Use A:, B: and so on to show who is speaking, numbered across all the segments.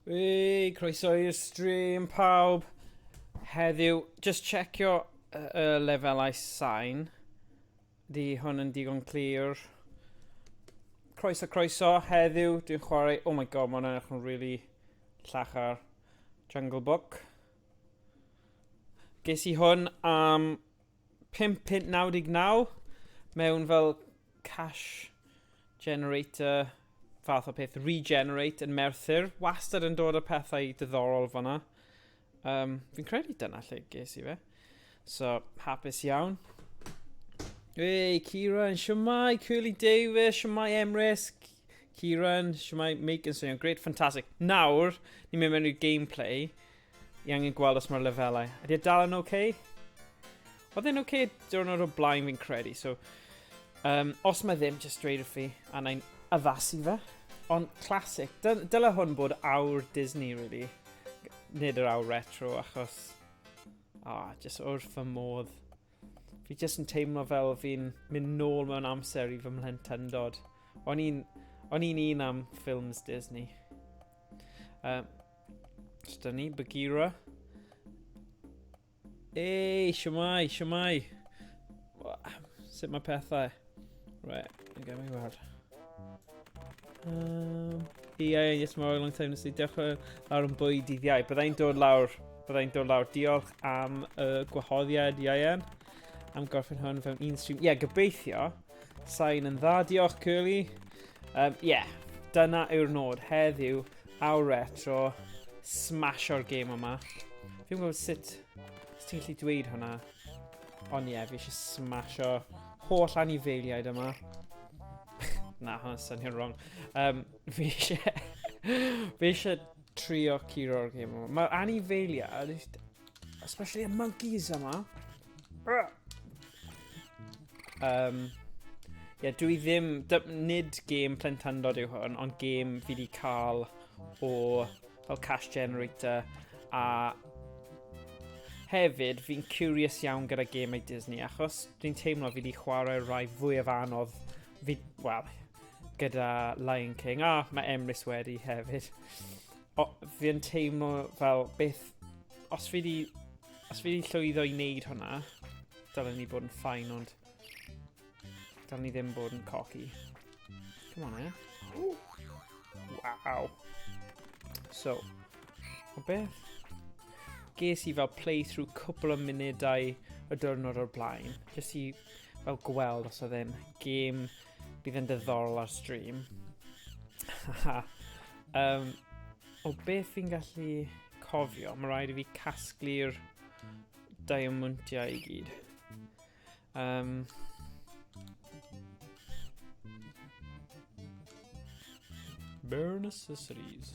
A: Hey, croeso i'r stream pawb. Heddiw, just checio y, y lefelau sain. Di hwn yn digon clir. Croeso, croeso. Heddiw, dwi'n chwarae... Oh my god, mae hwnna'n edrych yn really llachar. Jungle Book. Ges i hwn am £5.99 mewn fel cash generator fath o peth, regenerate yn Merthyr. Wastad yn dod â pethau diddorol fanna. Um, fi'n credu dyna lle ges i fe. So, hapus iawn. Hey, Kieran, siwmai, Curly Davies, siwmai Emrys, Kieran, siwmai Mike yn swnio'n great, fantastic. Nawr, ni'n mynd mewn i'r gameplay. Ni angen gweld os mae'r lefelau. Ydy e dal yn oce? Okay? Oedd e'n oce okay diwrnod o blaen fi'n credu, so... Um, os mae ddim, just dweud wrth fi, a na'n addasu fe. Ond classic, dyle hwn bod awr Disney, really. Nid yr awr retro, achos... Ah, oh, just wrth fy modd. Fi jyst yn teimlo fel fi'n mynd nôl mewn amser i fy mhlentyndod. O'n i'n o'n i'n un am ffilms Disney. Um, so dyna ni, Bagheera. Ei, siwmai, siwmai. Sut mae pethau? Right, yn gael mi weld. Um, ie, yes, more long time no see. Diolch lawr yn bwyd dydd Iau. Byddai'n dod lawr, byddai'n dod lawr. Diolch am y gwahoddiad, Ieuan, am gorffen hwn fewn un stream. Ie, yeah, gobeithio. Sain yn dda, diolch, Curly. Um, yeah, dyna yw'r nod heddiw, awr retro, smasho'r gêm yma. Fi'n gwybod sut, sut ti'n gallu dweud hwnna. Ond ie, yeah, fi eisiau smasho holl anifeiliaid yma. Na, hwnna'n swnio'n wrong. Um, fi eisiau... fi eisiau trio curo'r gêm yma. Mae'r anifeiliaid, especially y monkeys yma. Um, yeah, dwi ddim... Nid gêm plentyndod yw hwn, ond gêm fi wedi cael o fel cash generator a hefyd fi'n curious iawn gyda gemau Disney achos dwi'n teimlo fi wedi chwarae rhai fwyaf anodd fi, wel, gyda Lion King a mae Emrys wedi hefyd. O, fi'n teimlo fel beth os fi wedi os fi wedi llwyddo i wneud hwnna dylen ni bod yn ffain ond dylen ni ddim bod yn cocky. Come on, eh? Wow. So, o beth? Ges i fel playthrough cwpl o munudau y diwrnod o'r blaen. Jyst i fel gweld os oedd e'n gêm bydd yn diddorol ar stream. um, o beth fi'n gallu cofio, mae rhaid i fi casglu'r diamwntiau i gyd. Um, bare necessities.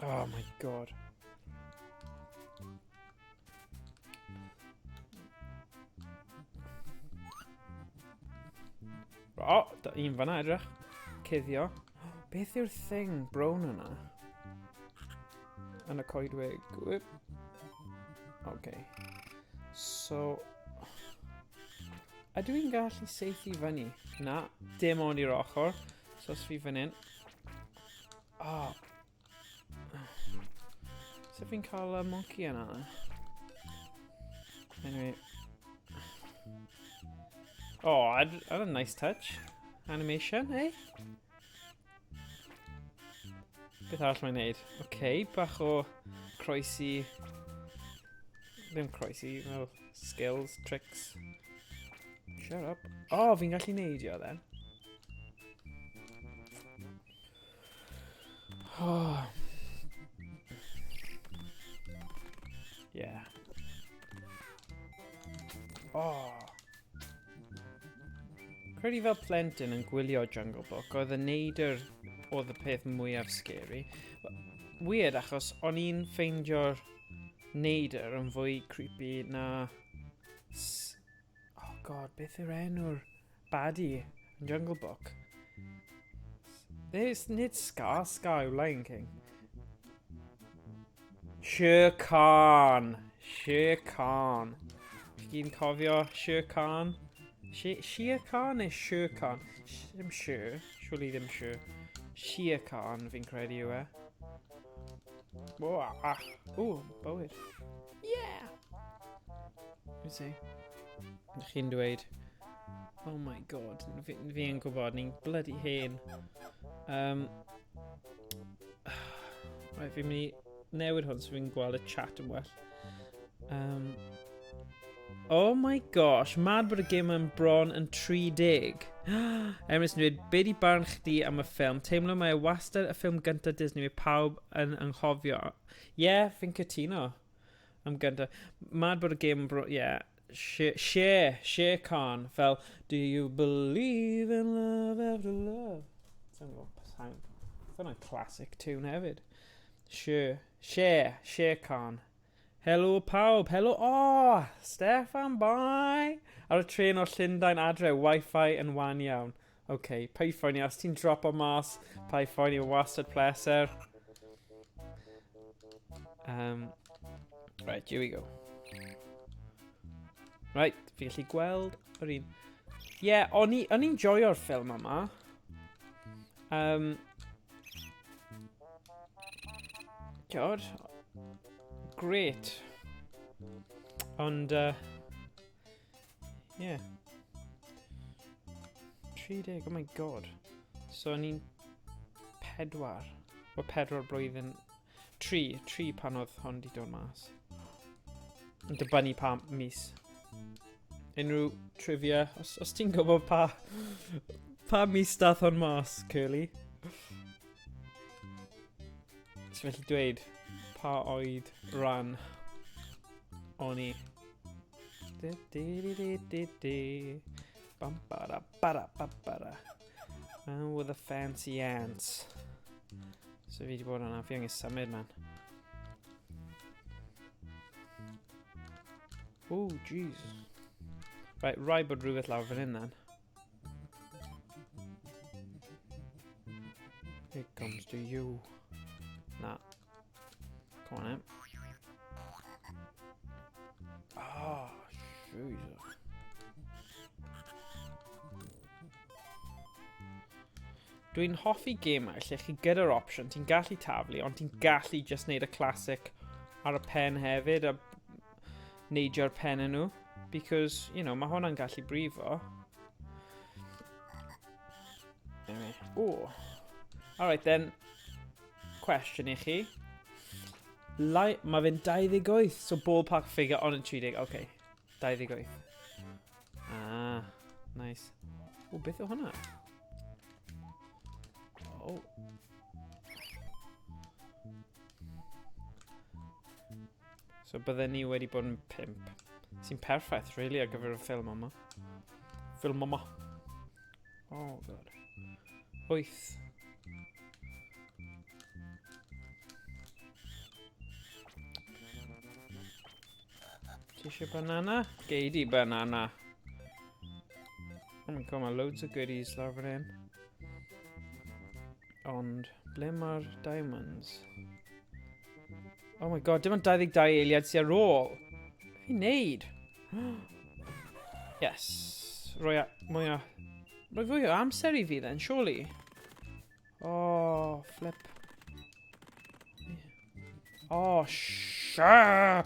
A: Oh my god. O, oh, un fanna edrych. Cuddio. Beth yw'r thing brown yna? Yn y coedwig. Whip. Okay. So... Ydw i'n gallu seithi fyny? Na, dim ond i'r ochr. So os fi fan hyn... Oh. Sut fi'n cael y monkey yna? Anyway. Oh, that's a nice touch. Animation, eh? Beth arall mae'n neud? Oce, okay, bach o croesi... Ddim croesi, fel skills, tricks. Shut up. Oh, fi'n gallu neidio then. Oh. Yeah. Oh. Credu fel plentyn yn gwylio Jungle Book, oedd y neidr oedd y peth mwyaf scary. Weird, achos o'n i'n ffeindio'r neidr yn fwy creepy na... Oh god, beth yw'r enw'r baddie yn Jungle Book? There's, nid Scar, Scar yw Lion King. Shere Khan. Shere Khan. Chi gyd yn cofio Shere Khan? Shia Khan neu Sher Khan? Ddim Sher, surely ddim Sher. Shia Khan fi'n credu yw e. O, ah, o, bywyd. Yeah! You see? Chi'n dweud, oh my god, fi, fi yn gwybod, ni'n bloody hen. Um, right, fi'n mynd i newid hwn so fi'n gweld y chat yn well. Um, oh my gosh, mad bod y gêm yn bron yn 30. Emrys yn dweud, be di barn chdi am y ffilm? Teimlo mae e wastad y ffilm gyntaf Disney mae pawb yn anghofio. Ie, yeah, fi'n cytuno. Am gyntaf. Mad bod y gêm yn bron... Yeah. Cher, Cher, Cher Khan, fel, do you believe in love after love? Sa'n gwybod, sa'n... Hwnna'n classic tune hefyd. Cher, Cher, Cher Khan. Helo pawb, helo, oh, Steffan, bye! Ar y tren o Llundain adre, wifi yn wan iawn. OK, paid phoeni, os ti'n dropo mas, paid phoeni, wastad pleser. Right, here we go. Right, fi gallu gweld yr un. Ie, yeah, o'n i'n joio'r ffilm yma. God, great. Ond, yeah. 30, oh my god. So, o'n i'n pedwar. O pedwar blwyddyn. Tri, tri pan oedd hon di dod mas. Yn dibynnu pa mis. Unrhyw trivia, os, os ti'n gwybod pa, pa mis dath hon mas, Curly? Ti'n felly dweud pa oed ran o'n i. Di di di di di di. Bam bara bara ba bara. Man with the fancy ants. So fi wedi bod yna, fi angen symud, man. Oh, jeez. Right, rhaid bod rhywbeth lawr fan hyn, then. It comes to you. Na. Come on, then. Oh, Jesus. Dwi'n hoffi gemau lle chi gyda'r opsiwn, ti'n gallu taflu, ond ti'n gallu just neud y classic ar y pen hefyd a neidio'r pen yn nhw. Because, you know, mae hwnna'n gallu brifo. Anyway, ooh. Alright then, cwestiwn i chi. Lai, mae fe'n 28, so ballpark figure on yn 30, okay. 28. Ah, nice. O, beth yw hwnna? Oh. So bydden ni wedi bod yn pimp. Sy'n perffaith, really, ar gyfer y ffilm yma. Ffilm yma. Oh, god. Wyth. Ti eisiau banana? Gei di banana. Oh my god, mae loads o goodies lawr fan hyn. Ond, ble mae'r diamonds? Oh my god, dim ond 22 eiliad sy'n ar ôl. Beth fi'n neud? Yes. Roi a, mwy o... Roi fwy o amser i fi then, surely. Oh, flip. Oh, sure.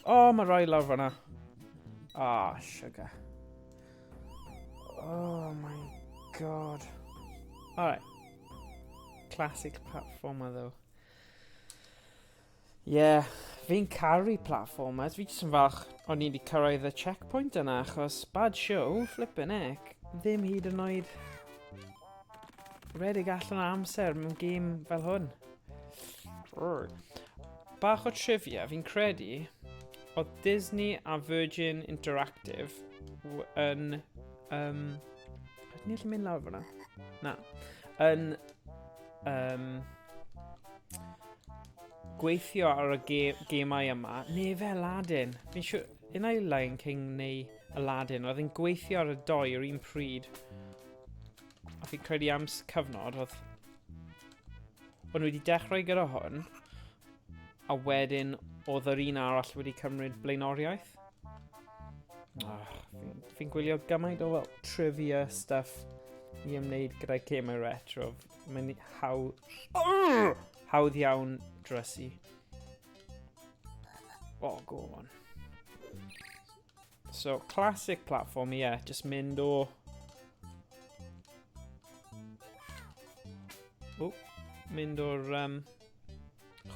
A: Oh, mae rhai lawr fanna. Oh, sugar. Oh my god. Alright. Classic platformer though. Yeah, fi'n caru platformers. Fi jyst yn falch o'n i wedi cyrraedd y checkpoint yna, achos bad show, flippin' heck, ddim hyd yn oed redig allan o amser mewn gêm fel hwn. Bach o trivia, fi'n credu, oedd Disney a Virgin Interactive yn... Um, Ydyn ni allu mynd lawr fyna? Na. Yn um, gweithio ar y ge gemau yma, neu fe Aladdin. Fi'n siŵr, un ai Lion King neu Aladdin, oedd yn gweithio ar y doi yr un pryd. A fi'n credu am cyfnod, oedd... O'n nhw wedi dechrau gyda hwn, a wedyn oedd yr un arall wedi cymryd blaenoriaeth. Oh, fi'n gwylio gymaint o fel trivia stuff i ymwneud gyda gemau retro. Mae'n hawdd iawn drysu. Oh, go on. So, classic platform, ie. Yeah, just mynd o... Oh, mynd o'r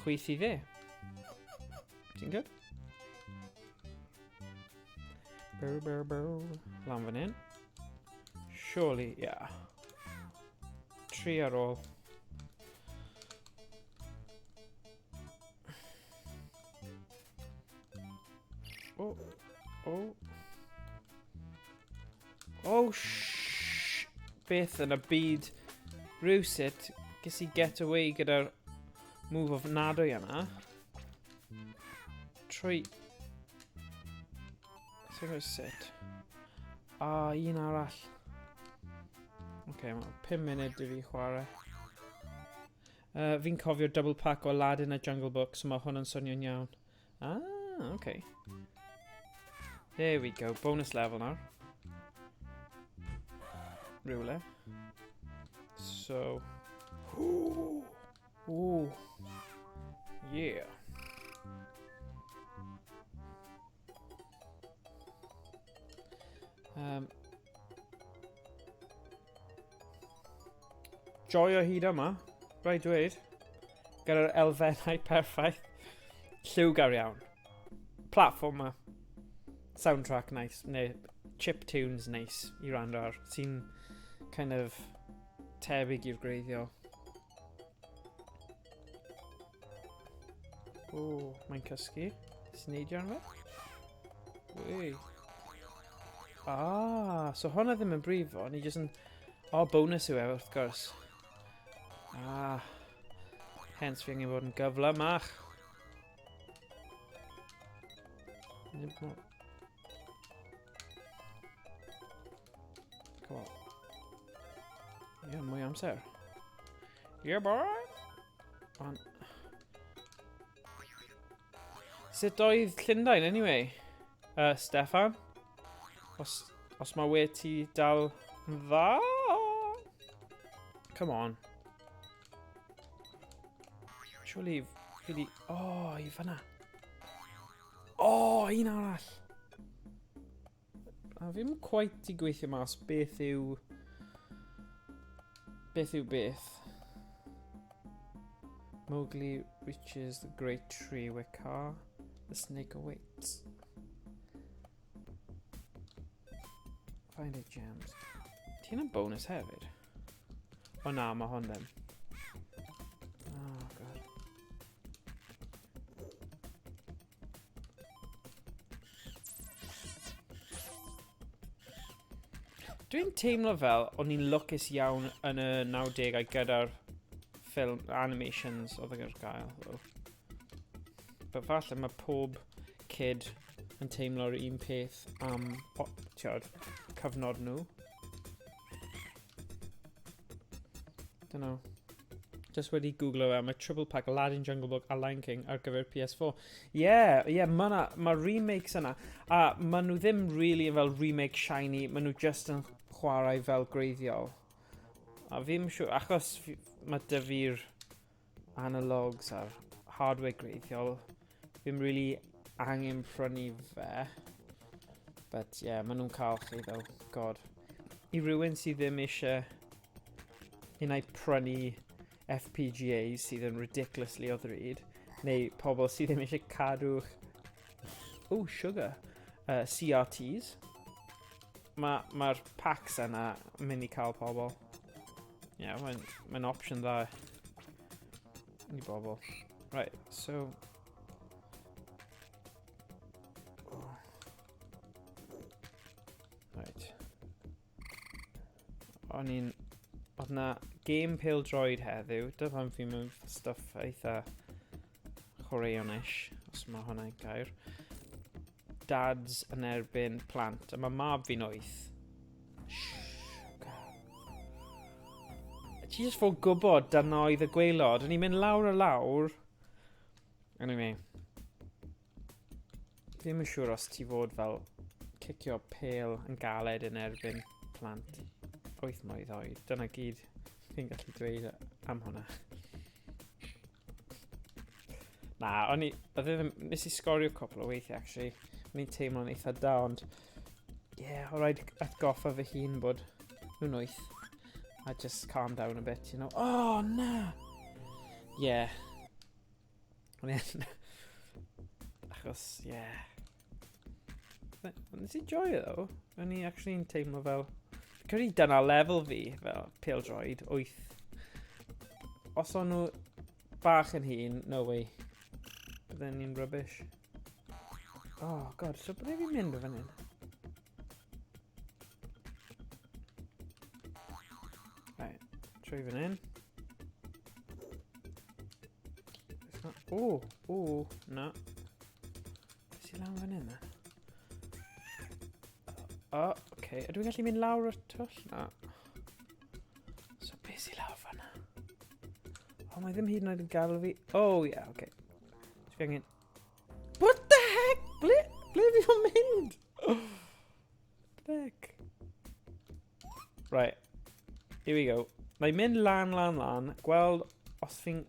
A: chwith i dde. Ti'n good? Brr, brr, brr. Lan fan hyn. Surely, yeah. 3 ar ôl. Oh, oh. Oh, shh. Beth yn y byd rhywsut ges i get away gyda'r move ofnadwy yna. Trwy... Sa'n gwybod sut. Ah, un arall. Oce, okay, mae 5 munud i fi chwarae. Fi'n cofio'r double pack o Aladdin a Jungle Book, so mae hwn yn swnio'n iawn. Ah, okay. There we go, bonus level nawr. Rhywle. So... Ooh, ooh. Yeah. Joio hyd yma, rhaid dweud. Gyda'r elfennau perffaith. Lliwgar iawn. Platform ma. Soundtrack nice, neu chip tunes nice i rando ar. Sy'n kind of tebyg i'r gwreiddiol. O, mae'n cysgu. Sy'n neidio arno fe? Wei. Ah, so hwnna ddim yn brifo, ni jyst yn... O, oh, bonus yw e, wrth gwrs. Ah, hence fi angen bod yn gyflymach. Come on. Yeah, mwy amser. Yeah, boy! On. Sut oedd Llundain, anyway? Stefan? Os mae we ti dal yn dda? Come on. Surely, fi di... Oh, i fanna. Oh, un arall. A fi'm quite i gweithio mas beth yw... Beth yw beth. Mowgli reaches the great tree where Kaa, the snake awaits. Find it gems. Ti yna bonus hefyd? O na, mae hwn ddim. Oh, God. Dwi'n teimlo fel o'n i'n lwcus iawn yn y 90au gyda'r ffilm animations oedd ar gael. Though. But falle mae pob kid yn teimlo'r un peth am tiod, cyfnod nhw. Don't know. Just wedi googlo fe, mae Triple Pack Aladdin, Jungle Book a Lion King ar gyfer PS4. Yeah, mae na, ma remakes yna. A ma nhw ddim really yn fel remake shiny, ma nhw just yn chwarae fel gwreiddiol. A fi'n siŵr, achos mae dy fi'r analogs a'r hardware gwreiddiol, fi'n really angen prynu fe. But yeah, ma nhw'n cael chi though, god. I rywun sydd ddim eisiau unai prynu FPGAs sydd yn ridiculously o ddrud, neu pobl sydd ddim eisiau cadw'ch... Oh, sugar. CRTs. Mae'r packs yna yn mynd i cael pobl. Yeah, mae'n opsiwn dda i bobl. Right, so... Oh. Right. O'n i'n... Oedd na game pêl-droed heddiw. Dyna pam fi'n mynd stuff eitha chwaraeon-ish, os mae hwnna'n gair. Dads yn erbyn plant. A mae mab fi'n 8. Sugar. Ti jyst fod gwybod dyna oedd y gwaelod. O'n i'n mynd lawr a lawr. Anyway. Ddim yn siŵr os ti fod fel cicio pêl yn galed yn erbyn plant 8 mlwydd oed. Dyna gyd fi'n gallu dweud am hwnna. Na, o'n i... Oedd e ddim... Nes i sgorio cwpl o weithiau, actually. O'n i'n teimlo'n eitha da, ond... Ie, yeah, o rhaid atgoffa fy hun bod nhw'n wyth. I just calm down a bit, you know. Oh, na! Yeah. O'n i yn... Achos, yeah. Nes i joio, though. O'n i actually'n teimlo fel... Fi'n credu dyna lefel fi, fel pêl-droed, 8. Os o'n nhw bach yn hŷn, no way. Bydden ni'n rubbish. Oh, god, so ble fi'n mynd o fan hyn? Right, trwy fan hyn. O, o, na. Beth sy'n lawr fan hyn, na? O, oh, oce. Okay. Ydw i'n gallu mynd lawr y twll? Na. So, beth sy'n lawr fan na? O, oh, mae ddim hyd yn oed yn gael fi. Oh, yeah, oce. Okay. So, fi angen... What the heck? Ble, ble fi o'n mynd? Heck. Right. Here we go. Mae'n mynd lan, lan, lan. Gweld os fi'n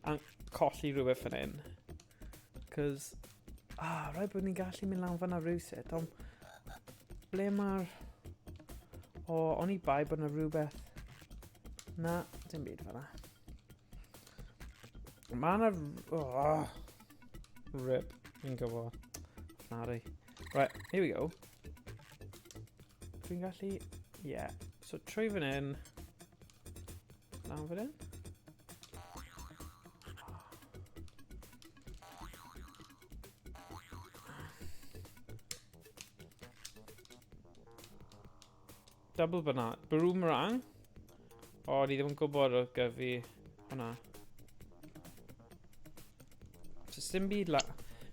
A: colli rhywbeth fan hyn. Cos... Ah, rhaid bod ni'n gallu mynd lan fan'na rhywsut, ond... Ble mae'r... O, o'n i bai bod yna rhywbeth... Na, dim byd fan'na. Mae yna... Oh, rip, fi'n gwybod. Nari. Right, here we go. Dwi'n gallu... Yeah. So, trwy fan hyn. Lan fan hyn. Double banana. Boomerang. O, ni ddim yn gwybod o gyfu hwnna. So, dim byd la...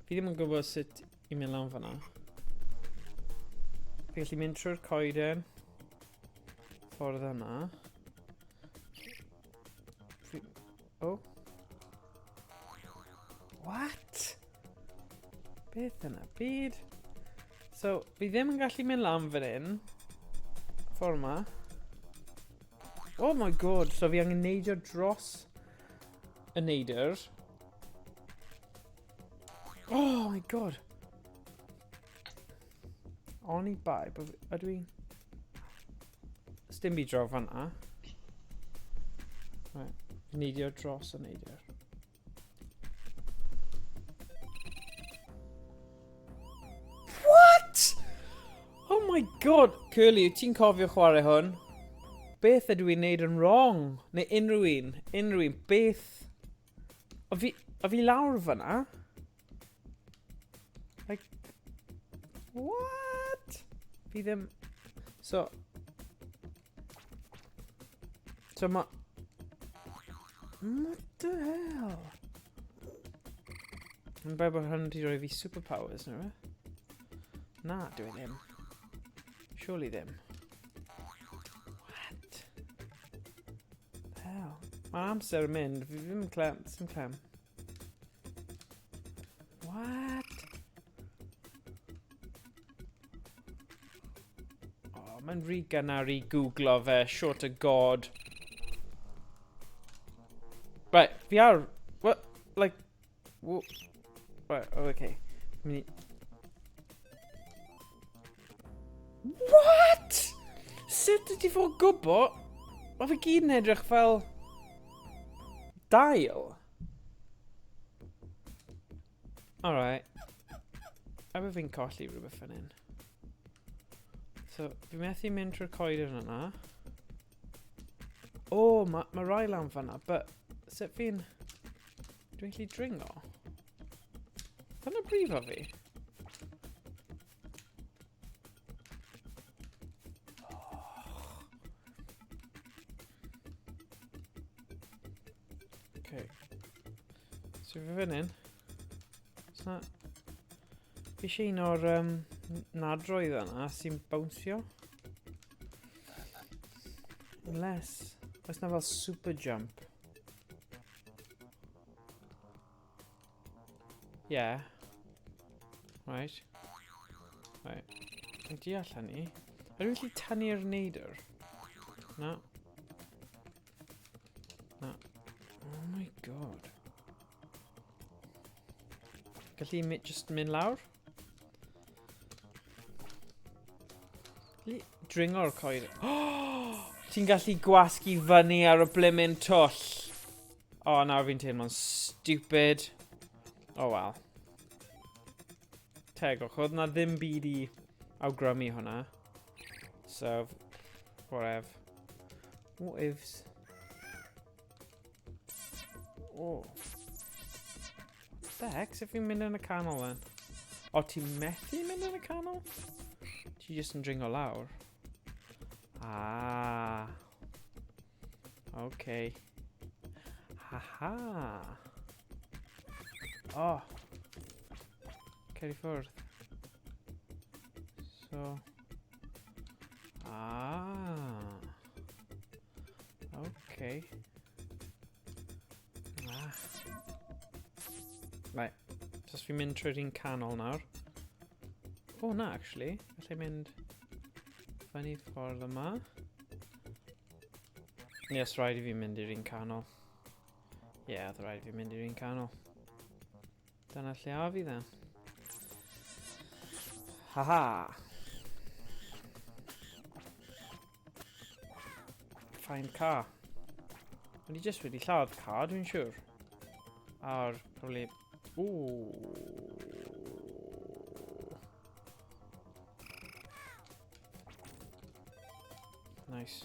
A: Fi ddim yn gwybod sut i mynd lan fanna. Fi gallu mynd trwy'r coeden. Ffordd yna. Fi... Oh. What? Beth yna byd? So, fi ddim yn gallu mynd lan fan hyn. Ffordd yma. Oh my god, so fi angen neidio dros y neidr. Oh my god. Oni bai, bod ydw i'n... Sdim byd draw fan'na. Right, neidio dros y neidio. What? Oh my god! Curly, wyt ti'n cofio chwarae hwn? Beth ydw i'n neud yn wrong? Neu unrhyw un? Unrhyw un? Beth? O fi, o fi lawr fyna? Like, what? Fi ddim... So... So ma... What the hell? Yn bai bod hwn wedi rhoi fi superpowers neu rhywbeth? Na, dwi e ddim. Surely ddim. What? Hell. Mae amser yn mynd. Fi ddim yn clem. Sim clem. What? Oh, mae'n rhy gynnar i googlo fe, short of god. Right, fi ar... What? Like... What? Right, oh, okay. Mynd i... What? Sut ydy fod gwybod? Mae fe gyd yn edrych fel... Dail. Alright. A fe fi'n colli rhywbeth fan hyn. So, fi methu mynd trwy'r coeden yna. O, oh, mae ma rai lan fanna, but sut fi'n... Dwi'n gallu dringo? Dyna brifo fi. Okay. So fi fan hyn. So, fi eisiau un o'r um, nadroedd yna sy'n bownsio. Unless, oes na fel super jump. Yeah. Right. Right. Fi'n deall hynny. Ydw i'n gallu tynnu'r neidr? Na. Na. Oh my god. Gallu mi just mynd lawr? Gallu dringo'r coed. Oh! Ti'n gallu gwasgu fyny ar y blimyn twll. O, oh, nawr fi'n teimlo'n stupid. Oh well. Tegwch, oedd na ddim byd i awgrymu hwnna. So, whatever. What ifs? Oh. What the heck, sut fi'n mynd yn y canol then? O, ti'n methu mynd yn y canol? Ti jyst yn dringo lawr. Ah. Okay. Ha ha. Oh. Cer i ffwrdd. So. Ah. Okay. Ah. Right. So os fi'n mynd trwy'r un canol nawr. O, oh, na, actually. Allai mynd fyny ffordd yma. Yes, rhaid i fi mynd i'r un canol. Ie, yeah, oedd rhaid i fi mynd i'r un canol. Dyna lle a fi dden. Haha! Find car. O'n i just wedi lladd car, dwi'n siŵr. Ar, probably... Ooh. Nice.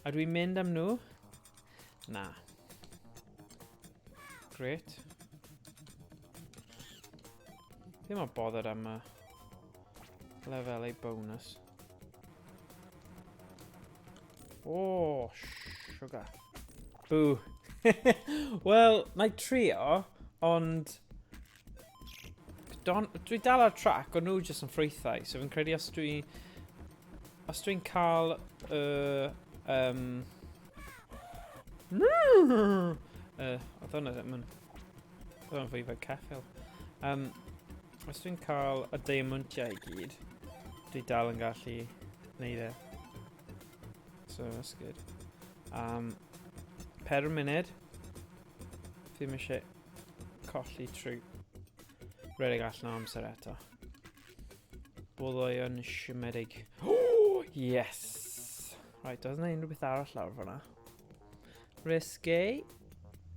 A: A dwi'n mynd am nhw? Na. Great. Ddim yn bothered am y lefelau bonus. Oh, sugar. Boo. Wel, mae trio, ond... Don, dwi dal ar track, ond nhw jyst yn ffrwythau, so fi'n credu os dwi... Os dwi'n cael y... Oedd hwnna ddim yn... Oedd hwnna'n fwy fel ceffyl. Os dwi'n cael y diamantiau i gyd, dwi dal yn gallu neud e. So, that's good. 4 munud. Ddim eisiau colli trwy redeg allan o amser eto. Boddau yn siomedig. Oh, yes! Right, does yna unrhyw beth arall lawr fyna. Risky.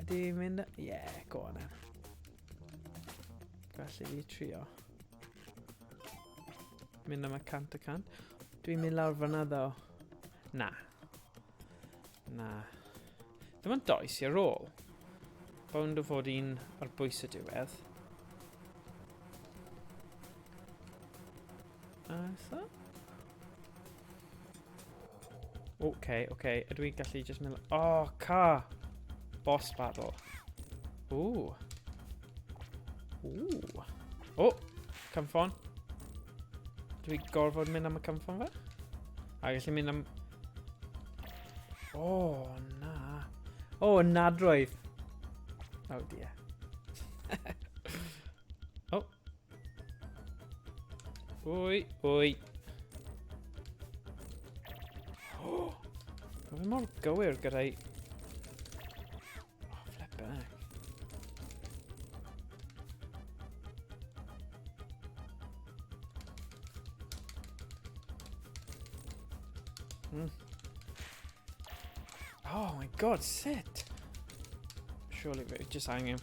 A: Ydy fi'n mynd... Yeah, go on then. Felly fi trio. Mynd am y 100%. Dwi'n mynd lawr fyna ddo. Na. Na. Ddim yn does i ar ôl. Bownd o fod un ar bwys y diwedd. A so? Oce, oce. Ydw i'n gallu just mynd... Oh, car! Boss battle. Ooh. Ooh. Oh, cynffon. Dwi gorfod mynd am y cynffon fe? A gallu mynd am... Oh, na. Oh, nadroedd. Oh dear. Oh. Wy, wy. Oh, mae fe mor gywir gyda'i... Oh, flippin' heck. Oh my god, sut? Surely fi just angen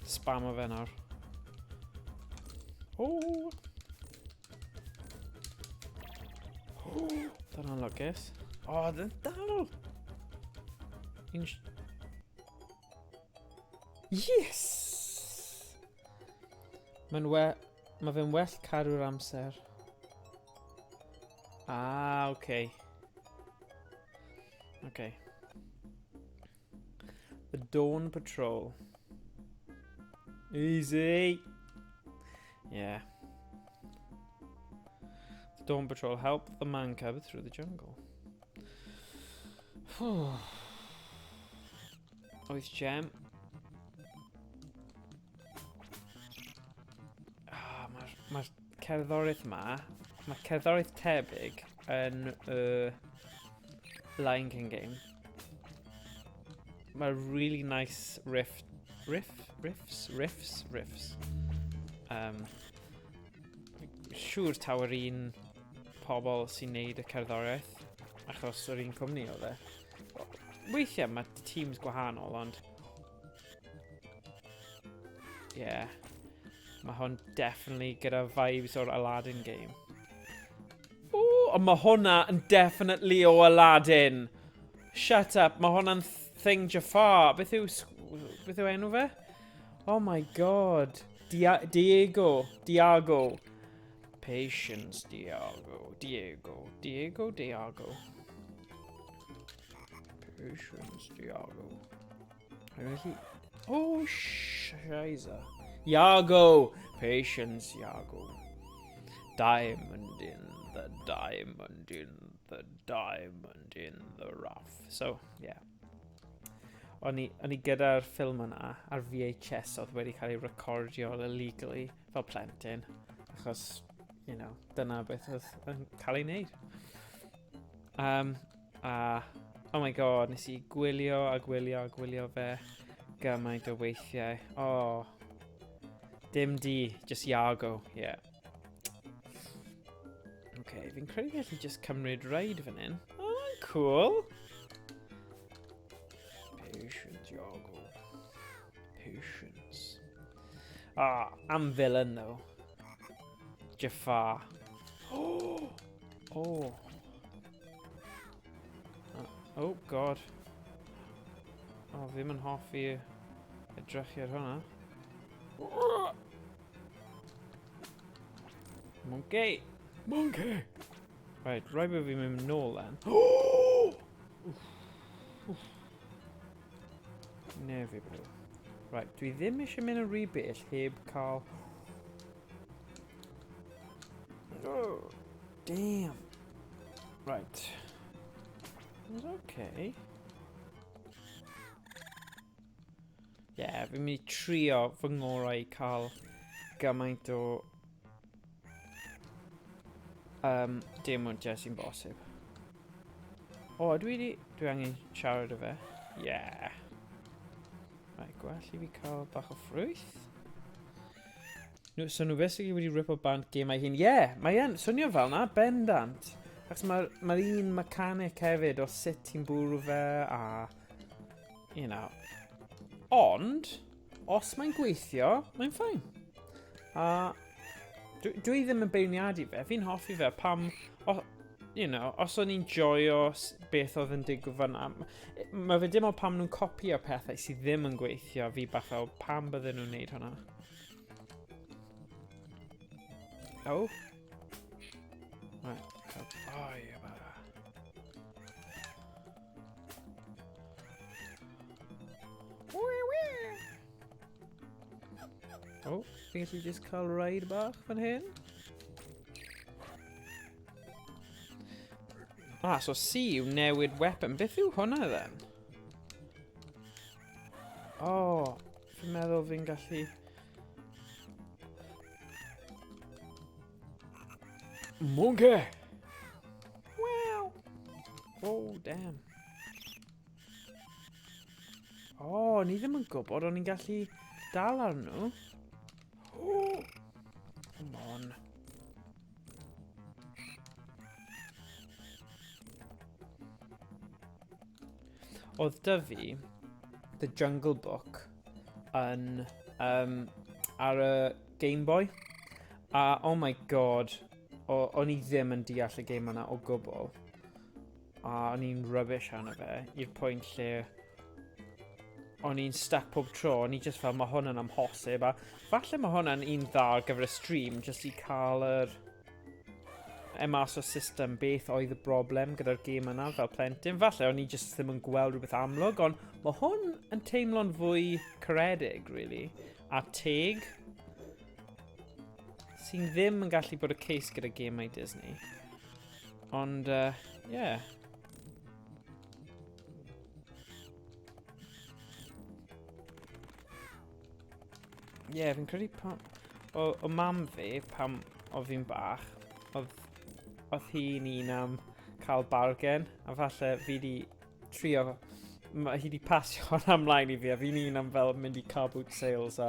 A: spam o fe nawr. Oh! Oh, dyna'n lwcus. Oh, dyna'n dal! Un... Yes! Mae'n we... Mae fe'n well cadw'r amser. Ah, oce. Okay. Okay. The Dawn Patrol. Easy! Yeah. The Dawn Patrol help the man cub through the jungle. Oes gem. Ah, mae'r ma cerddoriaeth ma. Mae cerddoriaeth tebyg yn y Lion King game. Mae really nice riff, riff, riffs, riffs, riffs. Siŵr taw yr un pobl sy'n neud y cerddoriaeth, achos yr un cwmni oedd e. Weithiau mae teams gwahanol, ond... Yeah. Mae hwn definitely gyda vibes o'r Aladdin game. O, ond mae hwnna yn definitely o Aladdin. Shut up, mae hwnna'n thing Jafar. Beth yw, beth yw enw fe? Oh my God. Dia Diego. Diago. Patience, Diago. Diego. Diego, Diago. Patience, Diago. Oh, shiza. Iago! Patience, Iago. Diamond in the diamond in the diamond in the rough. So, yeah. O'n i, o'n i gyda'r ffilm yna ar VHS oedd wedi cael ei recordio illegally fel plentyn. Achos, dyna beth oedd yn cael ei wneud. A, oh my God, nes i gwylio a gwylio a gwylio fe gymaint o weithiau. Oh, dim di, just Iago, yeah. Okay, fi'n credu gallu just cymryd ride fan hyn. Oh, cool. Patience, Iago. Patience. Ah, am villain though. Jafar. Oh! Oh. Oh, God. Oh, fi ddim yn hoffi edrych ar hwnna. Monkey! Monkey! Right, rhaid bod fi'n mynd nôl then. Oh! Oof. Nervy blue. Right, dwi ddim eisiau mynd yn rhy bell heb cael... Oh, damn. Right. It's okay. Yeah, fi'n mynd i trio fy ngorau i cael gymaint o diamantiau sy'n bosib. O, dwi wedi... Dwi angen siarad o fe. Yeah. Right, gwell i fi cael bach o ffrwyth. Nhw, so nhw basically wedi ripo bant gemau hyn. Yeah, mae e'n swnio fel na, bendant. Achos mae'r ma un mechanic hefyd o sut ti'n bwrw fe a. Ond, os mae'n gweithio, mae'n fine. A dwi ddim yn beirniadu fe, fi'n hoffi fe pam... O, os o'n i'n joio beth oedd yn digwydd fan'na, mae fe dim ond pam nhw'n copio pethau sydd ddim yn gweithio, fi bach fel, pam bydden nhw'n neud hwnna? Oh. Right. Oh, yeah. Oh, fi'n gallu just cael ride bach fan hyn. Ah, so C yw newid weapon. Beth yw hwnna then? Oh, fi'n meddwl fi'n gallu... Monkey! Wow! Oh, damn. Oh, ni ddim yn gwybod o'n i'n gallu dal ar nhw. Oh, come on. Oedd 'da fi The Jungle Book yn ar y Game Boy. A oh my God, o'n i ddim yn deall y game yna o gwbl. A o'n i'n rubbish arno fe, i'r pwynt lle o'n i'n stuck pob tro, o'n i just fel, "Mae hwn yn amhosib," a falle mae hwnna'n un dda ar gyfer y stream, just i cael yr e mas o system beth oedd y broblem gyda'r gêm yna fel plentyn. Falle o'n i just ddim yn gweld rhywbeth amlwg, ond mae hwn yn teimlo'n fwy caredig, really, a teg, sy'n ddim yn gallu bod y case gyda gemau Disney. Ond, yeah. Yeah, fi'n credu pan... O mam fi, pan oedd fi'n bach, oedd oedd hi'n un am cael bargen, a falle fi di trio, mae hi di pasio hwnna ymlaen i fi, a fi'n un am fel mynd i car boot sales a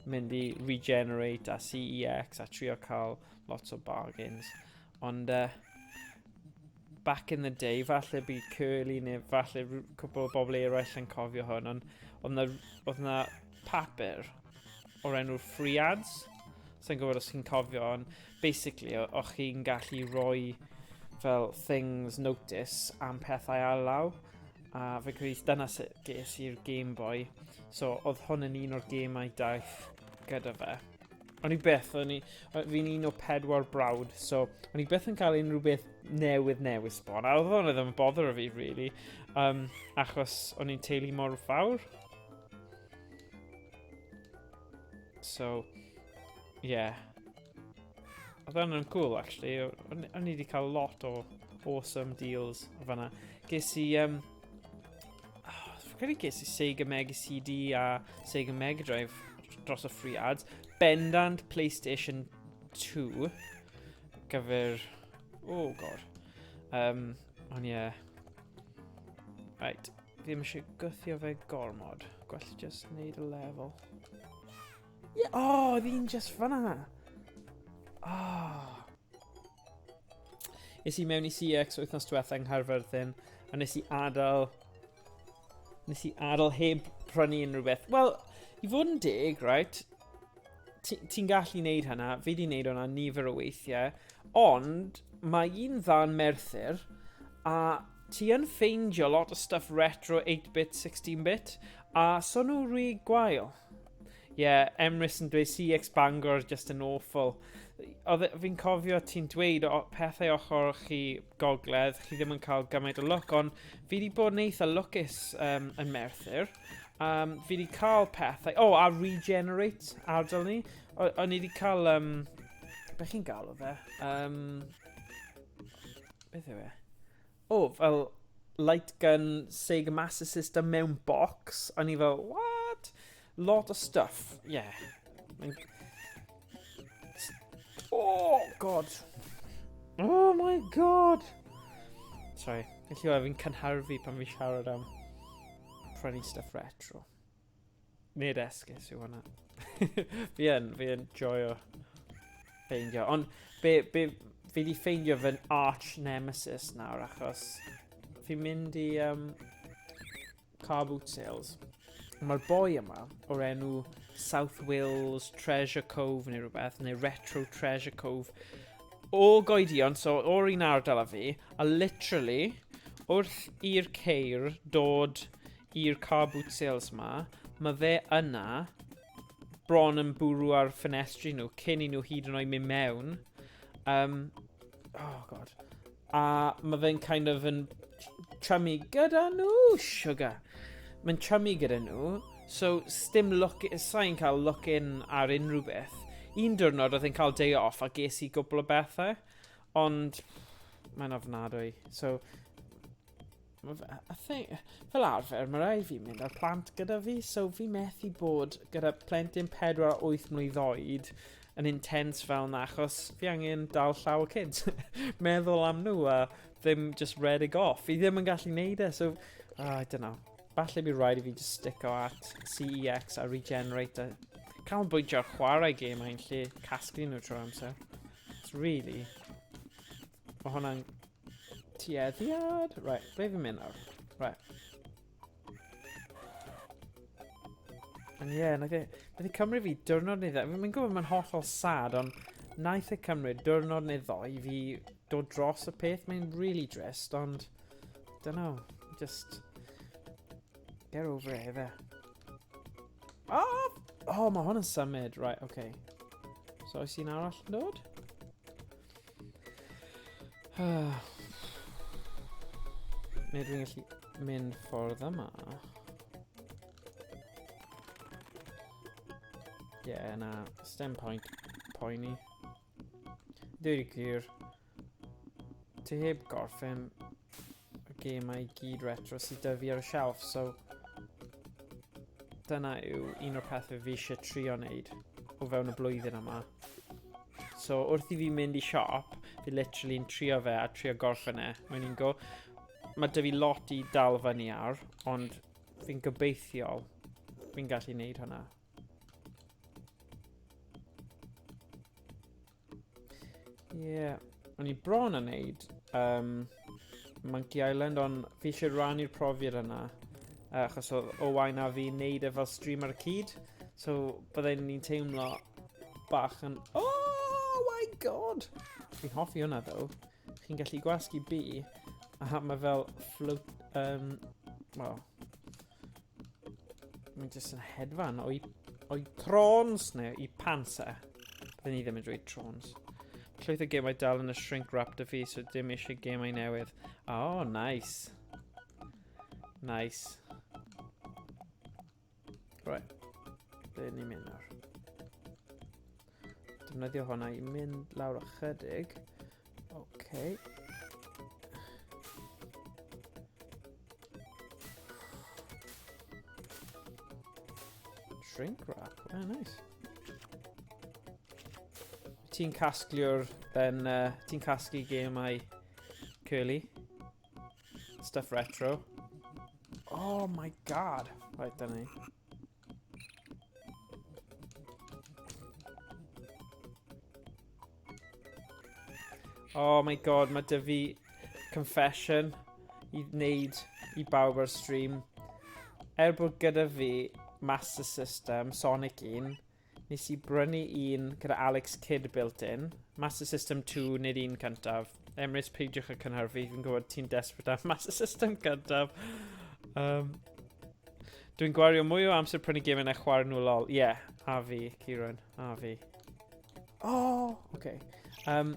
A: mynd i Regenerate a CEX a trio cael lots o bargains. Ond back in the day, falle bu Curly neu falle cwpl o bobl eraill yn cofio hwn, ond oedd na, oedd na papur o'r enw Free Ads. Sa'n gwybod os chi'n cofio, ond basically, o'ch chi'n gallu rhoi fel things notice am pethau ar law. A fe credu dyna sut ges i'r Game Boy. So, oedd hwn yn un o'r gemau daeth gyda fe. O'n i byth, o'n i, fi'n un o pedwar brawd, so o'n i byth yn cael unrhyw beth newydd newydd sbon, a oedd hwnna ddim yn bothero fi, really, achos o'n i'n teulu mor fawr. So, yeah. Oedd hwnna'n cool, actually. O'n i wedi cael lot o awesome deals o fanna. Ges i, oh, fi'n credu ges i Sega Mega CD a Sega Mega Drive dros y free ads. Bendant PlayStation 2 gyfer. Oh God. Ond ie. Yeah. Right. Fi ddim eisiau gwthio fe gormod. Gwell just neud y lefel. Yeah. Oh, oedd un just fanna. Oh. Es i mewn i CX wythnos diwetha yng Nghaerfyrddin, a nes i adael heb prynu unrhyw beth. Wel, i fod yn deg, right, ti'n ti gallu neud hynna, fi di neud hwnna nifer o weithiau, ond mae un dda yn Merthyr, a ti yn ffeindio lot o stuff retro 8-bit, 16-bit, a so nhw rhy gwael. Ie, yeah, Emrys yn dweud CX Bangor just yn awful. Oedd fi'n cofio ti'n dweud o pethau ochr chi gogledd, chi ddim yn cael gymaint o lwc, ond fi wedi bod yn eitha lwcus yn Merthyr. Fi wedi cael pethau. Oh, a Regenerate ardal ni. O'n i wedi cael. Be chi'n galw fe? Beth yw e? Oh, fel light gun Sega Master System mewn box. O'n i fel, "What?" Lot o stuff, yeah. Oh, God. Oh my God. Sorry, felly oedd fi'n cynhyrfu pan fi siarad am prynu stuff retro. Nid esgus yw hwnna. Fi yn joio ffeindio. Ond be, fi di ffeindio fy arch nemesis nawr achos fi'n mynd i car boot sales. Mae'r boi yma o'r enw South Wales Treasure Cove neu rhywbeth, neu Retro Treasure Cove, o Goedion, so o'r un ardal â fi, a literally, wrth i'r ceir dod i'r car boot sales ma, mae fe yna bron yn bwrw ar ffenestri nhw cyn i nhw hyd yn oed mynd mewn. Oh God. A mae fe'n kind of yn chummy gyda nhw, sugar. Mae'n chummy gyda nhw, so sdim look, sa'n cael look in ar unrhyw beth. Un diwrnod oedd e'n cael day off a ges i gwbl o bethau, ond mae'n ofnadwy. So, I think, fel arfer, mae rhaid fi mynd â'r plant gyda fi, so fi methu bod gyda plentyn 4 a 8 mlwydd oed yn intense fel na, achos fi angen dal llaw y kids. Meddwl am nhw a ddim just redeg off. Fi ddim yn gallu neud e, so, oh, I don't know. Falle bydd rhaid i fi just sticko at CEX a Regenerate a canolbwyntio ar chwarae gemau yn lle casglu nhw trwy amser. It's really. Mae hwnna'n tueddiad. Right, ble fi'n mynd nawr? Right. Ond ie, yeah, nath e cymryd fi diwrnod neu ddau. Fi'n gwybod mae'n hollol sad, ond naeth e cymryd diwrnod neu ddau i fi dod dros y peth. Mae'n really drist, ond don't know. Just get over it, efe. Oh! Oh, mae hwn yn symud. Right, okay. So, oes un arall yn dod? Neu dwi'n gallu mynd ffordd yma. Ie, yeah, na, stem point poeni. Dweud y gwir, ti heb gorffen y gemau i gyd retro sydd 'da fi ar y shelf, so dyna yw un o'r pethau fi eisiau trio wneud o fewn y blwyddyn yma. So, wrth i fi mynd i siop, Fi literally yn trio fe a trio gorffen e mewn un go. Mae dy fi lot i dal fyny ar, ond fi'n gobeithiol fi'n gallu neud hwnna. Ie, yeah. O'n i bron yn neud um, Monkey Island, ond fi eisiau rannu'r profiad yna. Achos oedd Owain a fi neud e fel stream ar y cyd. So byddai'n ni'n teimlo bach yn... Oh my god! Fi'n hoffi hwnna ddo. Chi'n gallu gwasgu B, a mae fel float... Um, well, mae'n jyst yn hedfan o'i, o'i trons neu i pants e. Byddwn ni ddim yn dweud trons. Llwyth o gemau dal yn y shrink wrap dy fi, so dim eisiau gemau newydd. Oh, nice. Nice. Right. Ble ni'n mynd nawr? Defnyddio hwnna i mynd lawr ychydig. Okay. Shrink wrap, oh, nice. Ti'n casglu'r, then, ti'n casglu gemau curly. Stuff retro. Oh my god. Right, dyna ni. Oh my god, mae dy fi confession i wneud i bawb ar stream. Er bod gyda fi Master System Sonic 1, nes i brynu un gyda Alex Kidd built in. Master System 2, nid un cyntaf. Emrys, peidiwch â cynhyrfu, fi'n gwybod ti'n desperate am Master System cyntaf. Um, Dwi'n gwario mwy o amser prynu gemau na chwarae nhw lol. Ie, yeah, a fi, Kieran, a fi. Oh, okay. Um,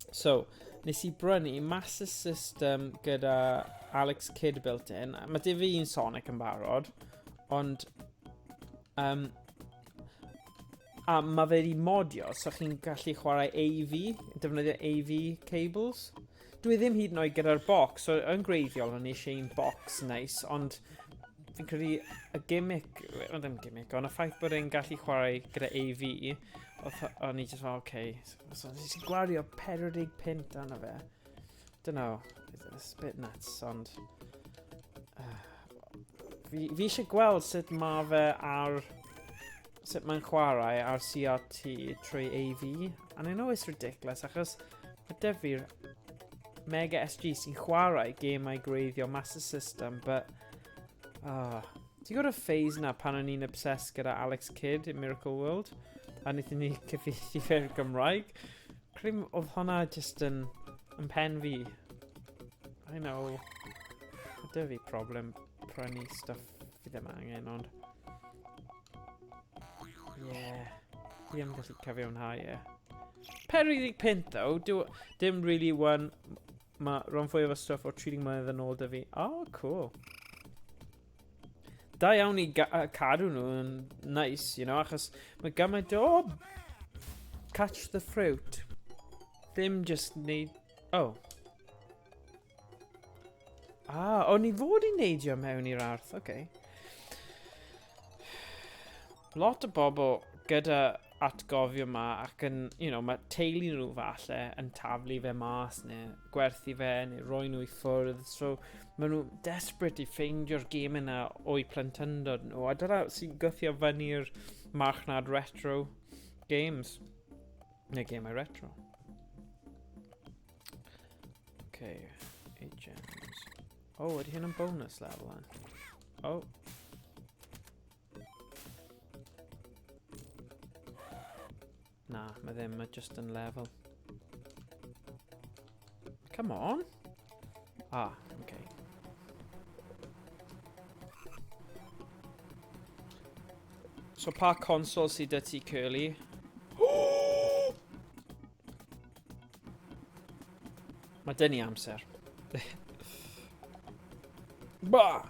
A: so, nes i brynu Master System gyda Alex Kidd built in. Mae dim fi un Sonic yn barod, ond... Um, a mae fe wedi modio, so chi'n gallu chwarae AV, defnyddio AV cables. Dwi ddim hyd yn oed gyda'r box, so yn greiddiol o'n i eisiau un box nice, ond fi'n credu y gimmick, wel ddim gimmick, ond y ffaith bod e'n gallu chwarae gyda AV, o'n i just fel, okay, so nes i gwario 40 punt arno fe. Don't know, it's a bit nuts, ond... fi, fi eisiau gweld sut mae fe ar... sut mae'n chwarae ar CRT trwy AV. And I know it's ridiculous, achos mae dyfu'r Mega SG sy'n chwarae gemau gwreiddiol Master System, but... Oh, ti'n gwybod y phase na pan o'n i'n obsessed gyda Alex Kidd in Miracle World? A wnaethon ni cyfieithu fe'r Gymraeg. Credu oedd hwnna just yn, yn pen fi. I know. Mae dy fi problem prynu stuff fi ddim angen, ond... Yeah. Fi ddim yn gallu cyfiawnhau e. 45 though, do, dim really one... Mae rhan fwyaf o stuff o 30 mlynedd yn ôl dy fi. Oh, cool. Da iawn i cadw nhw yn nice, you know, achos mae gymaint o... Catch the fruit. Ddim just neud... Oh. Ah, o'n i fod i neidio mewn i'r arth, oce. Okay. Lot o bobl gyda atgofio ma ac yn, you know, mae teulu nhw falle yn taflu fe mas neu gwerthu fe neu roi nhw i ffwrdd. So maen nhw desperate i ffeindio'r gêm yna o'u plentyndod nhw. A dyna sy'n gythio fyny'r marchnad retro games. Neu gemau retro. Okay, 8 gems. Oh, ydy hyn yn bonus level then? Oh. Na, mae ddim, mae just yn level. Come on! Ah, okay. So pa console sydd dy ti, Curly? Mae dyn ni amser. Bah!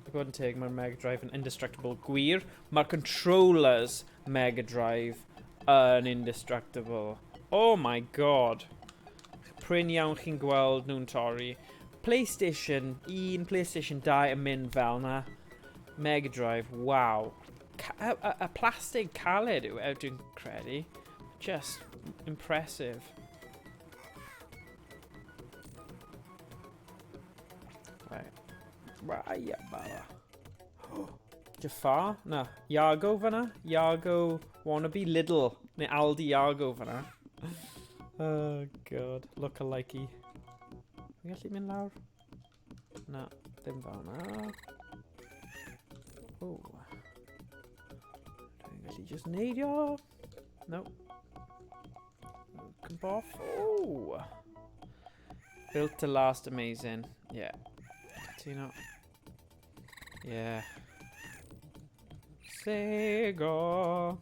A: I bod yn teg, mae'r Mega Drive yn indestructible. Gwir, mae'r controllers Mega Drive yn indestructible. Oh my god. Prin iawn chi'n gweld nhw'n torri. PlayStation 1, PlayStation 2 yn mynd fel na. Mega Drive, waw. Y, y, y plastig caled yw e, dwi'n credu. Just impressive. Right. Right, baba. Jafar? Na. Iago fyna? Iago wannabe? Lidl. Neu Aldi Iago fyna. Oh, God. Look alike-y. Fi'n gallu mynd lawr? Na, ddim fel na. Oh. Dwi'n gallu just neidio. No. Come off. Oh. Built to last, amazing. Yeah. Cytuno. Yeah. Sega.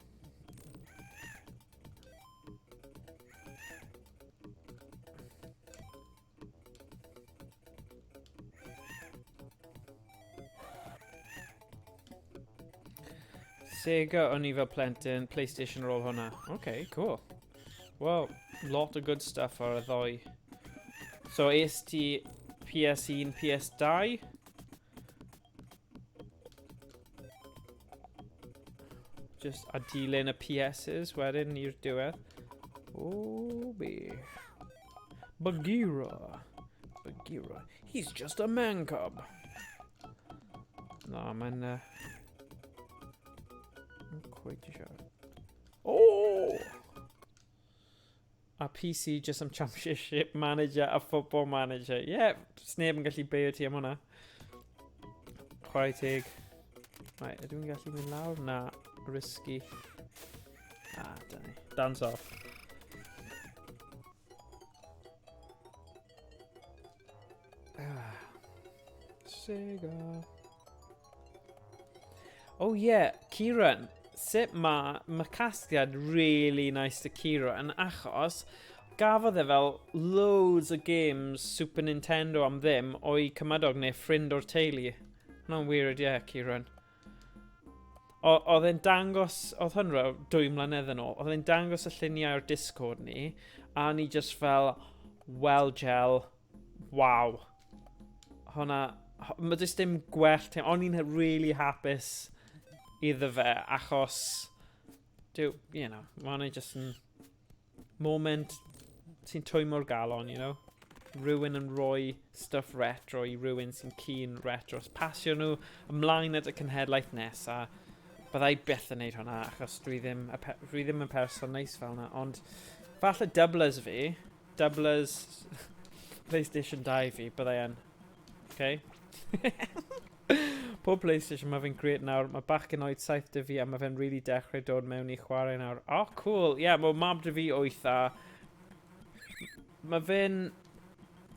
A: Sega o'n i fel plentyn, PlayStation ar ôl hwnna. OK, cool. Well, lot of good stuff ar y ddoi. So, es ti PS1, PS2? Just a dilyn y PSs wedyn i'r diwedd. O, be. Bagheera. Bagheera. He's just a man cub. Na, mae'n... I'm quite sure. Oh! A PC just am Championship Manager a Football Manager. Yeah, sneb yn gallu beio ti am hwnna. Chwarae teg. Right, ydw i'n gallu mynd lawr? Na, risky. Ah, dyna ni. Dance off. Ah. Sega. Oh yeah, Kieran. Sut mae ma casgliad really nice to Kieran, achos gafodd e fel loads o games Super Nintendo am ddim o'i cymydog neu ffrind o'r teulu. Hwna'n weird, yeah, Kieran. Oedd e'n dangos, oedd hwn rhyw 2 mlynedd yn ôl, oedd e'n dangos y lluniau o'r Discord ni, a ni just fel, well gel, wow. Hwna, mae jyst dim gwell, o'n i'n really hapus iddo fe, achos, mae hwnna just yn moment sy'n twymo'r galon. Rhywun yn rhoi stuff retro i rhywun sy'n keen retro. Pasio nhw ymlaen at y cenhedlaeth nesa. Byddai byth yn neud hwnna, achos dwi ddim yn person neis fel yna, ond falle doublers fi, doublers PlayStation 2 fi, byddai yn. Okay? Pob PlayStation, mae fe'n great nawr. Mae bachgen oed 7 dy fi a mae fe'n really dechrau dod mewn i chwarae nawr. Oh, cool. Ie, yeah, mae mab dy fi 8 a mae fe'n...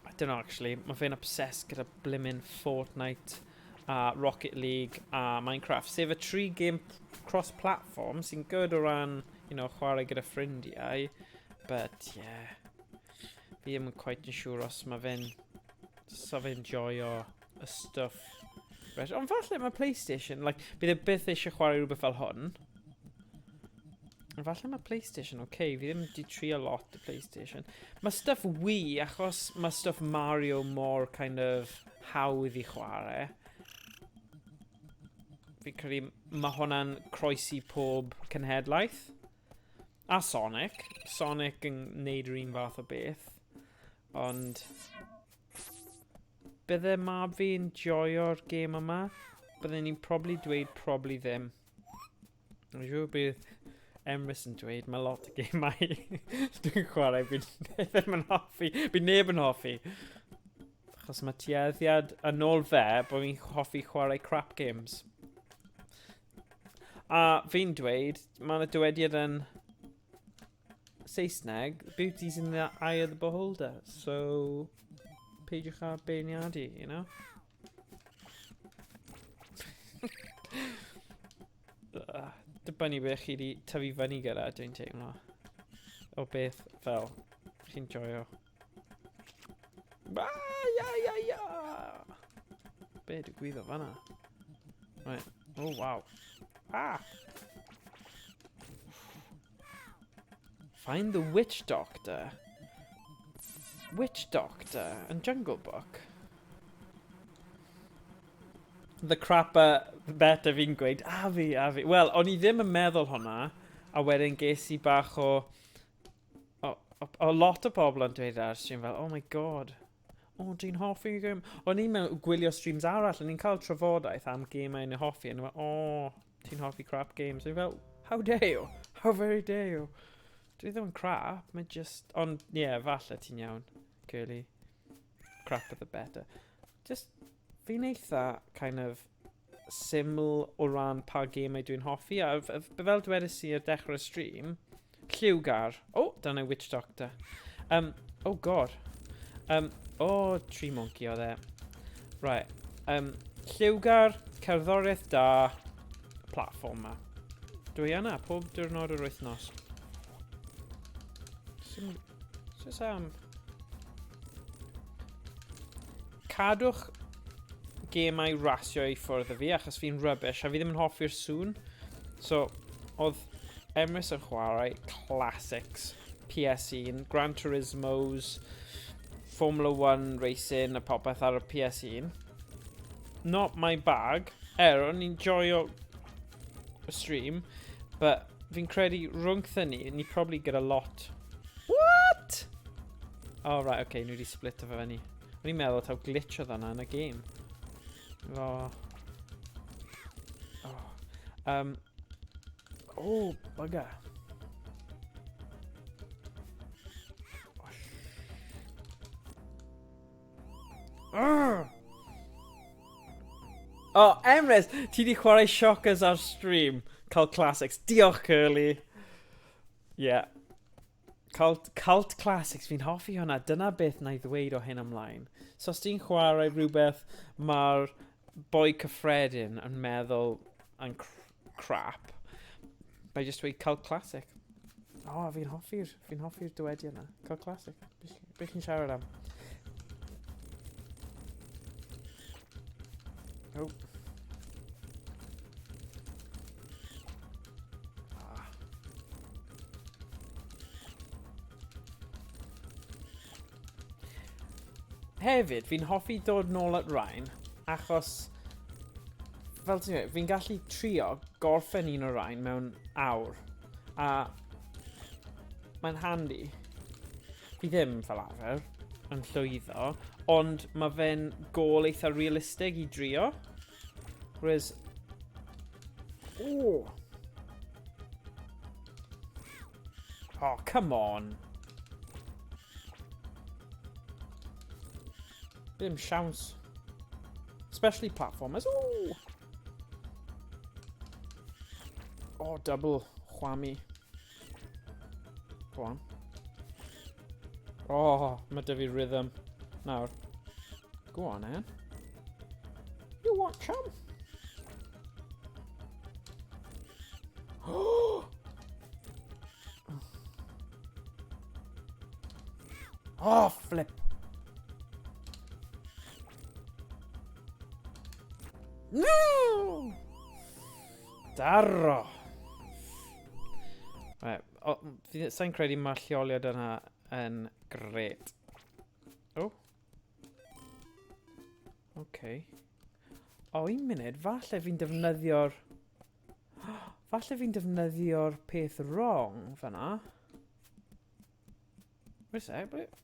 A: I don't know, actually. Mae fe'n obsessed gyda blimmin Fortnite a Rocket League a Minecraft. Sef y tri game cross-platform sy'n good o ran, chwarae gyda ffrindiau. But, yeah. Fi ddim yn quite yn siŵr os mae fe'n... So fe'n joio y stuff. Right. Ond falle mae PlayStation, like, bydd e byth eisiau chwarae rhywbeth fel hwn. Ond falle mae PlayStation, oce, okay, fi ddim wedi trio lot y PlayStation. Mae stuff Wii, achos mae stuff Mario mor kind of hawdd i chwarae. Fi credu mae hwnna'n croesi pob cenhedlaeth. A Sonic. Sonic yn neud yr un fath o beth. Ond bydde mab fi'n joio'r gêm yma? Bydden ni'n probably dweud probably ddim. Dwi'n siŵr bydd Emrys yn dweud mae lot o gemau dwi'n chwarae fi ddim yn hoffi. Bydd neb yn hoffi. Achos mae tueddiad yn ôl fe bod fi'n hoffi chwarae crap games. A fi'n dweud, mae yna dywediad yn Saesneg, "Beauty's in the eye of the beholder." So, peidiwch â beirniadu. Dibynnu beth chi wedi tyfu fyny gyda, dwi'n teimlo. O beth fel chi'n joio. Ah, ia, ia, ia! Be digwyddodd fanna? Right. Oh, wow. Ah! Find the Witch Doctor. Witch Doctor and Jungle Book. The crapper better fi'n gweud. A fi, a fi. Wel, o'n i ddim yn meddwl hwnna, a wedyn ges i bach o lot o bobl yn dweud ar stream fel, "Oh my God." O, oh, ti'n hoffi gêm? O'n i'n mewn gwylio streams arall, o'n i'n cael trafodaeth am gemau yn hoffi, a nhw fel, o, ti'n hoffi crap games. O'n i'n fel, how dare you? How very dare you? Dwi ddim yn crap, mae just... Ond, ie, yeah, falle ti'n iawn, girly. Crap the better. Just, fi'n eitha kind of syml o ran pa gemau dwi'n hoffi, a fel dwedais i ar dechrau'r stream, lliwgar. Oh, dyna Witch Doctor. Oh god. Oh, Tree Monkey oedd e. Right. Lliwgar, cerddoriaeth da, platform ma. Dwi yna pob diwrnod yr wythnos. Sim am... Cadwch gemau rasio i ffwrdd o fi, achos fi'n rubbish a fi ddim yn hoffi'r sŵn. So, oedd Emrys yn chwarae classics, PS1, Gran Turismos, Formula 1 Racing a popeth ar y PS1. Not my bag. O'n i'n joio y stream, but fi'n credu rhwngthyn ni, ni probably gyda lot. What? Oh, right, okay, nhw wedi split o fe fyny. O'n i'n meddwl taw glitch oedd hwnna yn y game. Oh. Oh. Oh, bugger. Oh, oh Emrys, ti di chwarae Shockers ar stream. Cult Classics. Diolch, Curly. Yeah. Cult Classics, fi'n hoffi hwnna. Dyna beth na i ddweud o hyn ymlaen. So os ti'n chwarae rhywbeth mae'r boi cyffredin yn meddwl yn crap, mae jyst dweud Cult Classic. O, oh, fi'n hoffi'r fi hoffi dywediad yna. Cult Classic. Beth chi'n siarad am? Oh. Ah. Hefyd, fi'n hoffi dod nôl at Rhain, achos, fel ti'n dweud, fi'n gallu trio gorffen un o Rhain mewn awr. A mae'n handi. Fi ddim fel arfer yn llwyddo, ond mae fe'n gol eitha realistig i drio. Whereas... Oh! Oh, come on! Ddim siawns. Especially platformers. Ooh! Oh, double whammy. Go on. Oh, mae dy fi rhythm. Nawr. Go on, Anne. You want chum? Oh, flip. No! Darro! Right, oh, sa'n credu mae'r lleoliad yna yn gret. Oh. Okay. O, un munud, falle fi'n defnyddio'r... Falle fi'n defnyddio'r peth wrong fyna. Wait a sec, but...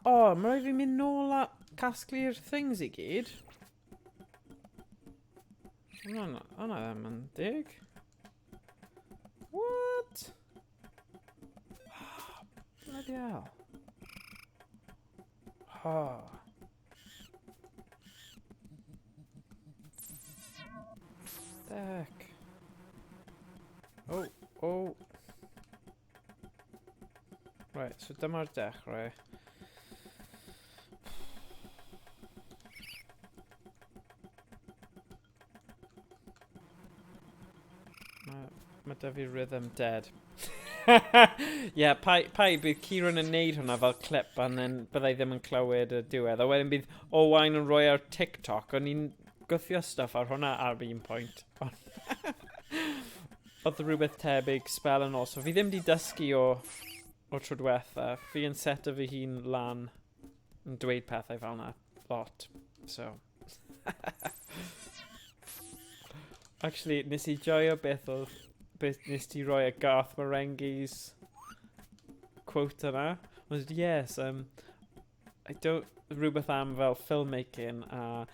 A: O, oh, mae rhaid fi mynd nôl a casglu'r things i gyd. Hwna ddim yn dig. What? Oh, bloody hell. Oh. The heck? Oh, oh. Right, so dyma'r dechrau. Mae da fi rhythm dead. Ie, yeah, pai bydd Kieran yn neud hwnna fel clip and then byddai ddim yn clywed y diwedd. A wedyn bydd Owain yn rhoi ar TikTok. O'n i'n gwthio stuff ar hwnna ar un pwynt. Oedd rhywbeth tebyg spel yn ôl. So fi ddim di dysgu o tro diwetha. Fi yn set o fy hun lan yn dweud pethau fel yna lot. So. Actually, nes i joio beth oedd beth nes ti roi y Garth Marenghi's quote yna. Ond yes, I don't, rhywbeth am fel filmmaking a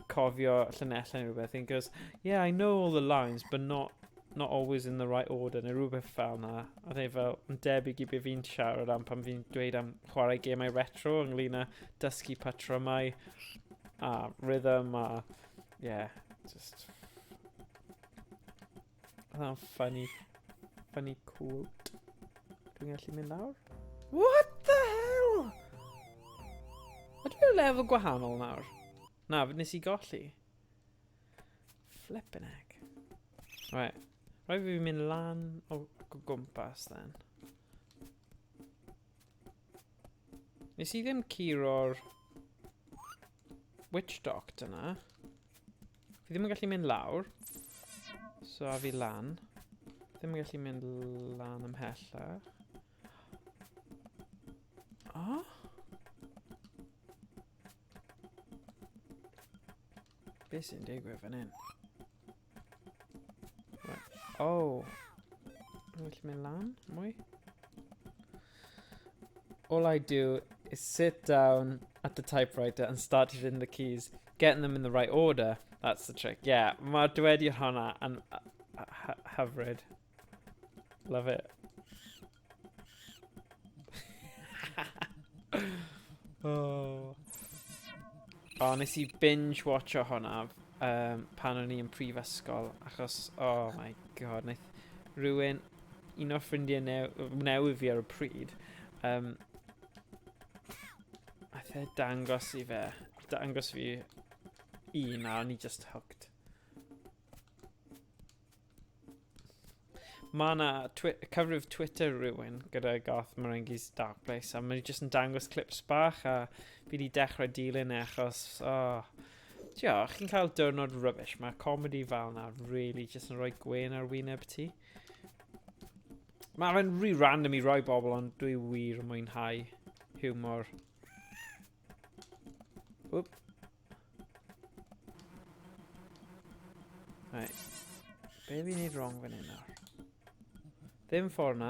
A: cofio llinellau neu rhywbeth. And goes, yeah, I know all the lines, but not always in the right order, neu rhywbeth fel na. A dweud fel, yn debyg i be fi'n siarad am pan fi'n dweud am chwarae gemau retro ynglyn â dysgu patrymau a rhythm a, yeah, just... Oedd funny, funny quote. Dwi'n gallu mynd lawr? What the hell? Ydw i'n lefel gwahanol nawr? Na, nes i golli. Flippin' heck. Right. Rhaid fi mynd lan o gwmpas then. Nes i ddim curo'r Witch Doctor na. Fi ddim yn gallu mynd lawr. So a fi lan. Ddim yn gallu mynd lan ymhellach. Oh? Be sy'n digwydd fan hyn? Right. Oh. Dwi'n gallu mynd lan mwy? All I do is sit down at the typewriter and start hitting the keys. Getting them in the right order, that's the trick. Yeah, mae'r dywediad hwnna yn hyfryd. Love it. Oh. Oh, nes i binge watcho hwnna pan o'n i yn prifysgol, achos, oh my god, wnaeth rhywun, un o'r ffrindiau newydd fi ar y pryd, wnaeth e dangos i fe, dangos fi un a o'n i just hooked. Mae yna twi cyfrif Twitter rhywun gyda Garth Marenghi's Dark Place a mae jyst yn dangos clips bach a fi wedi dechrau dilyn e achos, oh, tio, chi'n cael diwrnod rubbish, mae comedy fel yna really jyst yn rhoi gwên ar wyneb ti. Mae fe'n rhy random i roi bobl ond dwi wir yn mwynhau humor. Whoop. Right. Be fi'n neud wrong fan hyn nawr? Ddim ffordd na.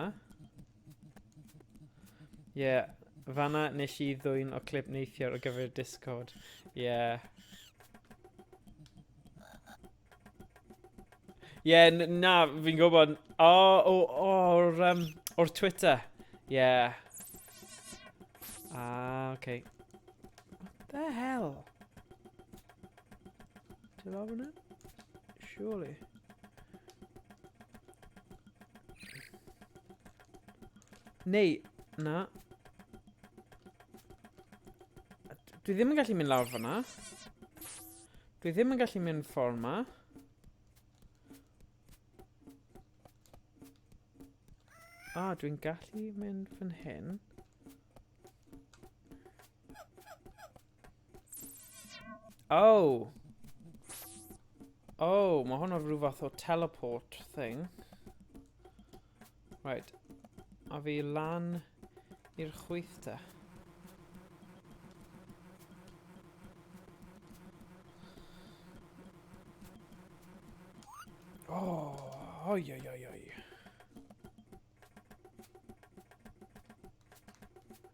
A: Ie, yeah, fanna nes i ddwyn o clip neithiwr ar gyfer Discord. Ie. Yeah. Ie, yeah, na, fi'n gwybod. O, oh, oh, o'r or Twitter. Ie. Yeah. Ah, okay. What the hell? Ti'n lawr fyna? Surely. Neu, na. Dwi ddim yn gallu mynd lawr fyna. Dwi ddim yn gallu mynd ffordd ma. Ah, dwi'n gallu mynd fan hyn. Oh! Oh, mae hwnna rhyw fath o teleport thing. Right. A fi lan i'r chwith te. Oh, oi, oi, oi, oi.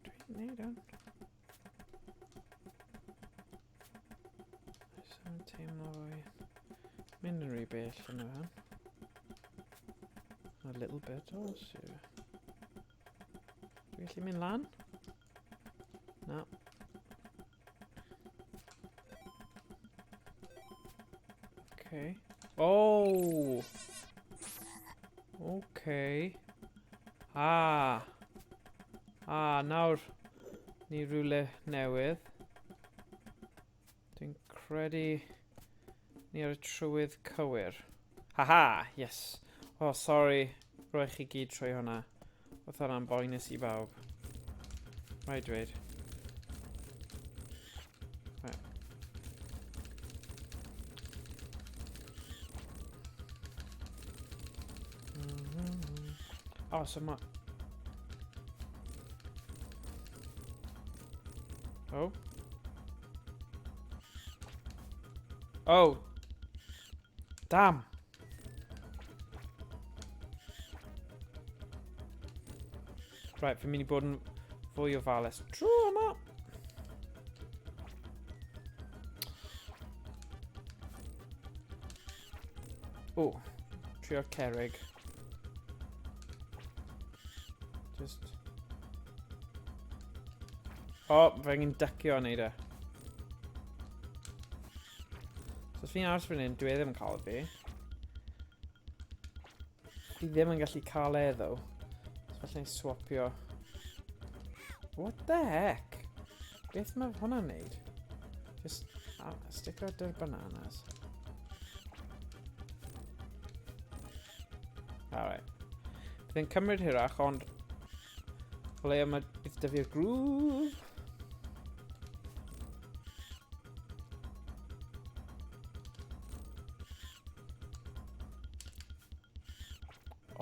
A: Dwi'n neud hwn. Sa'n teimlo fwy. Mynd yn rhy bell yn yma. A little bit also. Dwi'n gallu mynd lan? Na. Okay. Oh! Okay. Ah! Ah, nawr ni rhywle newydd. Dwi'n credu ni ar y trywydd cywir. Haha! Yes! Oh, sorry. Roi chi gyd trwy hwnna. Oedd hwnna'n boenus i bawb. Rhaid dweud. Right. Oh, so ma... Oh. Oh! Damn! Right, fi'n mynd i bod yn Fwy o falus. Tro yma! O, trio cerrig. Just... O, oh, fe angen dycio yn neud e. So os fi'n aros fan hyn, dwi e ddim yn cael fi. Fi ddim yn gallu cael e, though. So falle ni swapio. What the heck? Beth mae hwnna'n neud? Just stick out their bananas. Alright. Bydd e'n cymryd hirach, ond o leia mae bydd dyfu'r groove.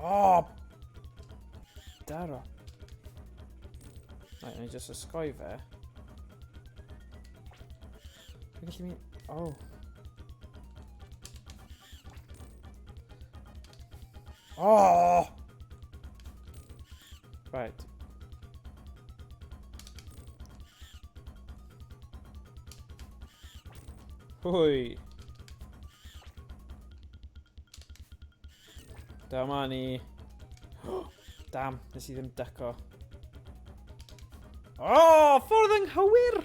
A: Oh! Daro. Right, ni just ysgoi fe. Dwi'n gallu mynd... Oh. Oh! Right. Hwy. Dyma ni. Dam, nes i ddim dyco. Oh, ffordd anghywir!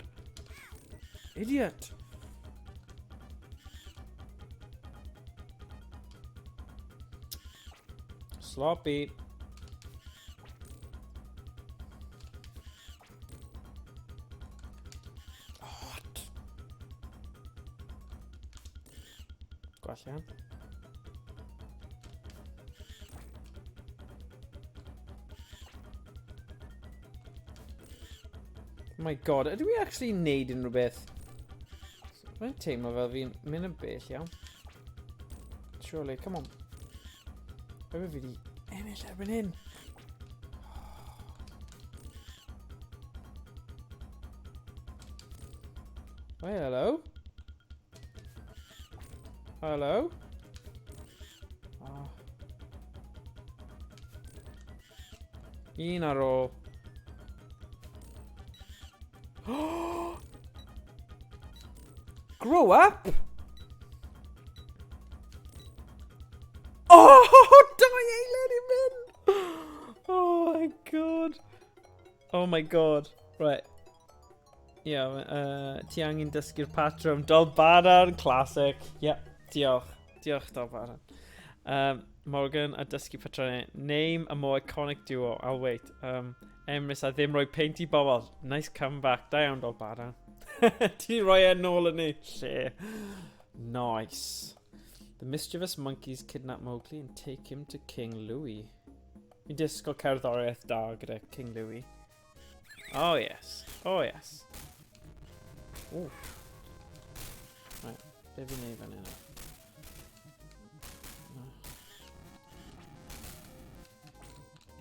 A: Idiot! Sloppy. Oh, Gwelliant. Oh my god, ydw i actually neud unrhyw beth? Mae'n teimlo fel fi'n mynd yn bell iawn. Surely, come on. Be fi wedi ennill erbyn hyn? Hey, hello. Hello? Oh. Un ar ôl. Grow up! Oh, dau eiliad i mynd! Oh my god. Oh my god. Right. Ie, yeah, ti angen dysgu'r patrwm. Dolbadarn classic. Ie, yeah, diolch. Diolch, Dolbadarn. Morgan a dysgu patrymau. Name a more iconic duo. I'll wait. Emrys a ddim rhoi peint i bobl. Nice comeback. Da iawn, Dolbadarn. Ti roi e nôl yn ei lle. Nice. The mischievous monkeys kidnap Mowgli and take him to King Louis. Fi'n disgwyl cerddoriaeth da gyda King Louis. Oh yes. Oh yes. Ooh. Right, be fi'n neud fan hyn?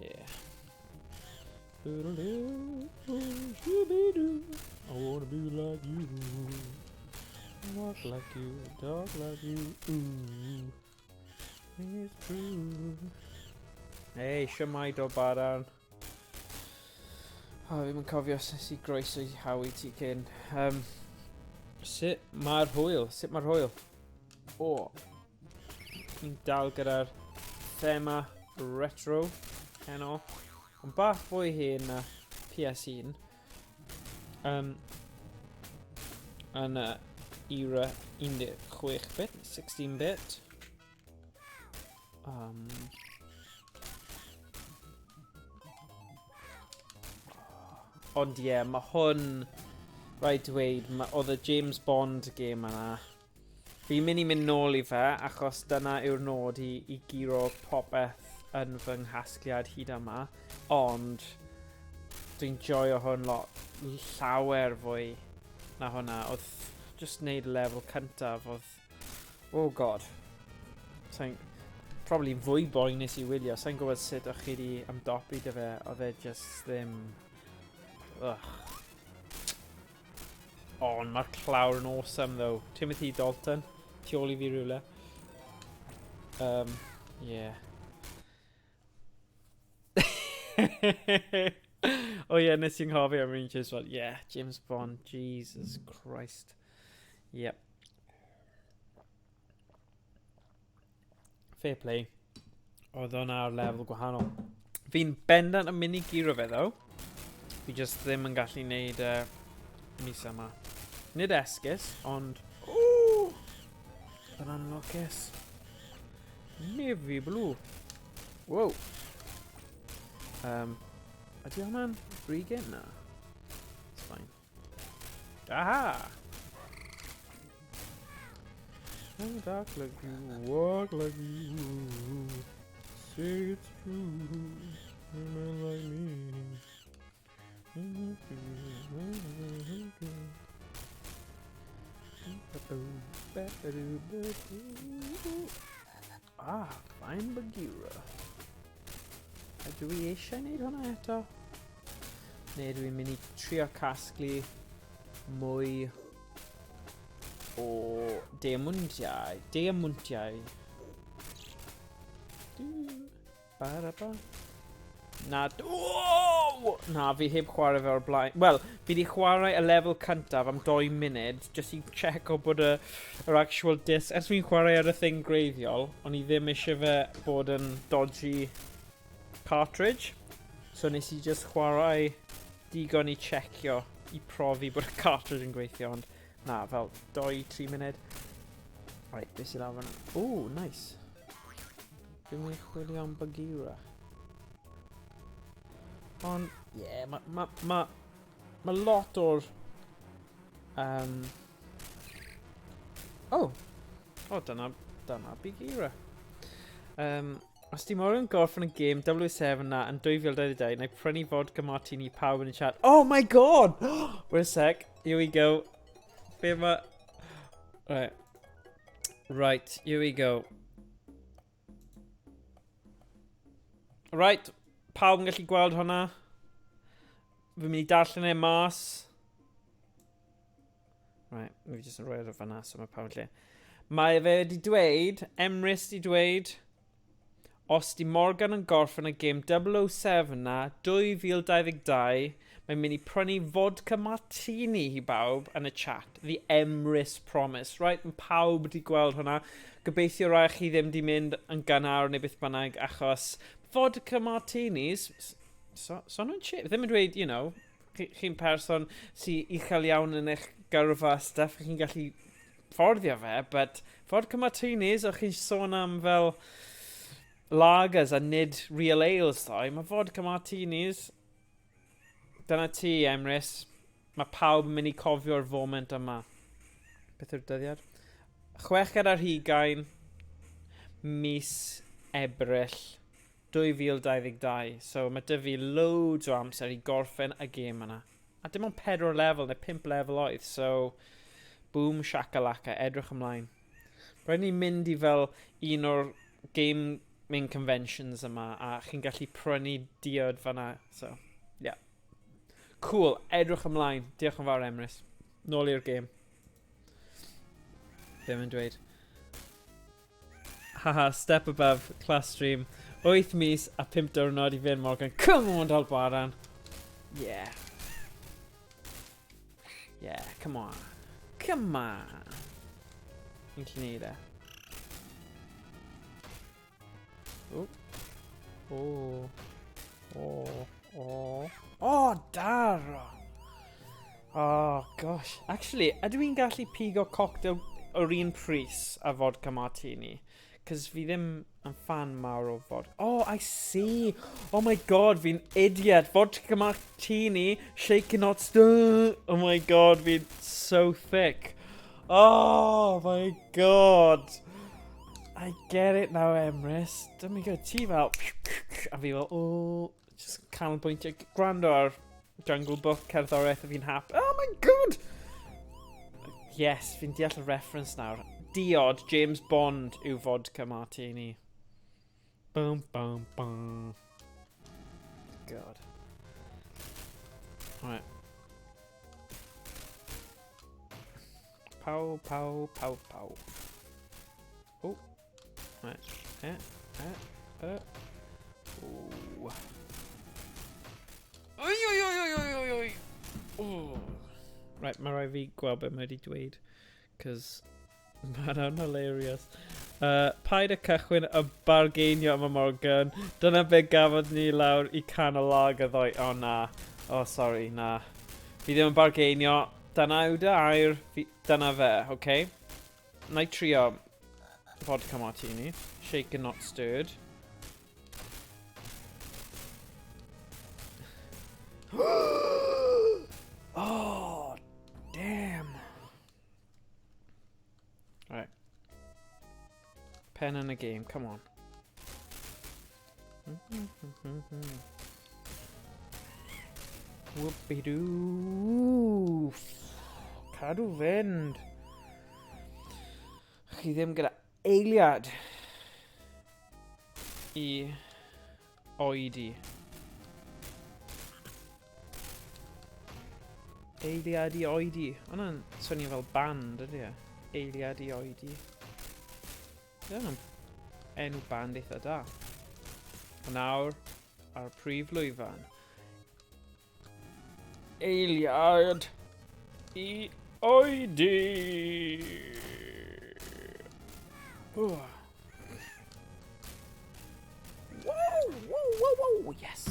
A: Yeah. I wanna be like you. Walk like you, talk like you. Ooh. It's true. Hey, siwmai do badarn. O, fi'n cofio sut i groeso i haw i ti cyn. Sut mae'r hwyl? Sut mae'r hwyl? O, ni'n dal gyda'r thema retro heno. Ond bach fwy hen na PS1. Yn y era 16-bit, 16-bit. Ond ie, yeah, mae hwn, rhaid dweud, oedd y James Bond game yna. Fi'n mynd i mynd nôl i fe, achos dyna yw'r nod i guro popeth yn fy nghasgliad hyd yma. Ond dwi'n joio hwn lot llawer fwy na hwnna. Oedd just neud y lefel cyntaf, oedd... Oh god. Sa'n... Probably fwy boenus i wylio. Sa'n gwybod sut o'ch chi wedi ymdopi dy fe. Oedd e just ddim... Ugh. Ond mae'r clawr yn awesome though. Timothy Dalton. Tu ôl i fi rhywle. Yeah. O ie, nes i'n nghofio am un James Bond. Yeah, James Bond. Jesus Christ. Yep. Fair play. Oedd o'n ar lefel gwahanol. Fi'n bendant yn mynd i guro fe ddo. Fi just ddim yn gallu neud mis yma. Nid esgus, ond... Ooh! Yn anlwcus. Navy blue. Wow. Ydy hwnna'n brigyn? Na. It's fine. Aha! I talk like you, walk like you, say it's true, you're not like me. Ah, fine Bagheera. Ydw i eisiau gwneud hwnna eto? Neu ydw i'n mynd i trio casglu mwy o diamondiau. Diamondiau. Ba-ra-ba. Na, oh! Na, fi heb chwarae fe o'r blaen. Wel, fi wedi chwarae y lefel cyntaf am 2 munud, jyst i checo bod yr actual disc. Ers fi'n chwarae ar y thing greiddiol, o'n i ddim eisiau fe bod yn dodgy cartridge. So nes i just chwarae digon i checio, i profi bod y cartridge yn gweithio, ond na, fel 2-3 munud. Right, beth sydd lawr fan'na? Ooh, nice. Dwi'n mynd i chwilio am Bagheera. Ond, ie, yeah, mae ma, ma, ma lot o'r... Oh! Oh, dyna Bagheera. Os di Morgan gorffen y gêm W7 na yn 2022, na i prynu vodka martini pawb yn y chat. Oh my god! Wait a sec, here we go. Be ma... Right. Right, here we go. Right, pawb yn gallu gweld hwnna. Fi'n mynd i darllen e mas. Right, fi jyst yn rhoi ar fan'na, so mae pawb yn lle. Mae fe wedi dweud, Emrys wedi dweud, os di Morgan yn gorffen y gêm 007 na, 2022, mae'n mynd i prynu vodka martini i bawb yn y chat. The Emrys Promise. Right, mae pawb wedi gweld hwnna. Gobeithio rai chi ddim di mynd yn gynnar neu beth bynnag, achos vodka martinis, so nhw'n cheap. Ddim yn dweud, chi'n person sy'n uchel iawn yn eich gyrfa stuff, chi'n gallu fforddio fe, but vodka martinis, o'ch chi'n sôn am fel lagers a nid real ales ddoe, mae vodka martinis, dyna ti, Emrys, mae pawb yn mynd i cofio'r foment yma. Beth yw'r dyddiad? 26 mis Ebrill 2022. So mae dy fi loads o amser i gorffen y gêm yna. A dim ond 4 lefel neu 5 lefel oedd, so boom shakalaka, edrych ymlaen. Rhaid ni mynd i fel un o'r gaming conventions yma a chi'n gallu prynu diod fan'na, so yeah. Cool, edrych ymlaen. Diolch yn fawr, Emrys. Nôl i'r gêm. Ddim yn dweud. Haha, step above, class stream. 8 mis a 5 diwrnod i fynd, Morgan. Come on, Dolbaran. Yeah. Yeah, come on. Come on. Fi'n gallu neud e. Oh. Oh. Oh. Oh. Oh, daro! Oh, gosh. Actually, ydw i'n gallu pigo cocktail o'r un pris a vodka martini? Cos fi ddim yn fan mawr o vodka. Oh, I see. Oh my god, fi'n idiot. Vodka martini, shaken not stirred. Oh my god, fi'n so thick. Oh my god. I get it now, Emrys. Dyma go, ti fel... A fi fel, oh... Just canolbwyntio. Gwrando ar Jungle Book, cerddoriaeth a fi'n hap. Oh my god! Yes, fi'n deall y reference nawr. Diod James Bond yw vodka martini. Bum, bum, bum. God. Right. Pow, pow, pow, pow. Oh. Right. Oh. Oi, oi, oi, oi, Oh. Right, mae rhaid fi gweld beth mae wedi dweud. Cos mae hwnna'n hilarious. Paid y cychwyn y bargeinio yma, Morgan. Dyna be gafodd ni lawr i canolog y ddoe. O, oh, na. Oh, sorry, na. Fi ddim yn bargeinio. Dyna yw dy air. Fi, dyna fe, oce? Okay? Na i trio vodka martini. Shaken, not stirred. Oh, damn. Right. Pen in the game, come on. Whoopie-doo. Cadw fynd. Chi ddim gyda eiliad i oedi. Eiliad i oedi. Hwna'n swnio fel band, ydy e? Eiliad i oedi. Dyna'n enw band eitha da. A nawr, ar y prif lwyfan. Eiliad i oedi! Wow, wow, wow, wow, yes!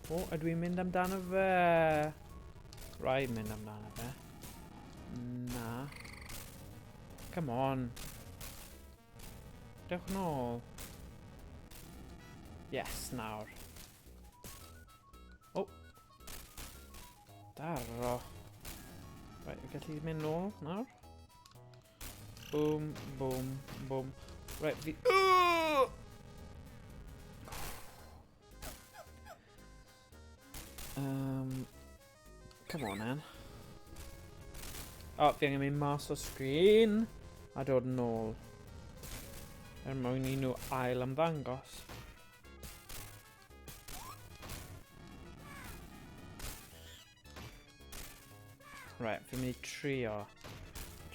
A: O, ydw i'n mynd amdano fe? Rhaid mynd amdano fe. Na. Come on. Dewch nôl. Yes, nawr. O. Oh. Daro. Right, fi'n gallu mynd nôl nawr. Boom, boom, boom. Right, fi... Come on, man. O, oh, fi angen mynd mas o sgrin a dod nôl. Er mwyn i nhw ail ymddangos. Right, fi'n mynd i trio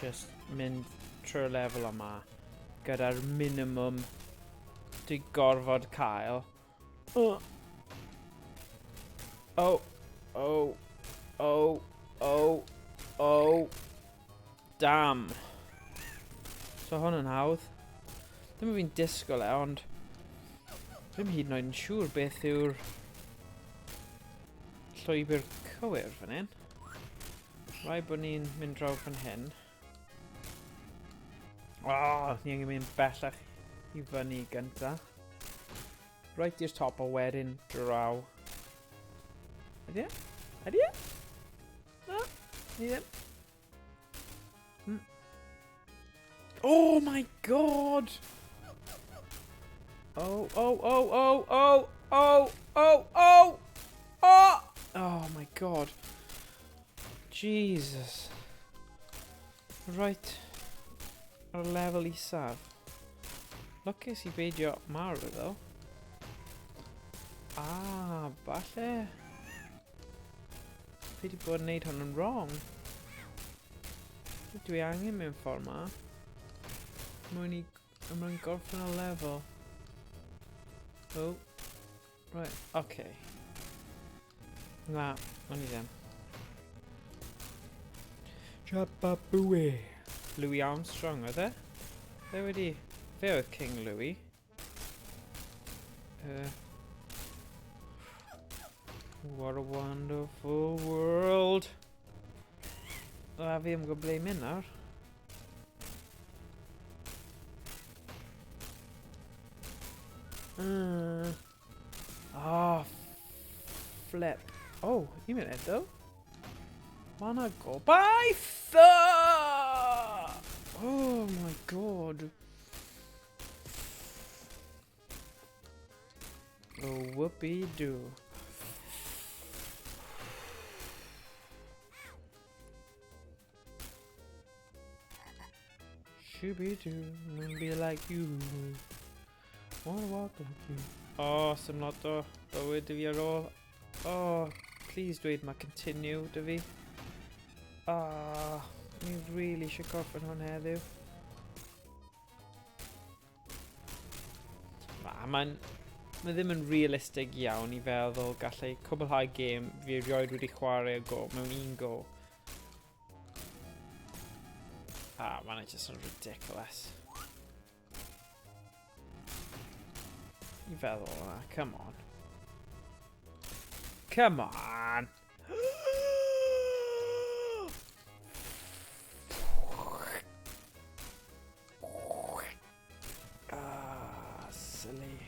A: just mynd trwy'r lefel yma gyda'r minimum dwi gorfod cael. Oh, oh, oh, oh, oh, oh. Damn. So hwn yn hawdd. Ddim yn fi'n disgwyl e, ond ddim hyd yn oed yn siŵr beth yw'r llwybr cywir fan hyn. Rhaid bod ni'n mynd draw fan hyn. Oh, ni angen mynd bellach i fyny gynta. Right i'r top a wedyn draw. Ydy e? Ydy e? Na, ni ddim. Oh my god! Oh, oh, oh, oh, oh, oh, oh, oh! Oh! Oh my god. Jesus. Right. Ar lefel isaf. Lwcus i beidio marw, ddo. Ah, falle. Fi wedi bod yn neud hwn yn wrong. Dwi angen mynd ffordd ma. Mwyn i... Mwyn gorffen y lefel. Oh. Right, okay. Na, o'n i ddim. Chababooey. Louis Armstrong, oedd e? Fe wedi... Fe oedd King Louis. What a wonderful world. A fi ddim yn gwybod ble i mynd nawr. Oh, flip. Oh, un munud though. Mae yna gobaith! Oh my god. Oh, whoopie-doo. Shooby-doo, and be like you. Wanna walk like you. Oh, sy'n lot o bywyd dy fi ar ôl. Oh, please dweud mae continue dy fi. Ah, oh, ni really eisiau gorffen hwn heddiw. mae'n mae ddim yn realistig iawn i feddwl gallai cwblhau gêm fi erioed wedi chwarae o go mewn un go. Ah, mae'n just yn ridiculous. I feddwl hwnna, come on. Come on! Ah, silly.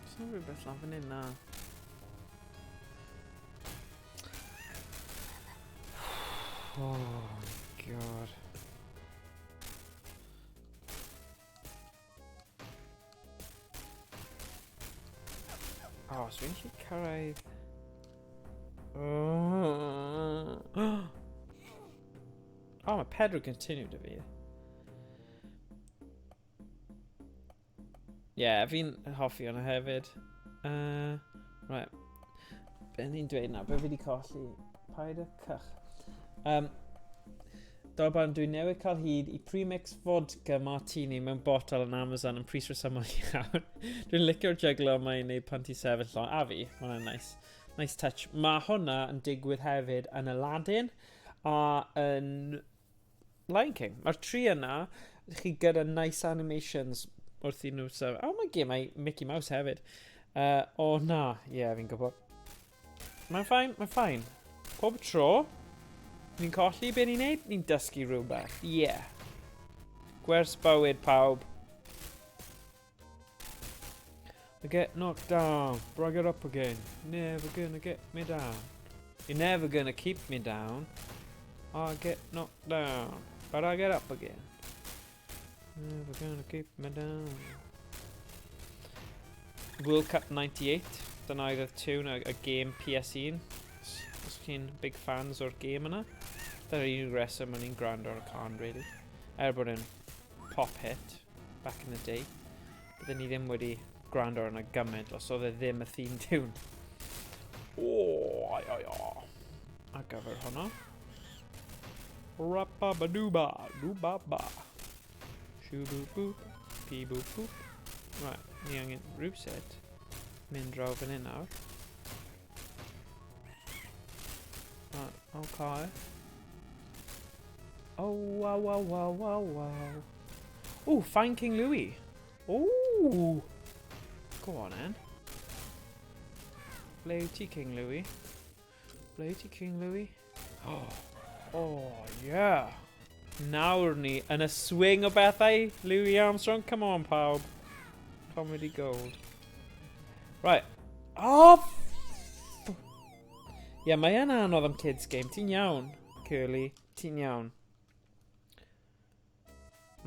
A: Oes 'na rhywbeth lan fan hyn na? Oh my god. Oh, so fi'n gallu cyrraedd... Oh, oh mae Pedro continue dy fi. Ie, yeah, fi'n hoffi hwnna hefyd. Right. Be ni'n dweud nawr? Be fi wedi colli? Paid y cych. Dorban, dwi newydd cael hyd i premix vodka martini mewn botel yn Amazon yn pris rhesymol iawn. Dwi'n licio'r jyglo mae'n neud pan ti'n sefyll lan. A fi, ma' hwnna'n nice. Nice touch. Mae hwnna yn digwydd hefyd yn Aladdin a yn Lion King. Mae'r tri yna, chi gyda nice animations wrth i nhw sef... Oh, mae gemau Mickey Mouse hefyd. O na, ie, yeah, fi'n gwybod. Mae'n fine, mae'n fine. Pob tro, ni'n colli be ni'n neud, ni'n dysgu rhywbeth. Ie. Yeah. Gwers bywyd pawb. I get knocked down, but I get up again. Never gonna get me down. You're never gonna keep me down. I get knocked down, but I get up again. Never gonna keep me down. World Cup 98. Dyna oedd y tune, y game PS1. Os chi'n big fans o'r game yna. Dyna'r unig reswm o'n i'n gwrando ar y can, really. Er bod e'n pop hit back in the day. Bydden ni ddim wedi gwrando arno gymaint os oedd e ddim y theme tune. O, ai, ai, ai. Ar gyfer hwnna. Rapabadooba, dooba-ba. Shoo-boop-boop, pee-boop-boop. Right, ni angen rhywsut mynd draw fan hyn nawr. Right, okay. Oh, wow, wow, wow, wow, wow. Oh, find King Louis. Oh! Go on then. Ble wyt ti, King Louis? Ble wyt ti, King Louis? Oh, oh yeah. Nawr ni yn y swing o bethau. Louis Armstrong, come on pawb. Comedy gold. Right. Oh! Ie, yeah, mae e'n anodd am kids game. Ti'n iawn, Curly. Ti'n iawn.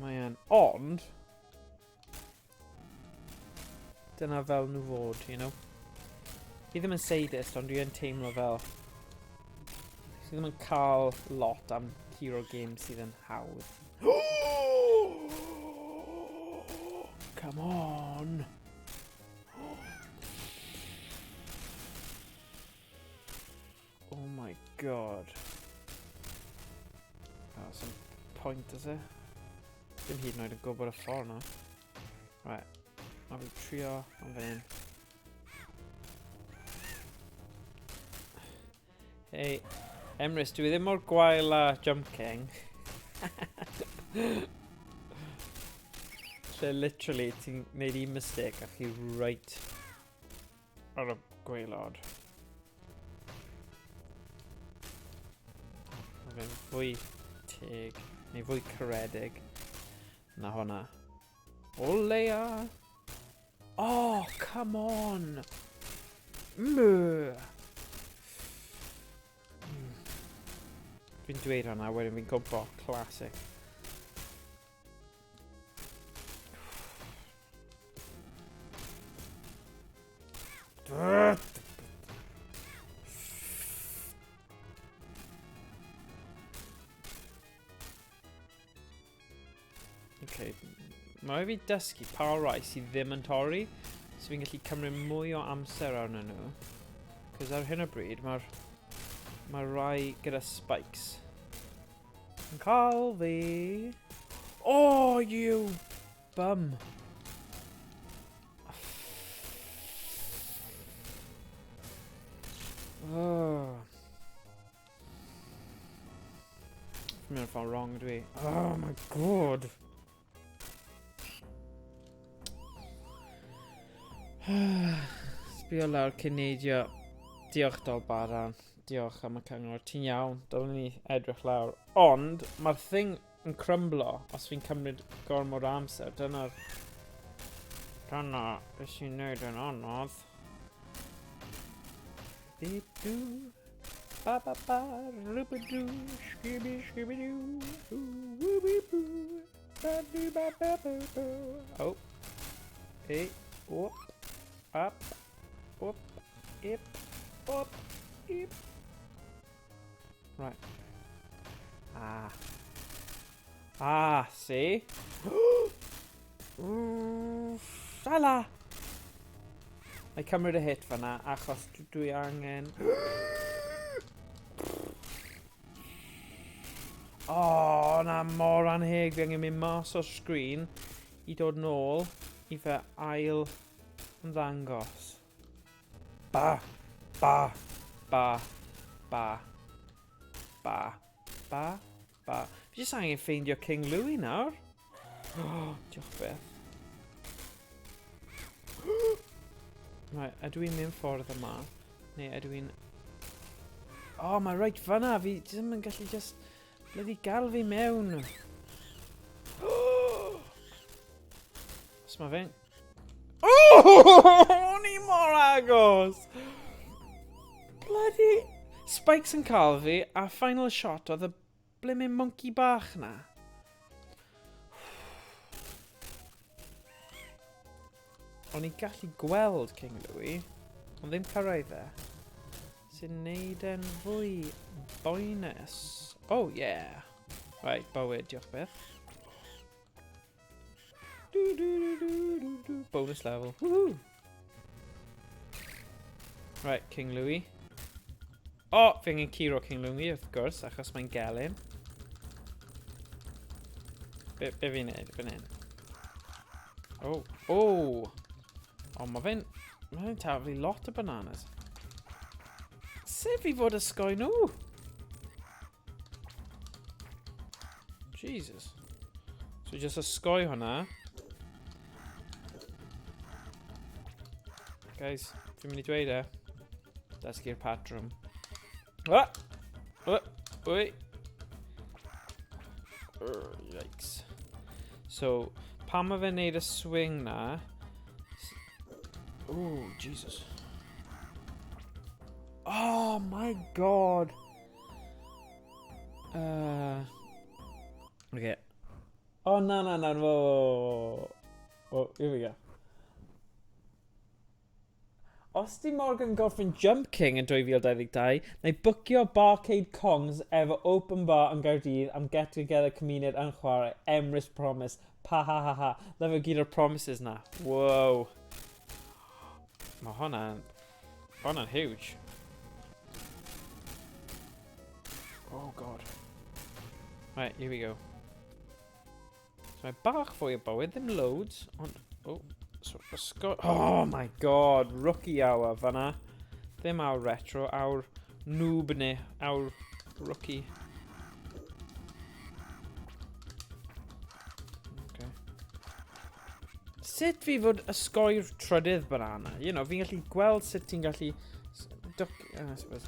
A: Mae e'n. Ond... Dyna fel nhw fod, you know. Fi ddim yn sadist, ond dwi yn teimlo fel... Fi ddim yn cael lot am hero games sydd yn hawdd. Come on! Oh my god. Oh, some point, is it? Dim hyd yn oed yn gwybod y ffordd na. Right. Mae fi trio am fan hyn. Hey, Emrys, dwi ddim mor gwael â Jump King. Lle literally ti'n gwneud un mistake a chi right ar y gwaelod. Mae fe'n fwy teg, neu fwy caredig na hwnna. O leia! Oh, come on! Mwh. Fi'n dweud hwnna, wedyn fi'n gwybod, classic. Okay. Mae fi dysgu pa rai sydd ddim yn torri, so fi'n gallu cymryd mwy o amser arnyn nhw. Cos ar hyn o bryd, mae'r mae rai gyda spikes yn cael fi. Oh, you! bum. Oh. Fi'n mynd ffordd wrong dwi. Oh my god. Sbio lawr cyn neidio. Diolch Dol Baran. Diolch am y cyngor. Ti'n iawn. Dylwn ni edrych lawr. Ond mae'r thing yn crymblo os fi'n cymryd gormod o amser. Dyna'r... Dyna beth sy'n neud yn anodd. Di-do, ba ba ba, rwba-doo, sgibi sgibi-doo, woo-wee-boo, ba-doo-ba-ba-boo-boo. Oh. E, op, up, op, ip, op, ip. Right. Ah. Ah, see? Sala! Mae cymryd y hit fanna achos dwi angen... Oh, na mor anheg. Fi angen mynd mas o'r sgrin i dod nôl i fe ail ymddangos. Ba, ba, ba, ba, ba, ba, ba. Fi jyst angen ffeindio King Louis nawr. Oh, diolch beth. Right, ydw i'n mynd ffordd yma? Neu ydw i'n... Oh, mae reit fyna. Fi ddim yn gallu just bloody gael fi mewn. Os mae fe'n... Oh! O'n i mor agos! Bloody... Spikes yn cael fi, a final shot oedd y blimmin monkey bach na. O'n i'n gallu gweld King Louis, ond ddim cyrraedd e. Sy'n neud e'n fwy boenus. Oh, yeah. Right, bywyd, diolch beth. Du, du, du, du, du. Bonus level. Woohoo! Right, King Louis. O, oh, fi angen curo King Louis, wrth gwrs, achos mae'n gelyn. Be, be fi'n neud fan hyn? Oh, oh! O, oh, mae fe'n... Mae fe'n taflu lot o bananas. Sef i fod ysgoi nhw? Jesus. So just osgoi hwnna. Guys, fi'n mynd i dweud e. Dysgu'r patrwm. Ah! Ah! Ui! Yikes. So, pan mae fe'n neud y swing na... Oh, Jesus. Oh my god! Okay. Oh, na, na, na, whoa, whoa, whoa, whoa. Here we go. Os di Morgan gorffen Jump King yn 2022, na i bwcio Barcade Kongs efo Open Bar yn Gaerdydd am get together cymuned yn chwarae Emrys Promise. Pa ha ha ha. Lyfio gyd o'r promises na. Wow. Mae hwnna'n... Hwnna'n huge. Oh god. Right, here we go. So mae bach fwy o bywyd, ddim loads, ond... Oh, so, ysgo... Oh my god, rookie hour fanna. Ddim awr retro, awr noob ni, awr rookie. Okay. Sut fi fod ysgoi'r trydydd banana? You know, fi'n gallu gweld sut ti'n gallu... Duck, I suppose.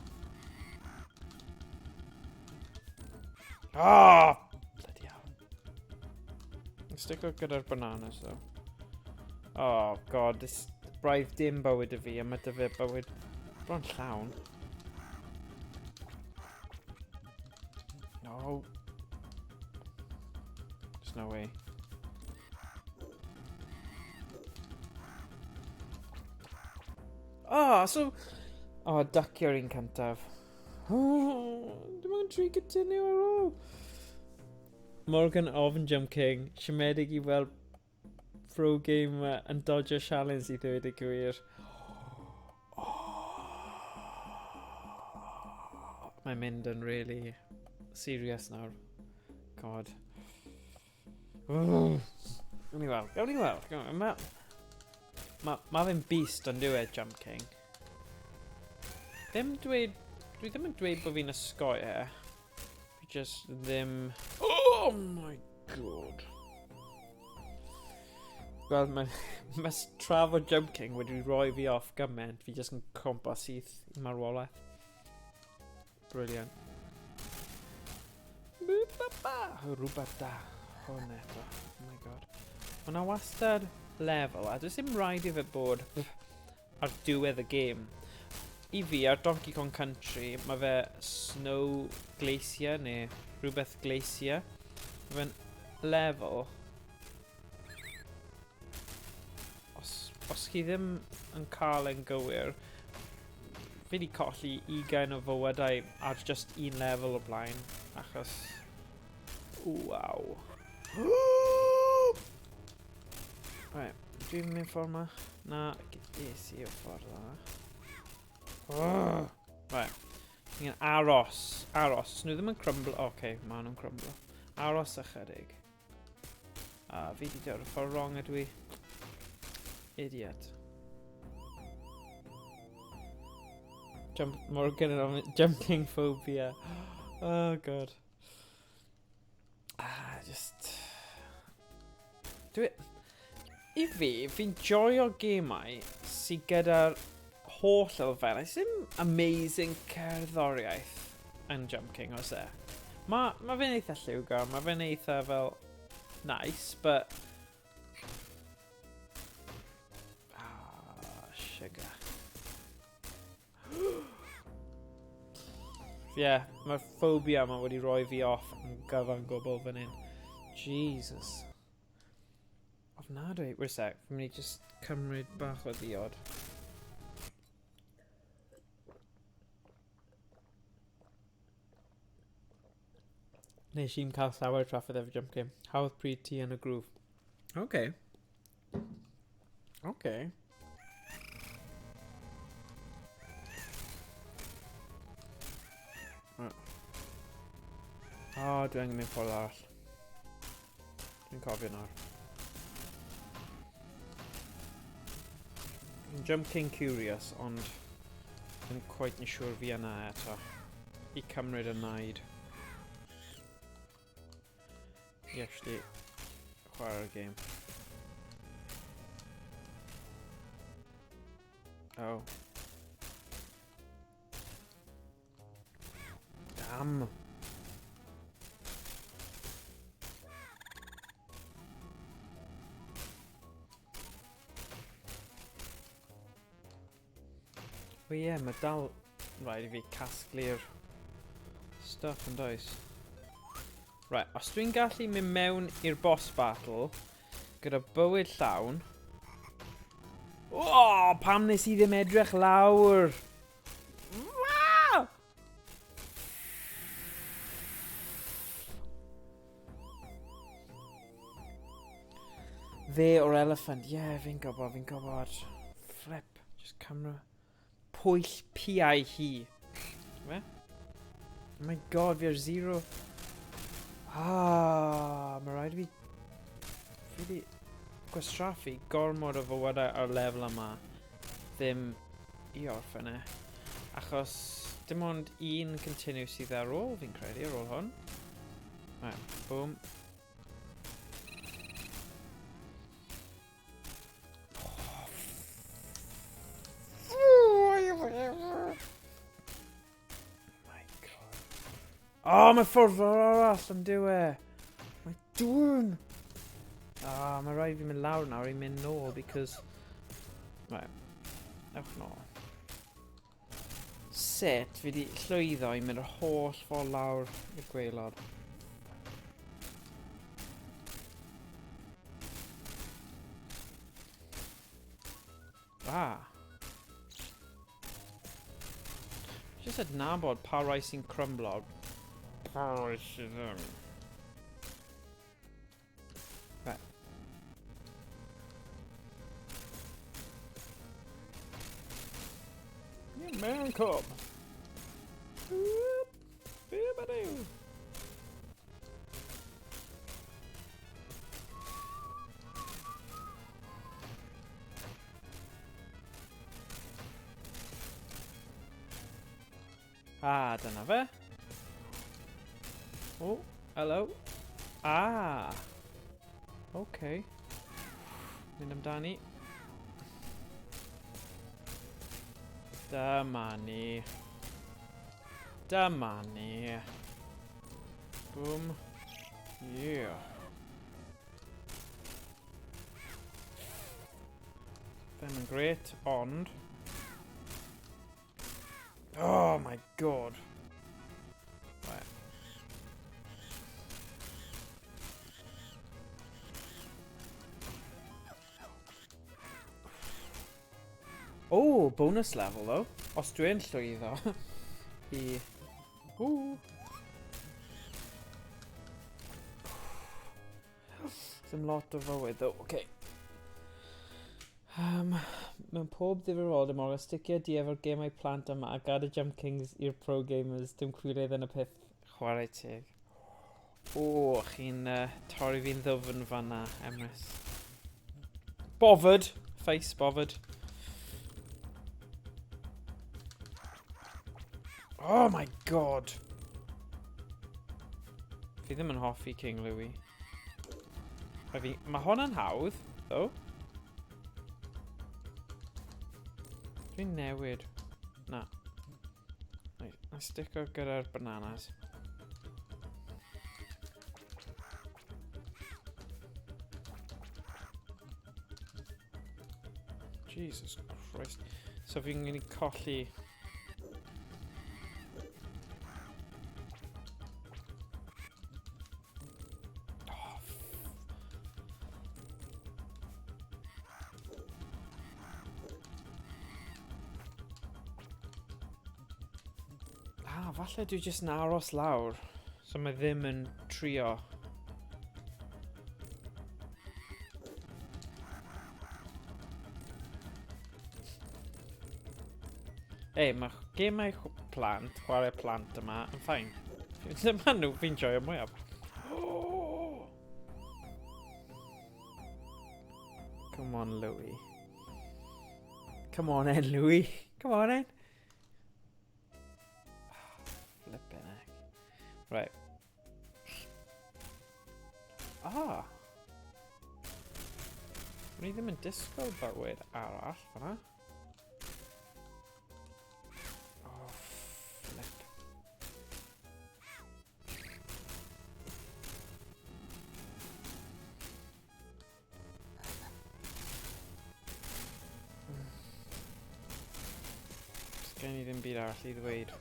A: Ah! Bloody hell. Stick gyda'r bananas, though. Oh, god, this braidd dim bywyd y fi, a mae dy fe bywyd bron llawn. No. There's no way. Oh, so... Oh, duckio'r un cyntaf. Oh, dim ond tri continue ar ôl. Morgan ofn Jump King, siomedig i weld pro gamer yn dodger challenge i ddweud y gwir. Oh, mae'n mynd yn really serious nawr. God. Gawn ni weld, gawn ni weld. Mae ma, ma fe'n beast ond yw e, Jump King. Ddim dweud... Dwi ddim yn dweud bod fi'n ysgoi e. Fi just ddim... Oh my god. Wel, mae ma trafod Jump King wedi rhoi fi off gymaint. Fi just yn cwmpa syth i marwolaeth. Brilliant. Rhywbeth da. Hwn eto. Oh my god. Mae yna wastad lefel, a does dim rhaid i fe bod ar diwedd y gêm. I fi, ar Donkey Kong Country, mae fe Snow Glacier neu rhywbeth Glacier. Mae fe'n lefel. Os, os chi ddim yn cael e'n gywir, fi wedi colli 20 o fywydau ar just un lefel o blaen, achos... Waw. Right, dwi'n mynd ffordd ma. Na, ges i o ffordd yna. Oh. Right. Ni'n aros, aros. Os nhw ddim yn crumble... Oce, okay, maen nhw'n crumble. Aros ychydig. A fi wedi dod y ffordd wrong ydw i. Idiot. Jump, Morgan yn jumping phobia. Oh god. Ah, just... Dwi... I fi, fi'n joio gemau sydd gyda'r holl elfennau. Sy'n amazing cerddoriaeth yn Jump King, oes e? Mae ma fe'n eitha lliwgar, mae fe'n eitha fel nice, but... Ah, sugar. Ie, yeah, mae'r ffobia yma wedi rhoi fi off yn gyfan gwbl fan hyn. Jesus. Ofnadwy. Wait a sec, fi'n mynd i just cymryd bach o ddiod. Nes i'n cael llawer trafferth efo Jump Game. Hawdd pryd ti yn y groove. Okay. Okay. O, oh, dwi angen mynd ffordd arall. Dwi'n cofio nawr. Dwi'n Jump King Curious, ond ddim quite yn siŵr fi yna eto. I cymryd y naid. I actually chwarae'r game. Oh. Damn. O ie, yeah, mae dal rhaid i fi casglu'r stuff yn does. Right, os dwi'n gallu mynd mewn i'r boss battle gyda bywyd llawn... Oh, pam nes i ddim edrych lawr? Fe o'r elephant, ie, yeah, fi'n gwybod, fi'n gwybod. Flip, just camera. Pwyll piau hi. Fe? Oh my god, fi ar zero. Ah, mae rhaid i fi... Fi di gwastraffu gormod o fywydau ar lefel yma. Ddim i orffen e. Achos dim ond un continue sydd ar ôl, fi'n credu, ar ôl hwn. Right, boom. My god. Oh, mae ffordd arall yn dyw e. Mae dŵn. Ah, mae rhaid fi mynd lawr nawr i mynd nôl because... Right. Ewch nôl. Sut fi di llwyddo i mynd yr holl ffordd lawr i'r gwaelod? Ah. Just adnabod pa rai sy'n crymblo, pa rai sydd ddim. Right. Yeah, man cub. Ah, dyna fe. Oh, hello. Ah. Okay. Mynd amdani. Dyma ni. Dyma ni. Boom. Yeah. Ddim yn gret, ond... Oh my god. Right. Oh, bonus level though. Os dwi'n llwyddo i... Ooh. Ddim lot o fywyd though, okay. Um, mewn pob ddifrifol dim o'r sticio di efo'r gemau plant yma a gad y Jump Kings i'r pro gamers, dim cwilydd yn y peth chwarae teg. O, chi'n torri fi'n ddwfn fanna, Emrys. Bofyd! Face bofyd. Oh my god! Fi ddim yn hoffi King Louis. Fi, mae hwn yn hawdd, though. Dwi'n newid. Na. Na stico gyda'r bananas. Jesus Christ. So fi'n mynd i colli... Oh, Ah, falle dwi jyst yn aros lawr. So mae ddim yn trio. Ei, mae gemau plant, chwarae plant yma, yn ffain. Dyma nhw fi'n joio mwyaf. Come on, Louis. Come on, then, Louis. Come on, then. Flippin' heck. Right. Ah! O'n i ddim yn disgwyl bywyd arall fanna. Oh, flip. Gen i ddim byd arall i ddweud.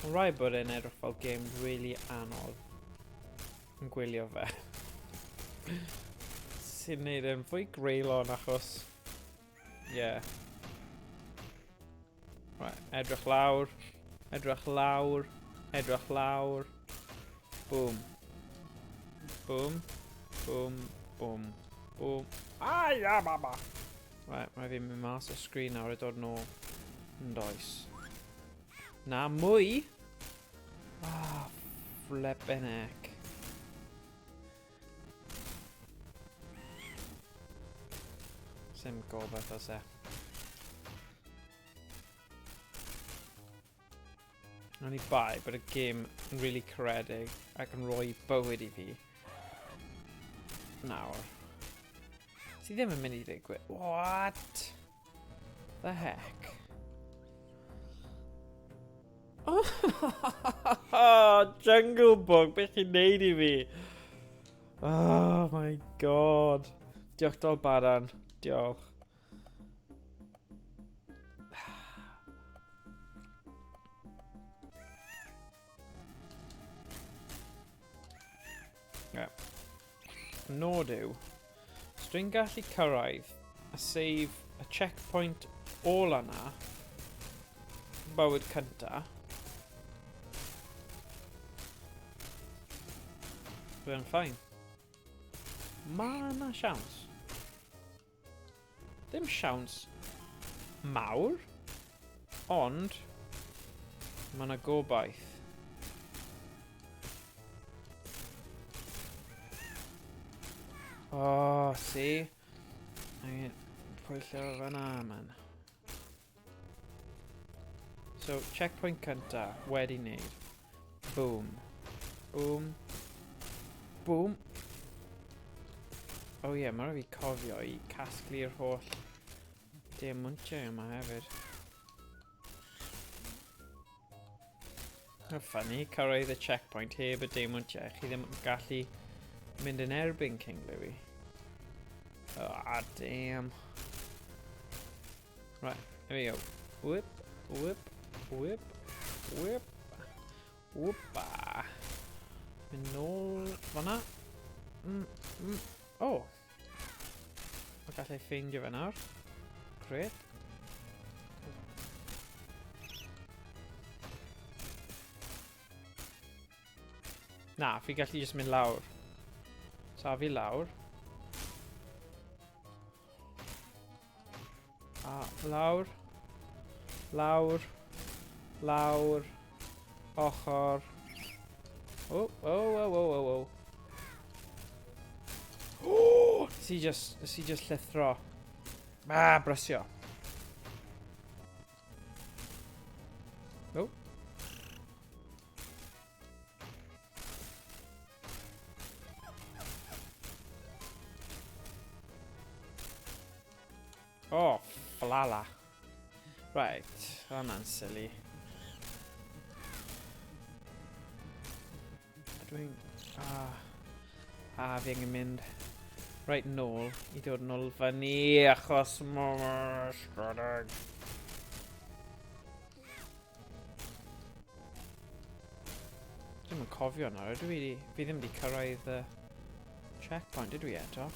A: Mae'n rhaid bod e'n edrych fel game really anodd yn gwylio fe. Sy'n neud e'n fwy greulon achos... Yeah. Right, edrych lawr. Edrych lawr. Edrych lawr. Boom. Boom. Boom. Boom. Boom. Ai, a mama! Right, mae fi'n mynd mas o sgrin nawr i dod nôl. Yn does. Na mwy! Ah, flippin' heck. Sim gobeith oes e. O'n i bai bod y gêm yn really caredig ac yn rhoi bywyd i fi. Nawr. Sy ddim yn mynd i ddigwydd. What? The heck? Oh, Jungle Book, beth chi'n neud i fi? Oh my god. Diolch Dol Baran. Diolch. Yeah. Nod yw, os dwi'n gallu cyrraedd a save y checkpoint ola na, bywyd cynta, bydd ffain. Mae yna siawns. Ddim siawns mawr, ond mae yna gobaith. Oh, see? Angen pwyllio fan'na, man. So, checkpoint cynta, wedi wneud. Boom. Boom. Boom. Oh yeah, mae rhaid fi cofio i casglu'r holl diamwntiau yma hefyd. Mae'n funny, cyrraedd y checkpoint heb y diamwntiau, chi ddim yn gallu mynd yn erbyn King Louis. Ah, oh, damn. Right, there we go. Whip, whip, whip, whip. Whoopa. Mynd nôl fanna. Oh. Mae gallai ffeindio fe nawr. Gret. Na, fi gallu jyst mynd lawr. So a fi lawr. A lawr. Lawr. Lawr. Ochr. Oh, oh, oh, oh, oh, oh. Oh! Nes i just, nes i just llithro. Ah, brysio. Oh. Oh, flala. Right, hwnna'n silly. Dwi'n... Ah, ah, fi angen mynd right nôl i dod nôl fyny achos mae'r stradeg. Dwi'n yn cofio nawr, ydw i fi ddim wedi cyrraedd y checkpoint, ydw i eto?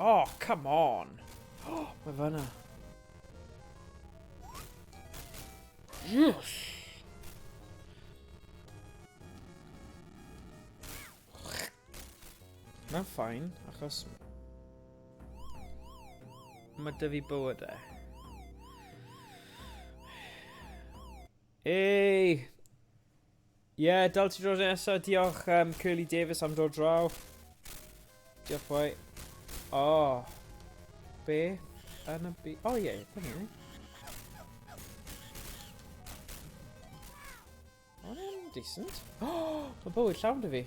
A: Oh, come on! Oh, mae fyna. Yes! Mae'n ffain, achos mae dy fi bywydau. Ei! Ie, yeah, dal ti dro nesaf. Diolch Curly Davis am dod draw. Diolch boi. Oh. Beth yn y byd... Oh ie, yeah, dyna ni. Hwnna'n decent. Oh, mae bywyd llawn dy fi.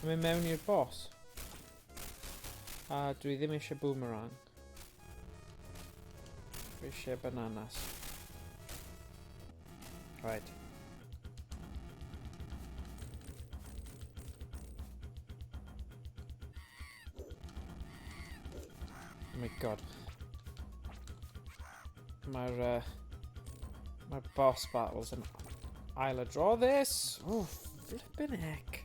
A: Mae'n mynd mewn i'r boss. A dwi ddim eisiau boomerang. Dwi eisiau bananas. Right. Oh my god. Mae'r uh, Mae'r boss battles yn ailadroddus. Oh, flippin' heck.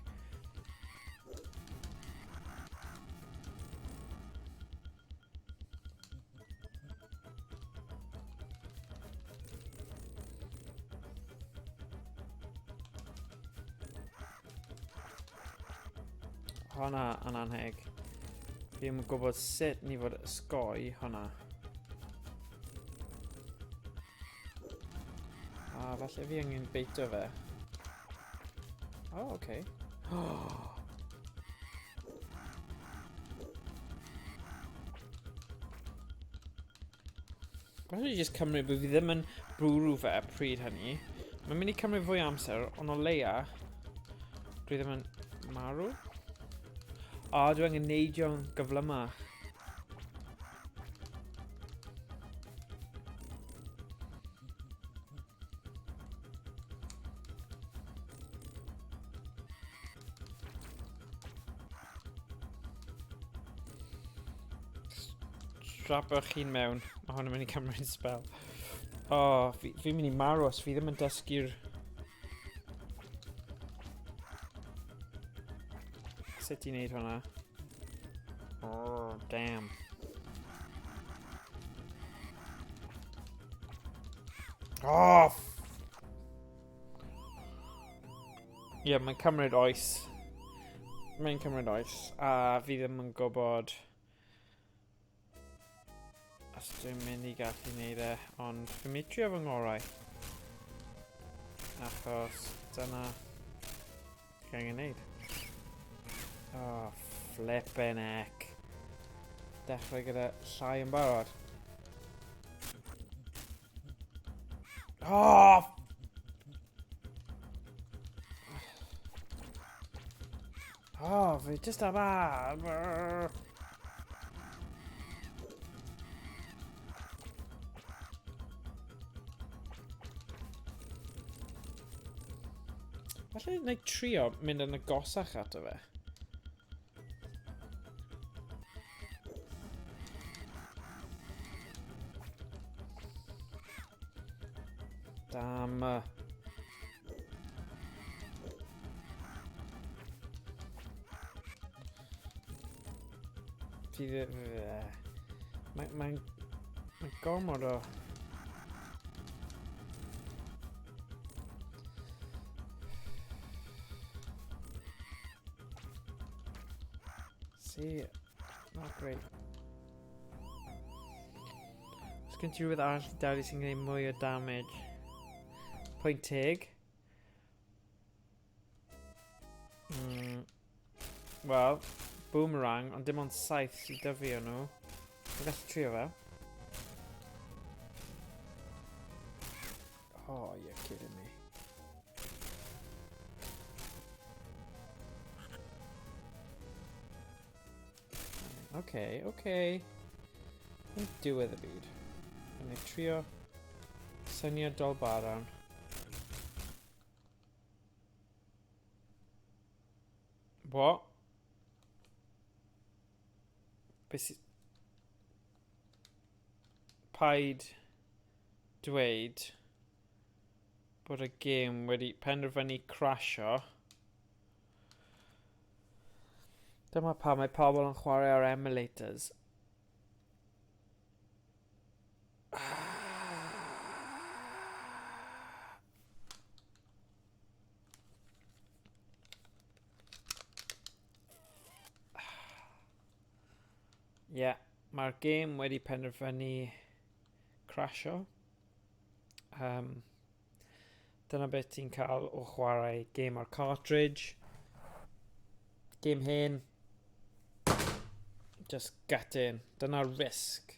A: Honna yn anheg. Fi ddim yn gwybod sut ni fod ysgoi honna. A falle fi angen beito fe. Oh, okay. Oh. Falle jyst cymryd bod fi ddim yn bwrw fe pryd hynny. Mae'n mynd i cymryd fwy amser, ond o leia, dwi ddim yn marw. O, dwi angen neidio'n gyflymach. Strapwch chi'n mewn. Mae hwn yn mynd i cymryd spel. O, oh, fi'n fi mynd i marw os fi ddim yn dysgu'r... Sut i wneud hwnna? Oh, damn. Oh! Ie, yeah, mae'n cymryd oes. Mae'n cymryd oes. A fi ddim yn gwybod os dwi'n mynd i gallu neud e, ond fi'n mynd i trio fy ngorau. Achos dyna fi angen neud. Oh. Flippin' heck. Dechrau gyda llai yn barod. Oh! Oh, fi just am a... Falle wna i trio mynd yn agosach ato fe. Damn. Ti ddim... Mae'n... Mae'n... Mae'n gormod o... See, not great. Os gen ti rhywbeth arall i daflu sy'n gwneud mwy o damage? Pwynt teg. Wel, boomerang, ond dim ond 7 sydd 'da fi o nhw. Dwi'n gallu trio fe. Oh, you're kidding me. Okay, okay. Yn diwedd y byd. Yn ei trio syniad dol baran. What? Be sy... Paid dweud bod y gêm wedi penderfynu crasio. Dyma pam mae pobl yn chwarae ar emulators. Ie, yeah, mae'r gêm wedi penderfynu crasio. Dyna beth ti'n cael o chwarae gêm ar cartridge. Gêm hen. Just gutting. Dyna risk.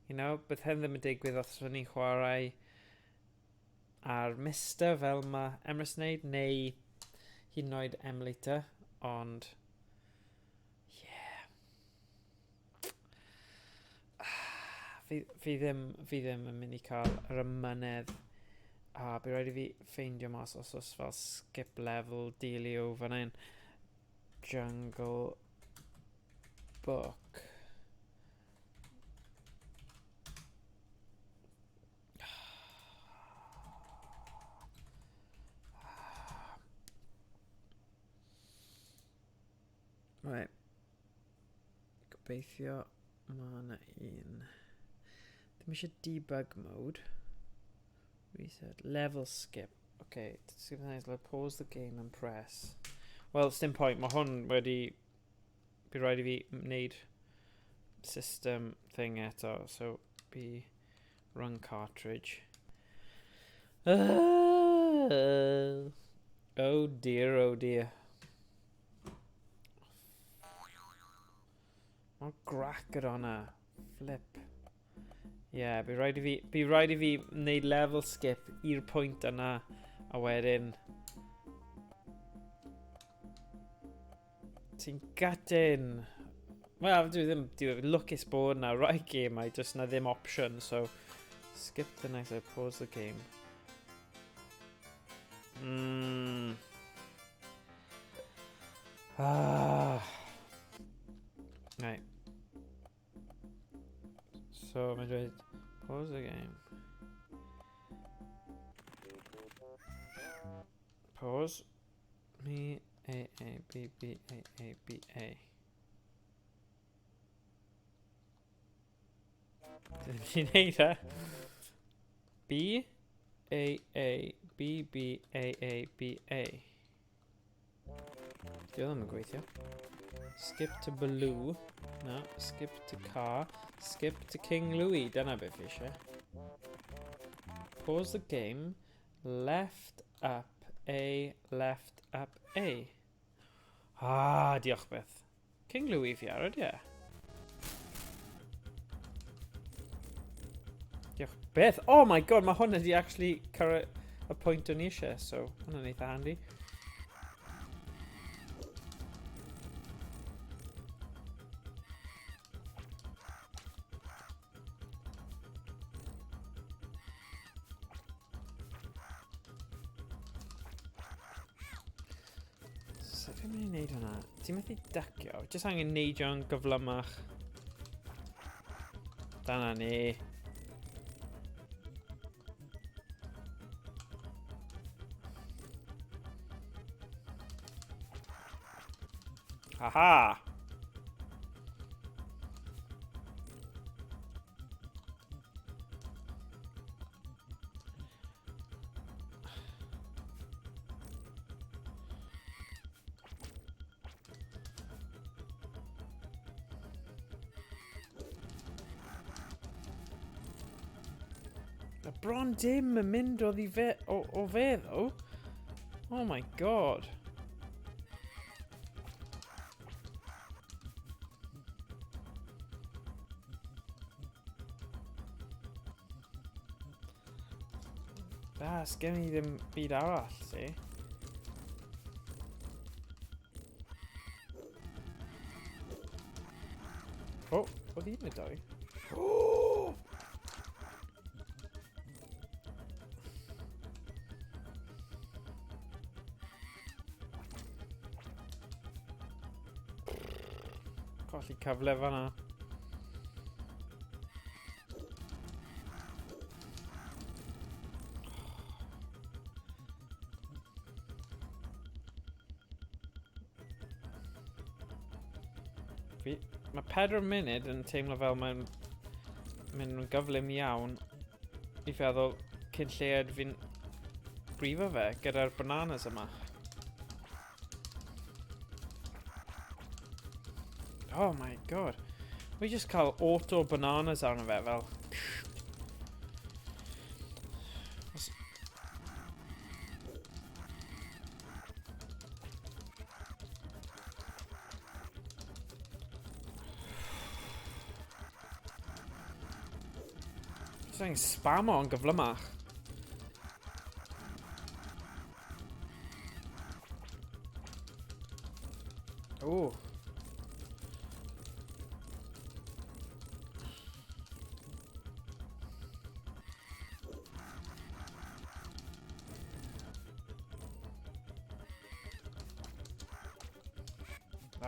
A: You know, bydd hyn ddim yn digwydd os o'n i'n chwarae ar Mister fel mae Emrys wneud, neu hyd yn oed emulator, ond yeah. Fi, fi ddim yn mynd i cael yr ymynedd a by rhaid i fi ffeindio mas os oes fel skip level dealio fan hyn. Jungle Book. Right. Gobeithio mae yna un. Ddim eisiau debug mode. Reset. Level skip. Okay, skip the next level. Pause the game and press. Wel, dim point. Mae hwn wedi... Bydd rhaid i fi wneud system thing eto. So, be run cartridge. Oh, oh dear, oh dear. Mae'r grac gyda hwnna. Flip. Ie, yeah, bydd rhaid i fi wneud level skip i'r pwynt yna a wedyn... Ti'n gutting. Wel, dwi ddim, dwi lwcus bod na rai gemau, just na ddim option, so skip the next, pause the game. Ah. Right. So, mae'n dweud, pause the game. Pause. Me, A, A, B, B, A, A, B, A. Dwi'n neud e. B, A, A, B, B, A, A, B, A. Di o ddim yn gweithio. Skip to Baloo. No, skip to car. Skip to King Louis. Dyna beth fi eisiau. Pause the game. Left, up, A, left, up, A. Ah, diolch beth. King Louis fi ar ydy e? Diolch beth. Oh my god, mae hwn ydi actually cyrraedd y pwynt o'n i eisiau, so hwnna'n eitha handy. Sut fi'n mynd i wneud hwnna? Ti'n methu ducio. Jyst angen neidio'n gyflymach. Dyna ni. Aha! Mae bron dim yn mynd o, fe, o, o fe, ddo. Oh my god. Da, sgen i ddim byd arall, si. O, oh, oedd un neu dau? Oh! Colli cyfle fan'na. Fi, mae 4 munud yn teimlo fel mae'n mynd yn gyflym iawn i feddwl cyn lleied fi'n brifo fe gyda'r bananas yma. Oh my god. We just cael auto bananas arno fe fel... Just angen spam o'n gyflymach. Ooh.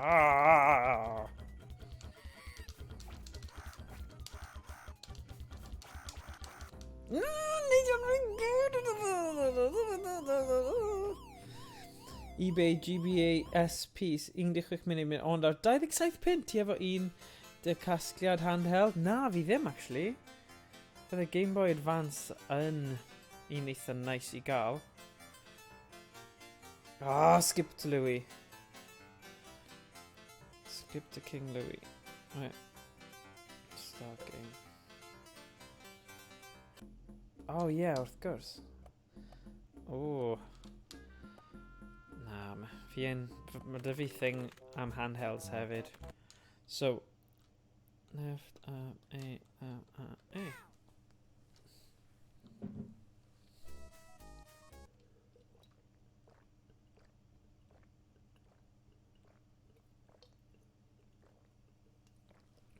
A: Ah! eBay GBA SP 16 munud mynd, ond ar 27 punt ti efo un dy casgliad handheld? Na, fi ddim actually. Bydde Game Boy Advance yn un eitha nice i gael. Ah, skip to Louis. Skip to King Louis. Right. Start game. Oh yeah, wrth gwrs. O. Na, fi yn... Mae dy fi thing am handhelds hefyd. So, left, up, A, A, A, A.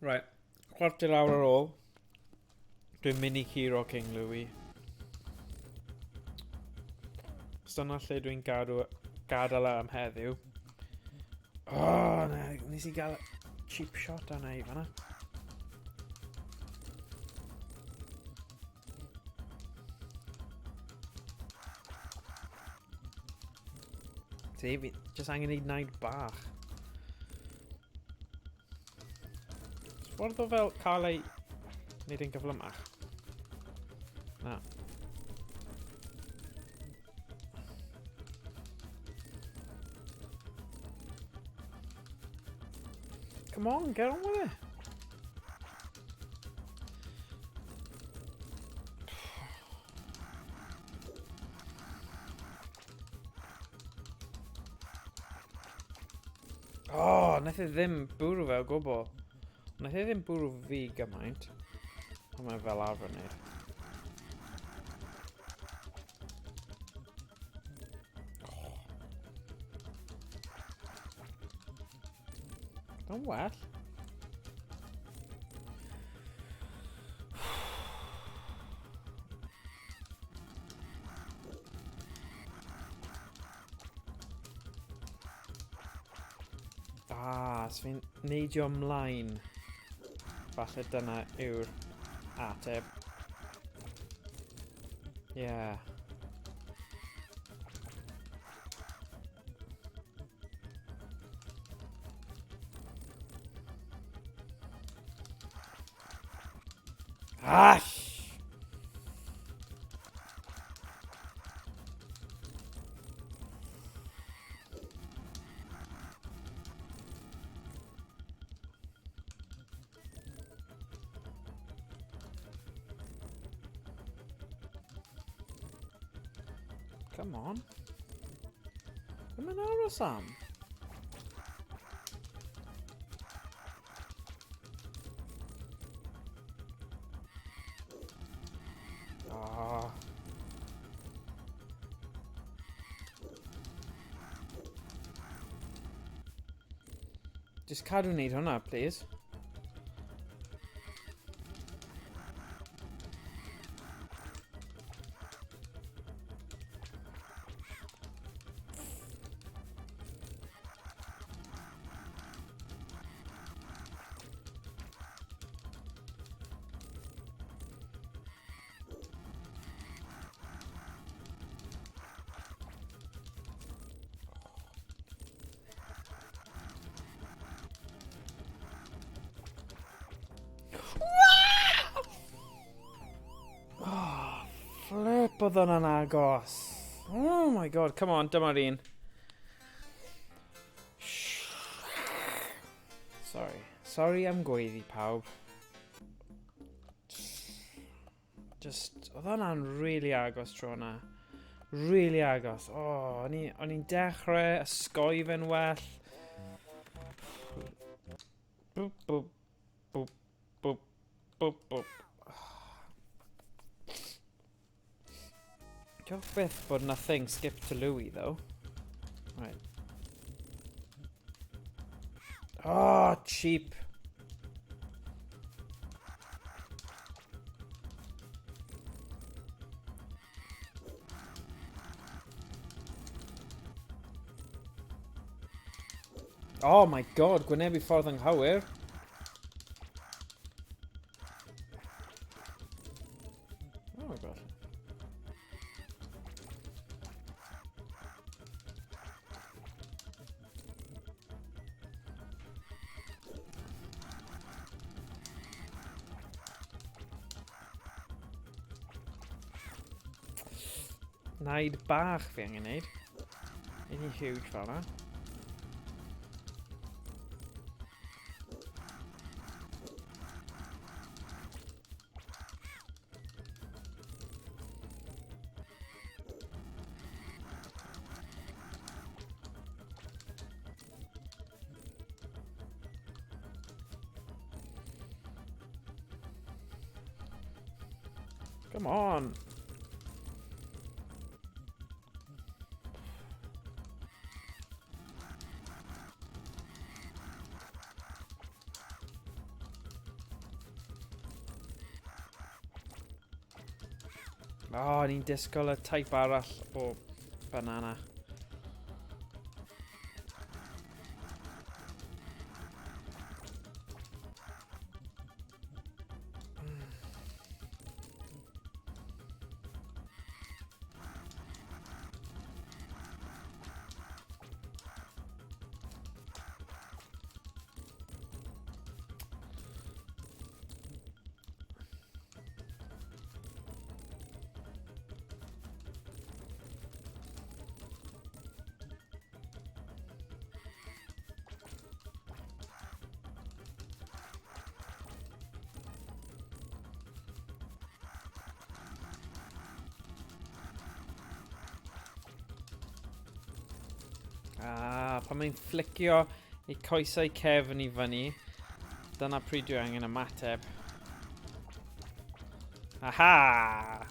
A: Right, chwarter awr ar ôl. Dwi'n mynd i curo King Louis. Os dyna lle dwi'n gadw, gadael e am heddiw. Oh, na, nes i gael cheap shot arna i fanna. See, fi just angen i wneud bach. Ffordd o fel cael ei wneud yn gyflymach. Na. Come on, get on with it. Oh, Oh, nath e ddim bwrw fe o gwbl. Nath e ddim bwrw fi gymaint. Ond mae fel arfer wneud. Oh. Yn well. Ah, so fi'n neidio ymlaen. Falle dyna yw'r ateb. Yeah. Ah! Come on. Be mae'n aros am? Oh. Just cadw wneud hwnna, please. Oh, flip oedd hwnna'n agos. Oh my god, come on, dyma'r un. Sorry. Sorry am gweiddi pawb. Just, oedd hwnna'n really agos tro yna. Really agos. Oh, o'n i'n dechrau ysgoi fe'n well. Boop, boop, boop, boop, boop, boop. Diolch byth bod na thing skip to Louis, though. Right. Oh, cheap. Oh my god, gwynebu ffordd anghywir. Oh my god. Naid bach fi angen neud. Un huge fel na. Come on. O, oh, ni'n disgwyl y type arall o banana. Ah, pan mae'n fflicio Ei coesau cefn i fyny. Dyna pryd dwi angen ymateb. Aha!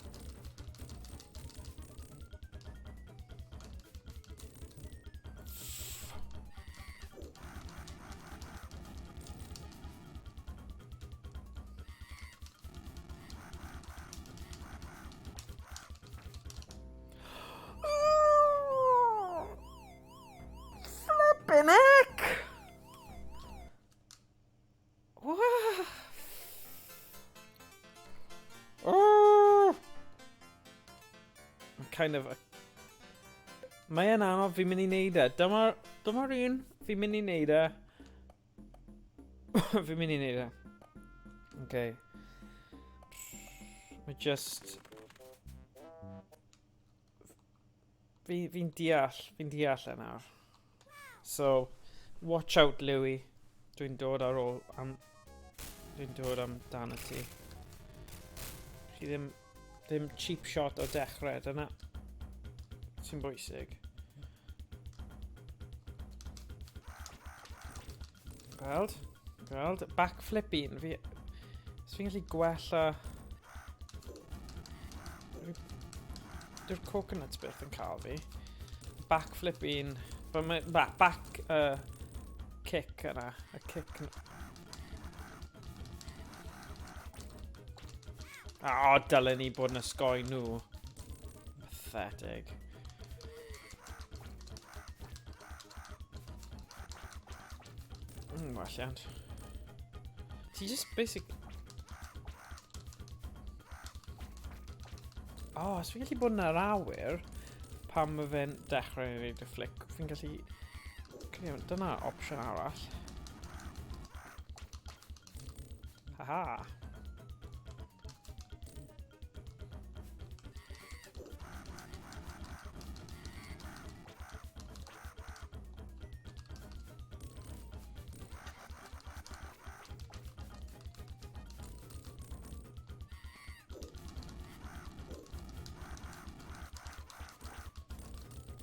A: Flippin' heck! Oh! Kind of... Mae e'n anodd, fi'n mynd i neud e. Dyma'r dyma un, fi'n mynd i neud e. fi'n mynd i neud e. Okay. Mae just... Fi, fi'n deall, fi'n deall e nawr. So, watch out, Louis. Dwi'n dod ar ôl am... Dwi'n dod am dan y ti. Chi ddim, ddim cheap shot o dechrau, dyna sy'n bwysig. Gweld? Gweld? Backflip un. Fi... Os fi'n gallu gwella... Dyw'r coconuts byth yn cael fi. Backflip un. Back kick yna. Y kick... O, oh, dylen ni bod yn ysgoi nhw. Pathetic. Welliant. Ti just basic... O, oh, os fi'n gallu bod yn yr awyr, pan mae fe'n dechrau i wneud y flick, fi'n gallu... Dyna opsiwn arall. Haha.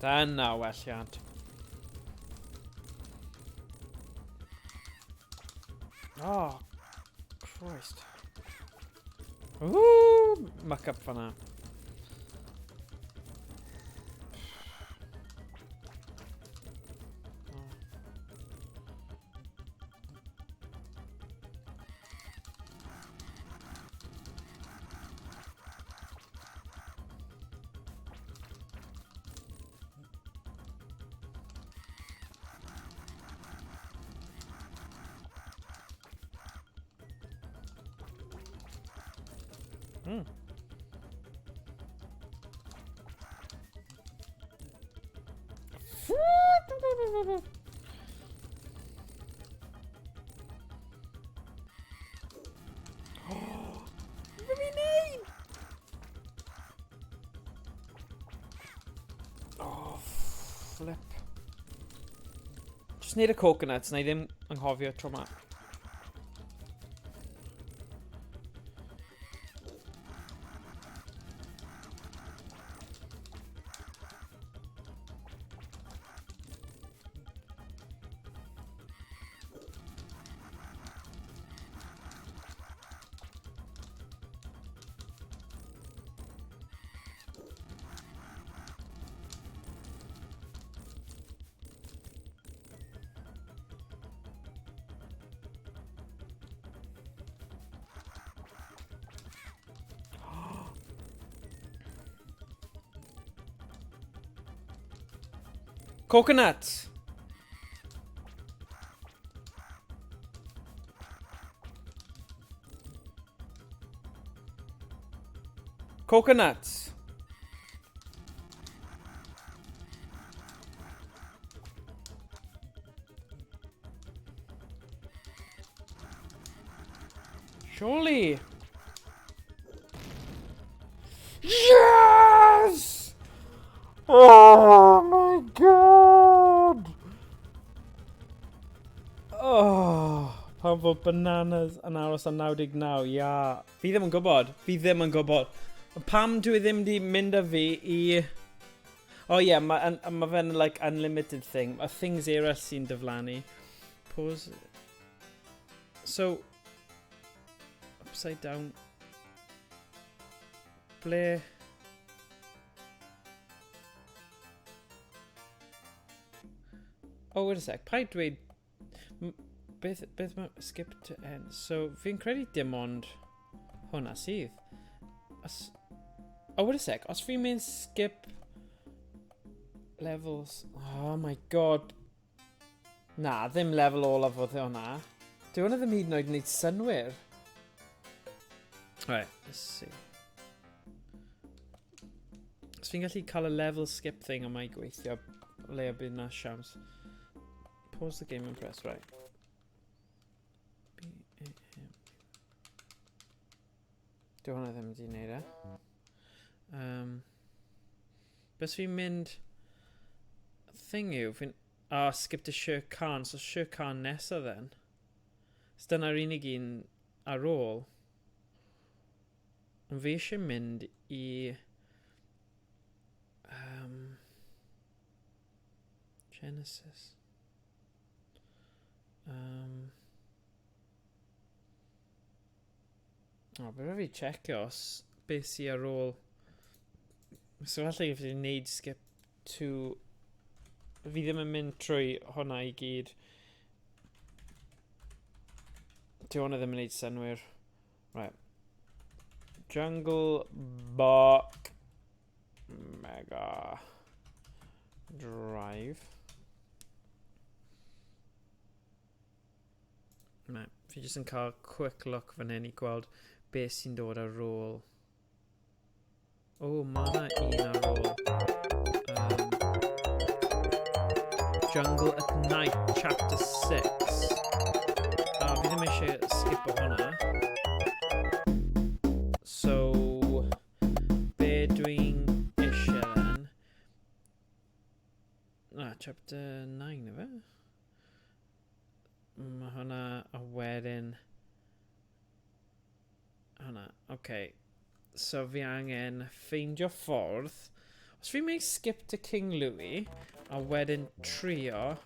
A: Dyna welliant. Oh, Christ. Ooh, muck up fan'na. Be fi'n neud? Oh, flip. Just neud y coconuts, na i ddim anghofio tro ma. Coconuts! Coconuts! Surely! Yes! Oh my god! Oh, pam fod bananas yn aros am 99, ia. Fi ddim yn gwybod, fi ddim yn gwybod. Pam dwi ddim di mynd â fi i... Oh yeah, mae ma fe'n like unlimited thing. Mae things eraill sy'n diflannu. Pause. So, upside down. Ble... Oh, wait a sec. Paid dweud... Beth mae... Skip to end. So, fi'n credu dim ond hwnna sydd. Os... Oh, wait a sec. Os fi'n mynd skip levels... Oh my god. Na, ddim lefel olaf oedd hwnna. Dyw hwnna ddim hyd yn oed yn gwneud synnwyr. Right, let's see. Os fi'n gallu cael y level skip thing yma i gweithio, o leia bydd na siawns. Pause the game and press right. B A M. Dyw hwnna ddim wedi gwneud e. Bys fi'n mynd... Thing yw, fi'n... Ah, skip to Shere Khan. So Shere Khan nesa then. So dyna'r unig un ar ôl. Ond fi eisiau mynd i... Genesis. O, be fi checio os beth sy ar ôl. So falle i fi wneud skip to... Fi ddim yn mynd trwy hwnna i gyd. Dyw hwnna ddim yn gwneud synnwyr. Right. Jungle Book Mega Drive. Right. Fi jyst yn cael quick look fan hyn i gweld beth sy'n dod ar ôl. O, oh, mae yna un ar ôl. Jungle at Night, Chapter 6. A fi ddim eisiau skipo hwnna. So, be dwi'n eisiau then? Na, Chapter 9 efe? Mae hwnna a wedyn... Hwnna, oce. Okay. So fi angen ffeindio ffordd. Os fi'n mynd skip to King Louis, a wedyn trio...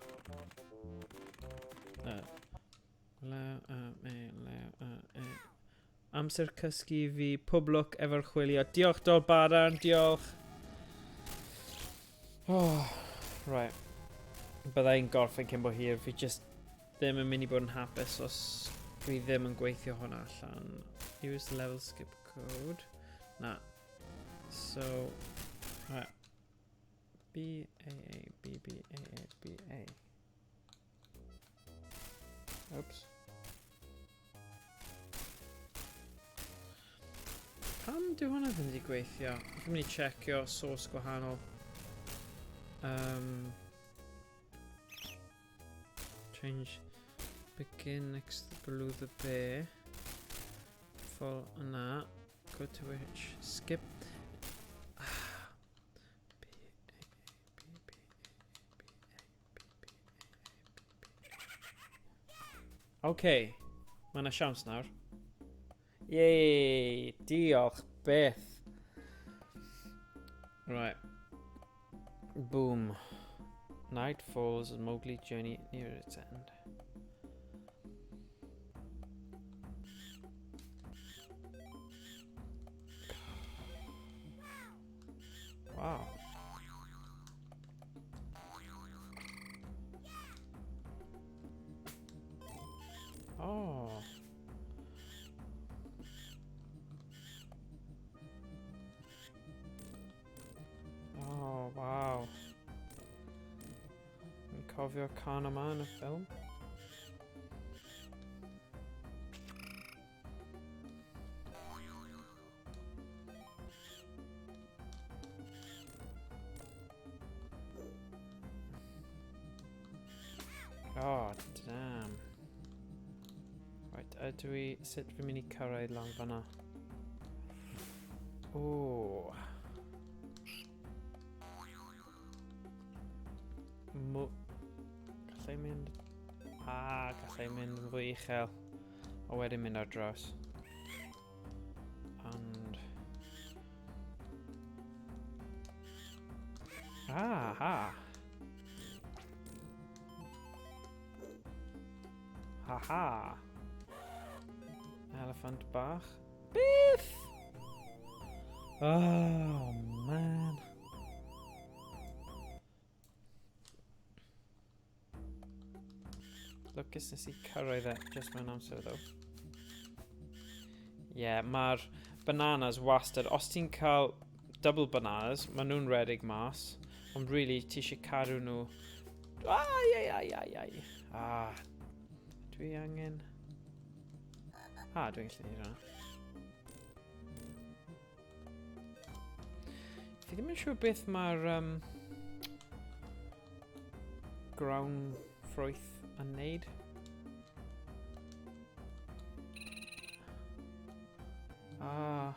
A: Lew, a, e, lew, a, e. Amser cysgu fi, pob lwc efo'r chwilio. Diolch Dol Badarn, diolch. Oh, right. Bydda i'n gorffen cyn bo hir. Fi just ddim yn mynd i bod yn hapus os dwi ddim yn gweithio hwnna allan. Use the level skip code. Na. So, right. B, A, A, B, B, A, A, B, A. Oops. Pam dyw hwnna ddim wedi gweithio? Fi'n mynd i checio source gwahanol. Change begin next below the bear. Full yna. Go to which skip. B A A B B A B B A B B A A B B A. Okay. Mae yna siawns nawr. Yay! Diolch byth. Right. Boom. Night falls as Mowgli journey near its end. Wow. Oh. Oh, wow. Yn cofio cân yma yn y ffilm. Oh, damn. Right, ydw i... Sut fi'n mynd i cyrraedd lan fan'na? O. Gallai mynd... Ah, gallai mynd yn fwy uchel. A wedyn mynd ar draws. And... Ah, ha. Aha! Elephant bach. Beth? Oh, man. Lwcus nes i cyrraedd e just mewn amser ddo. Ie, yeah, mae'r bananas wastad. Os ti'n cael double bananas, maen nhw'n redig mas. Ond really, ti eisiau cadw nhw... Ai, ai, ai, ai, ai. Ah, dwi angen... Ah, dwi'n gallu neud hwnna. Fi ddim yn siŵr beth mae'r um, grawn ffrwyth yn neud. Ah.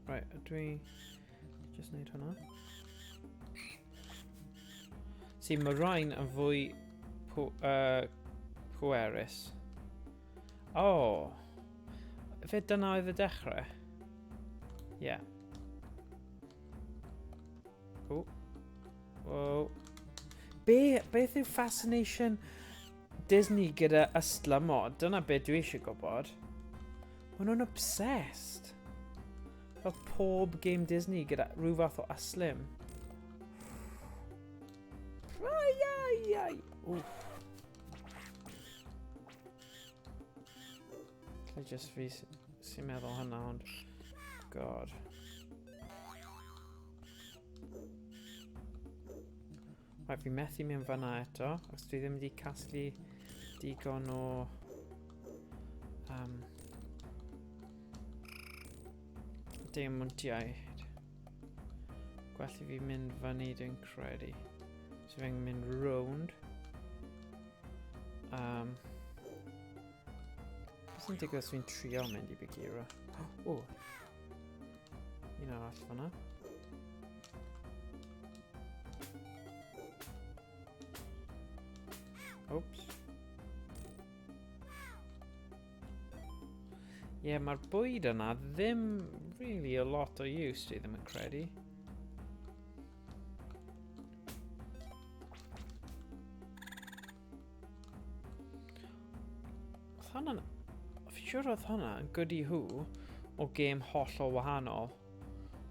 A: Right, ydw i just wneud hwnna. See, mae rhain yn fwy pwerus. Oh! Fe dyna oedd y dechrau? Yeah. Oh. Oh. Be, beth yw fascination Disney gyda ystlumod? Dyna be dwi eisiau gwybod. Maen nhw'n obsessed. Fel pob game Disney gyda rhyw fath o ystlum. Ai, ai, ai. Wff. Lle just fi sy'n meddwl hynna, ond... God. Right, fi methu mynd fyna eto, os dwi ddim wedi casglu digon o... Diamantiau. Gwell i fi mynd fyny, dwi'n credu. So fi'n mynd round. Beth sy'n digwydd os fi'n trio mynd i Bagheera? O! Un arall fyna. Oops. Ie, yeah, mae'r bwyd yna ddim really a lot o use, dwi ddim yn credu. Oedd hwnna'n... Fi'n siŵr oedd hwnna yn goody who o gêm hollol wahanol.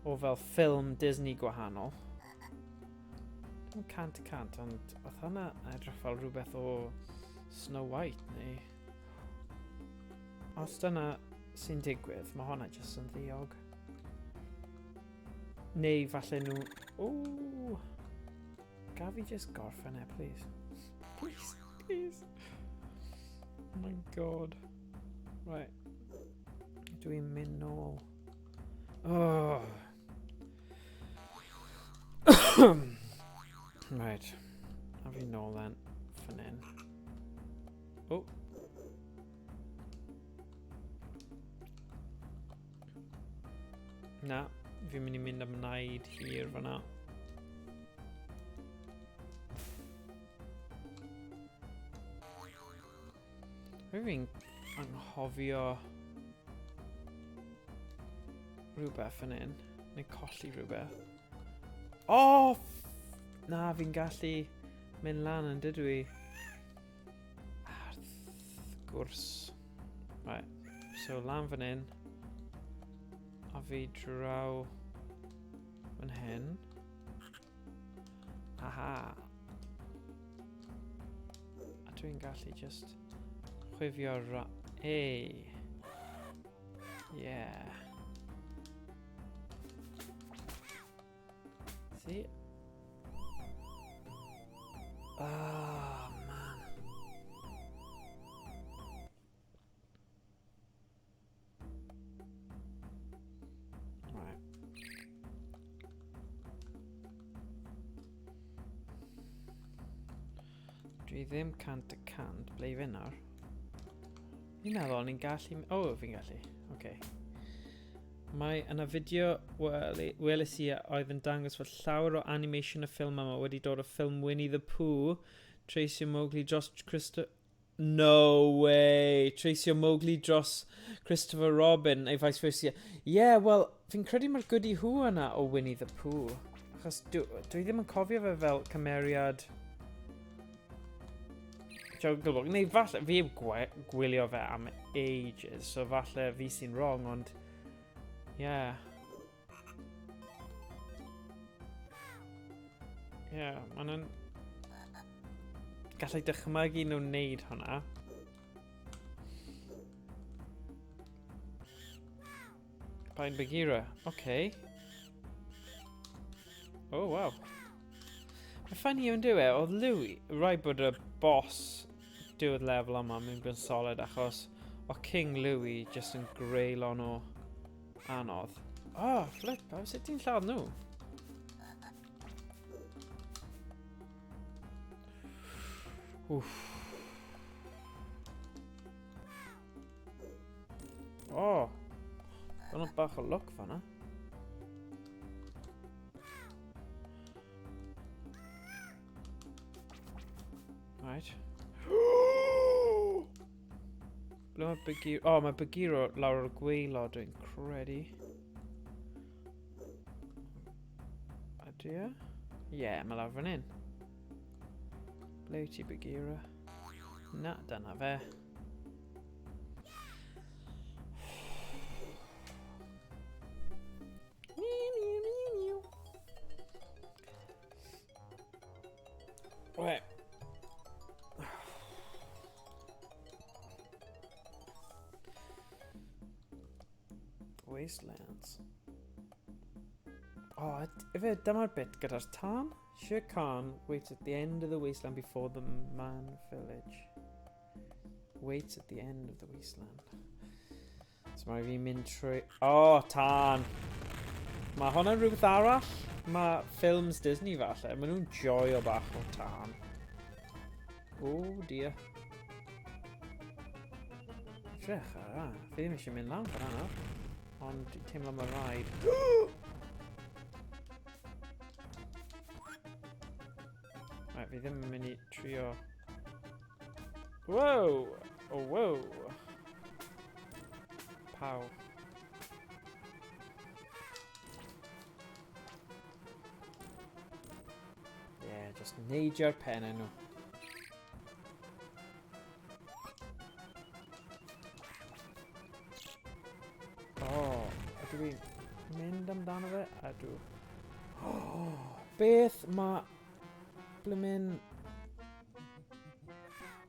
A: O fel ffilm Disney gwahanol. Dim 100%, ond oedd hwnna edrych fel rhywbeth o Snow White neu... Os dyna sy'n digwydd, mae hwnna jyst yn ddiog. Neu falle nhw... Ooh! Gaf fi just gorffen e, please? Please, please. Oh my god. Right. Dwi'n mynd nôl. Oh. Right. A fi nôl then. Fan hyn. Oh. Na, fi'n mynd i mynd am naid hir fan'na. Rwy'n fi'n anghofio rhywbeth fan hyn. Neu colli rhywbeth. Oh! Na, fi'n gallu mynd lan yn dydw i. Wrth gwrs. Right. So lan fan hyn. A fi draw fan hyn. Aha. A dwi'n gallu just chwifio ra... Ei. Yeah. See? Oh, man. Right. Dwi ddim 100% ble i fynd nawr. Fi'n meddwl o'n i'n gallu... O, oh, fi'n gallu. Oce. Okay. Mae yna fideo weles i oedd yn dangos fod llawer o animation y ffilm yma wedi dod o ffilm Winnie the Pooh, Tracy Mowgli dros Christo... No way! Tracy Mowgli dros Christopher Robin, neu vice versa. Yeah, well, fi'n credu mae'r Goody Who yna o Winnie the Pooh. Achos dwi, dwi ddim yn cofio fe fel cymeriad Jungle Book. Neu falle, fi heb gwylio fe am ages, so falle fi sy'n wrong, ond... Yeah. Yeah, ma'n yn... Gallai dychmygu nhw'n neud hwnna. Pain Bagheera, oce. Okay. Oh, wow. Mae ffynnu yn dyw e, oedd Louis, rhaid bod y boss diwedd lefel yma mynd yn solid achos o King Louis just yn greulon o anodd. Oh, flip, a sut ti'n lladd nhw? Wff. Oh, dyna bach o luck fanna. Right. Ble mae Bagheera? Oh, mae Bagheera lawr o'r gwaelod, dwi'n credu. Ydy e? Ie, yeah, mae lawr fan hyn. Ble wyt ti, Bagheera? Na, dyna fe. Right. Wastelands. Oh, efe, dyma'r bit gyda'r tân. Shere Khan waits at the end of the wasteland before the man village. Waits at the end of the wasteland. So mae fi'n mynd trwy... Oh, tân! Mae hwnna'n rhywbeth arall. Mae ffilms Disney falle. Maen nhw'n joio bach o tân. Oh dear. Edrych ar hwnna. Fi ddim eisiau mynd lan fan hwnna. Ond dwi'n teimlo mae rhaid. Right, fi ddim yn mynd i trio... Wow! Oh, wow! Pow. Yeah, just neidio'r pen nhw. Oh, ydw i'n mynd amdano fe? Ydw. Oh, beth mae... Blymin...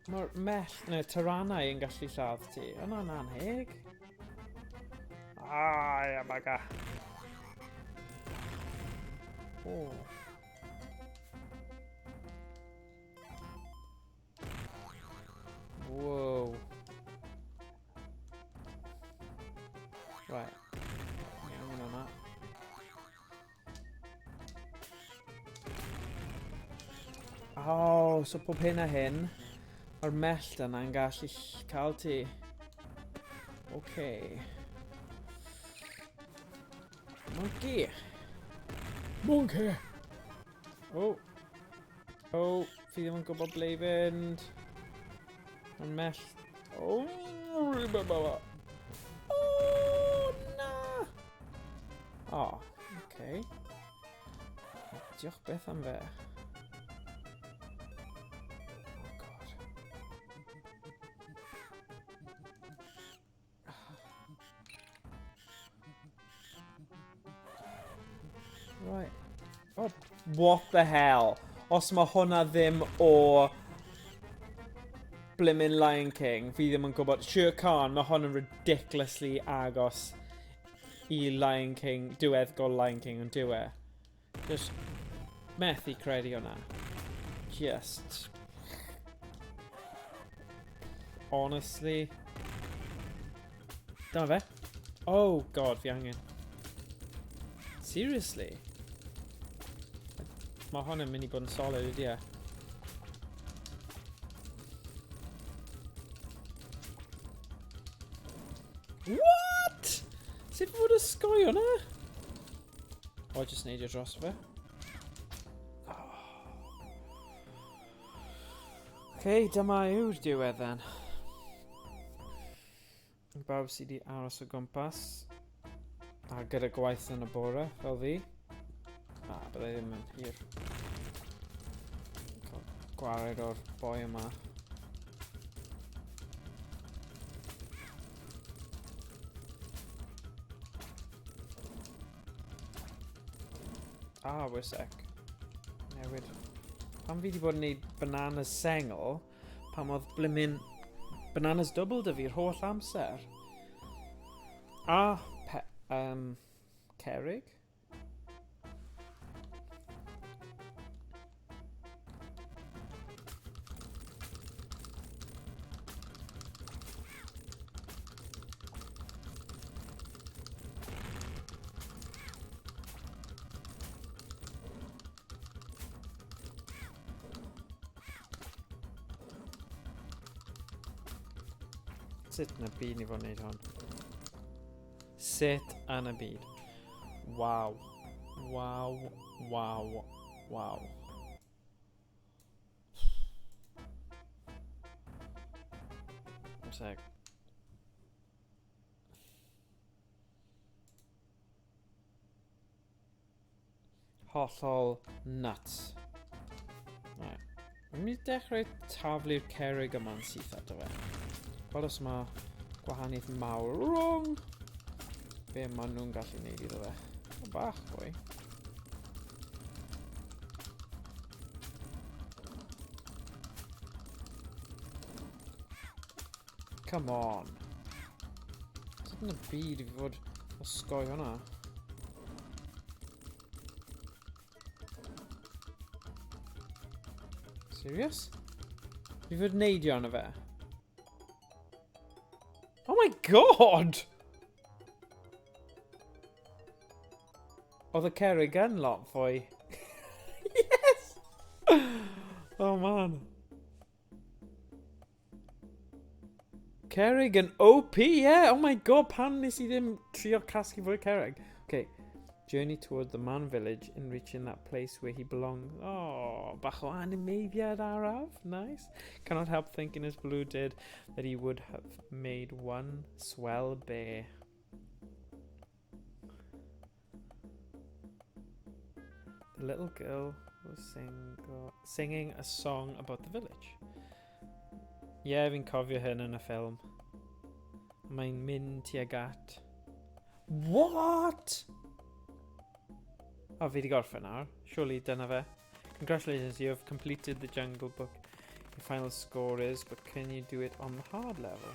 A: Mae'r mell, neu taranau yn gallu lladd ti. Yna'n anheg. Ah, ia, baga. Oh. Whoa. Right. Iawn hwnna. Oh, so pob hyn a hyn, mae'r mellt yna'n gallu cael ti. Okay. Monkey! Monkey! Oh. Oh, fi ddim yn gwybod ble i fynd. Mae'n mellt. Oh, oh, na! Oh, okay. Diolch beth am fe. Oh, God. Right. Oh, what the hell? Os mae hwnna ddim o blimmin Lion King, fi ddim yn gwybod. Shere Khan, mae hwn yn ridiculously agos i Lion King, diweddgol Lion King yn diwe. Just methu credu hwnna. Just... Honestly. Dyma fe. Oh god, fi angen. Seriously? Mae hwn yn mynd i bod yn solid, ydy e? What? Sut fod ysgoi hwnna? O, jyst neidio dros fe. Oh. Okay, dyma yw'r diwedd then. Bawb sydd wedi aros o gwmpas. A gyda gwaith yn y bore, fel fi. Ah, Byddai ddim yn hir. Cael gwared o'r boi yma. Ah, wait a sec. Newid. Pam fi wedi bod yn neud bananas sengl, pam oedd blimmin bananas double dy fi'r holl amser. A, pe, cerrig? Sut yn y byd ni fod yn gwneud hwn? Sut yn y byd? Waw. Waw. Waw. Waw. One sec. Hollol nuts. Right. Fi'n mynd i dechrau taflu'r cerrig yma'n syth ato fe. Gweld os mae gwahaniaeth mawr rhwng be maen nhw'n gallu neud iddo fe. O, bach fwy. Come on. Sut yn y byd i fi fod osgoi hwnna? Serious? Fi fod neidio arno fe? Oh my god! Oedd y cerrig yn lot fwy. Yes! Oh man. Cerrig yn OP, yeah! Oh my god, pam nes i ddim trio casglu fwy cerrig? Okay. Journey toward the man village in reaching that place where he belongs. Oh, bach o animeiddiad araf. Nice. Cannot help thinking as Blue did that he would have made one swell bear. The little girl was singing a song about the village. Ie, yeah, fi'n cofio hyn yn y ffilm. Mae'n mynd tuag at... What? O, oh, fi wedi gorffen nawr. Surely dyna fe. Congratulations, you have completed the Jungle Book. Your final score is, but can you do it on the hard level?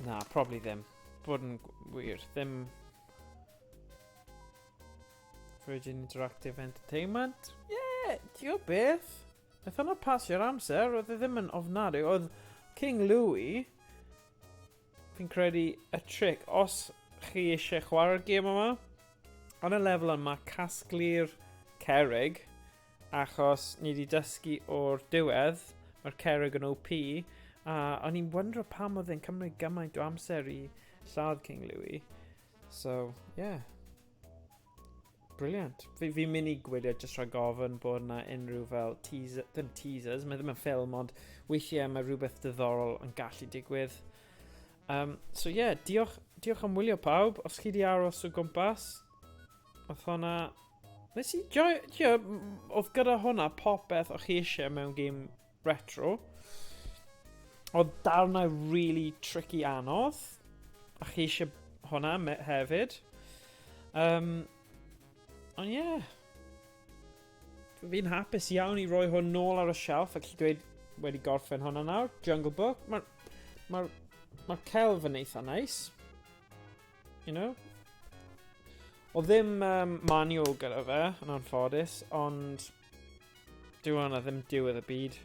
A: Na, probably ddim. Bod yn wir, ddim... Virgin Interactive Entertainment? Yeah, ti'n beth? Nath hwnna pasio'r amser, oedd e ddim yn ofnadwy. Oedd King Louie, fi'n credu y trick, os chi eisiau chwarae'r gêm yma, yn y lefel yma, casglu'r cerrig, achos ni wedi dysgu o'r diwedd, mae'r cerrig yn OP, a o'n i'n wyndro pam oedd e'n cymryd gymaint o amser i lladd King Louie. So, yeah. Brilliant. Fi'n fi mynd i gwylio jyst rhag ofyn bod yna unrhyw fel teaser, ddim teasers, mae ddim yn ffilm, ond weithiau mae rhywbeth diddorol yn gallu digwydd. So yeah, diolch, diolch am wylio pawb. Os chi di aros o gwmpas, oedd hwnna... Nes i joio... Yeah, oedd gyda hwnna popeth o'ch chi eisiau mewn game retro. Oedd darnau really tricky anodd. A chi eisiau hwnna hefyd. Ond ie. Yeah. Fi'n hapus iawn i roi hwn nôl ar y shelf a gallu dweud wedi gorffen hwnna nawr. Jungle Book. Mae'r ma, ma celf yn eitha nice. You know? Oedd ddim manual gyda fe, yn anffodus, ond dyw hwnna ddim diwedd y byd.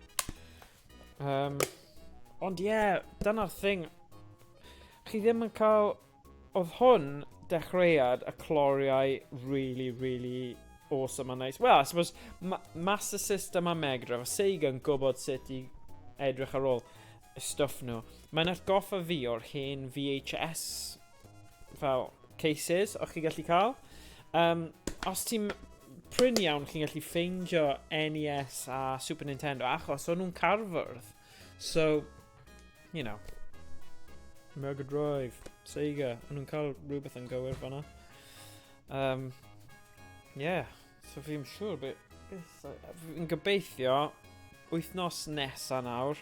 A: Ond ie, yeah, dyna'r thing. Chi ddim yn cael... Oedd hwn dechreuad y cloriau really, really awesome a nice. Well, I suppose Master System a Mega Drive, a Sega yn gwybod sut i edrych ar ôl y stwff nhw. Mae'n atgoffa fi o'r hen VHS fel cases o'ch chi gallu cael. Os ti'n prin iawn, chi'n gallu ffeindio NES a Super Nintendo achos o'n nhw'n carfwrdd. So, you know, Mega Drive, Sega, o'n nhw'n cael rhywbeth yn gywir fanna. Yeah. So fi'n siŵr beth... Fi'n gobeithio wythnos nesa nawr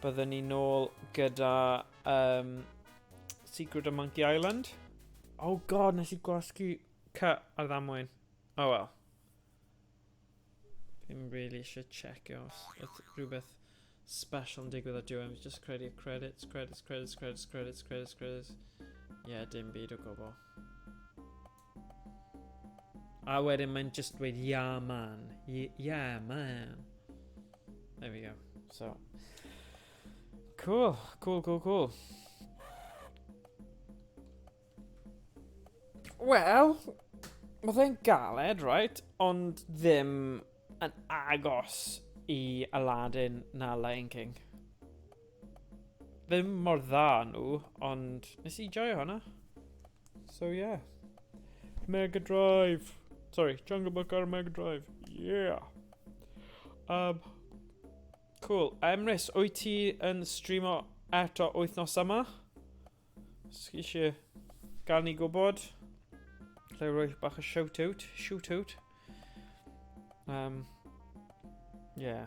A: byddwn ni nôl gyda Secret of Monkey Island. Oh god, nes i gwasgu cut ar ddamwain. Oh well. Fi'n really eisiau checio os oedd rhywbeth special yn digwydd ar diwedd. Fi just credu credits, credits, credits, credits, credits, credits, credits. Yeah, dim byd o gwbl. A wedyn mae'n just dweud, yeah man. Yeah man. There we go. So, cool, cool, cool, cool. Wel, mae fe'n galed, right? Ond ddim yn agos i Aladdin na Lion King. Ddim mor dda nhw, ond nes i joio hwnna. So yeah. Mega Drive. Sorry, Jungle Book ar Mega Drive. Yeah. Cool. Emrys, wyt ti yn streamo eto wythnos yma? Os chi eisiau gael ni gwybod, lle roi bach o shout-out. Shoot-out. Yeah.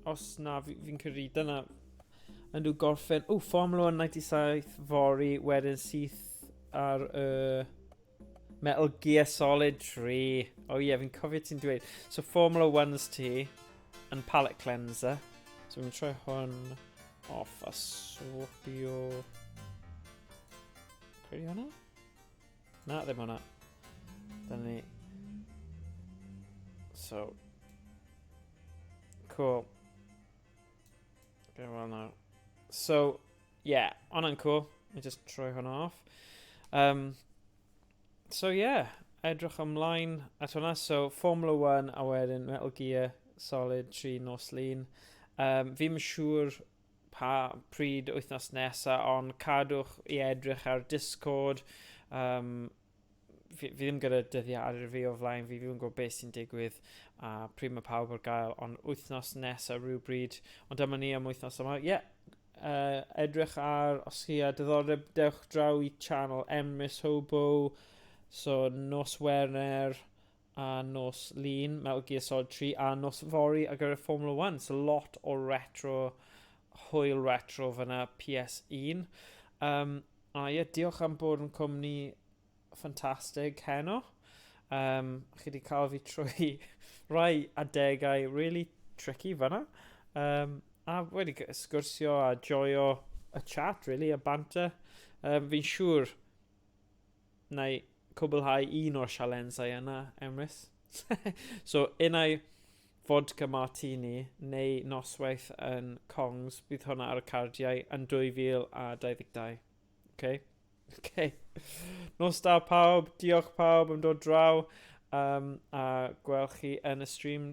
A: Os na, fi'n fi credu dyna yn nhw gorffen. O, Formula 1 97 fory, wedyn syth ar y Metal Gear Solid 3. O oh, ie, yeah, fi'n cofio ti'n dweud. So Formula 1's ti yn palette cleanser. So fi'n troi hwn off a swapio... Credu hwnna? Na, ddim hwnna. Dyna ni. So. Cool. Okay, well now. So, yeah, hwnna'n cool. I just troi hwnna off. So, yeah, edrych ymlaen at hwnna. So, Formula 1 a wedyn Metal Gear Solid 3 nos Lun. Fi'n siŵr pa pryd wythnos nesa, ond cadwch i edrych ar Discord. Fi ddim gyda dyddiadur fi o flaen fi, fi ddim yn gwybod beth sy'n digwydd a pryd mae pawb ar gael, ond wythnos nesaf rhywbryd. Ond dyma ni am wythnos yma. Ie, yeah, edrych ar, os chi a diddordeb, dewch draw i channel Emrys Hobo, so nos Wener a nos Lun, Metal Gear Solid 3, a nos Fory ar gyfer Formula 1. So lot o retro, hwyl retro fyna PS1. A ie, diolch am bod yn cwmni ffantastig heno. Chi wedi cael fi trwy rai adegau really tricky fyna. A wedi sgwrsio a joio y chat, really, a banter. Fi'n siŵr na i cwblhau un o'r sialensau yna, Emrys. So, unai vodka martini neu noswaith yn Kongs, bydd hwnna ar y cardiau yn 2022. Okay? Okay. Nos da pawb, diolch pawb am dod draw, a gweld chi yn y stream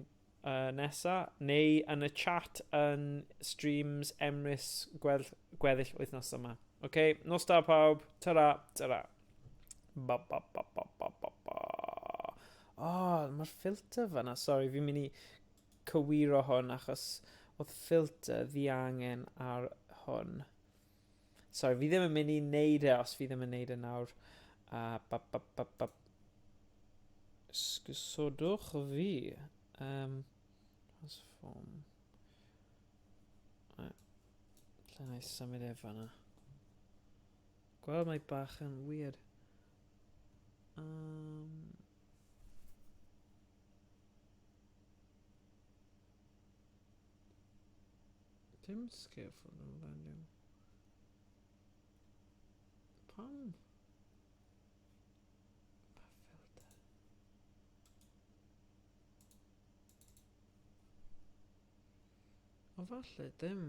A: nesa, neu yn y chat yn streams Emrys gweddill wythnos yma. Okay, nos da pawb, ta-ra, ta-ra. Ba, ba, ba, ba, ba, ba, ba. Oh, mae'r filter fyna, sorry, fi'n mynd i cywiro hwn achos oedd filter ddiangen ar hwn. Sorry, fi ddim yn mynd i wneud e os fi ddim yn wneud e nawr. Ba, ba, ba, ba. Sgusodwch fi. Transform. Right. Lle na i symud e fanna? Gweld mae bach yn weird. Dim scaffold yn random. Pam? Pa filter? O falle dim.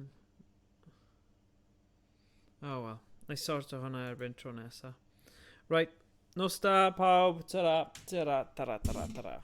A: Oh well. Na i sorto hwnna erbyn tro nesa. Right. Nos da pawb. Ta-ra. Ta-ra. Ta-ra. Ta-ra. Ta-ra.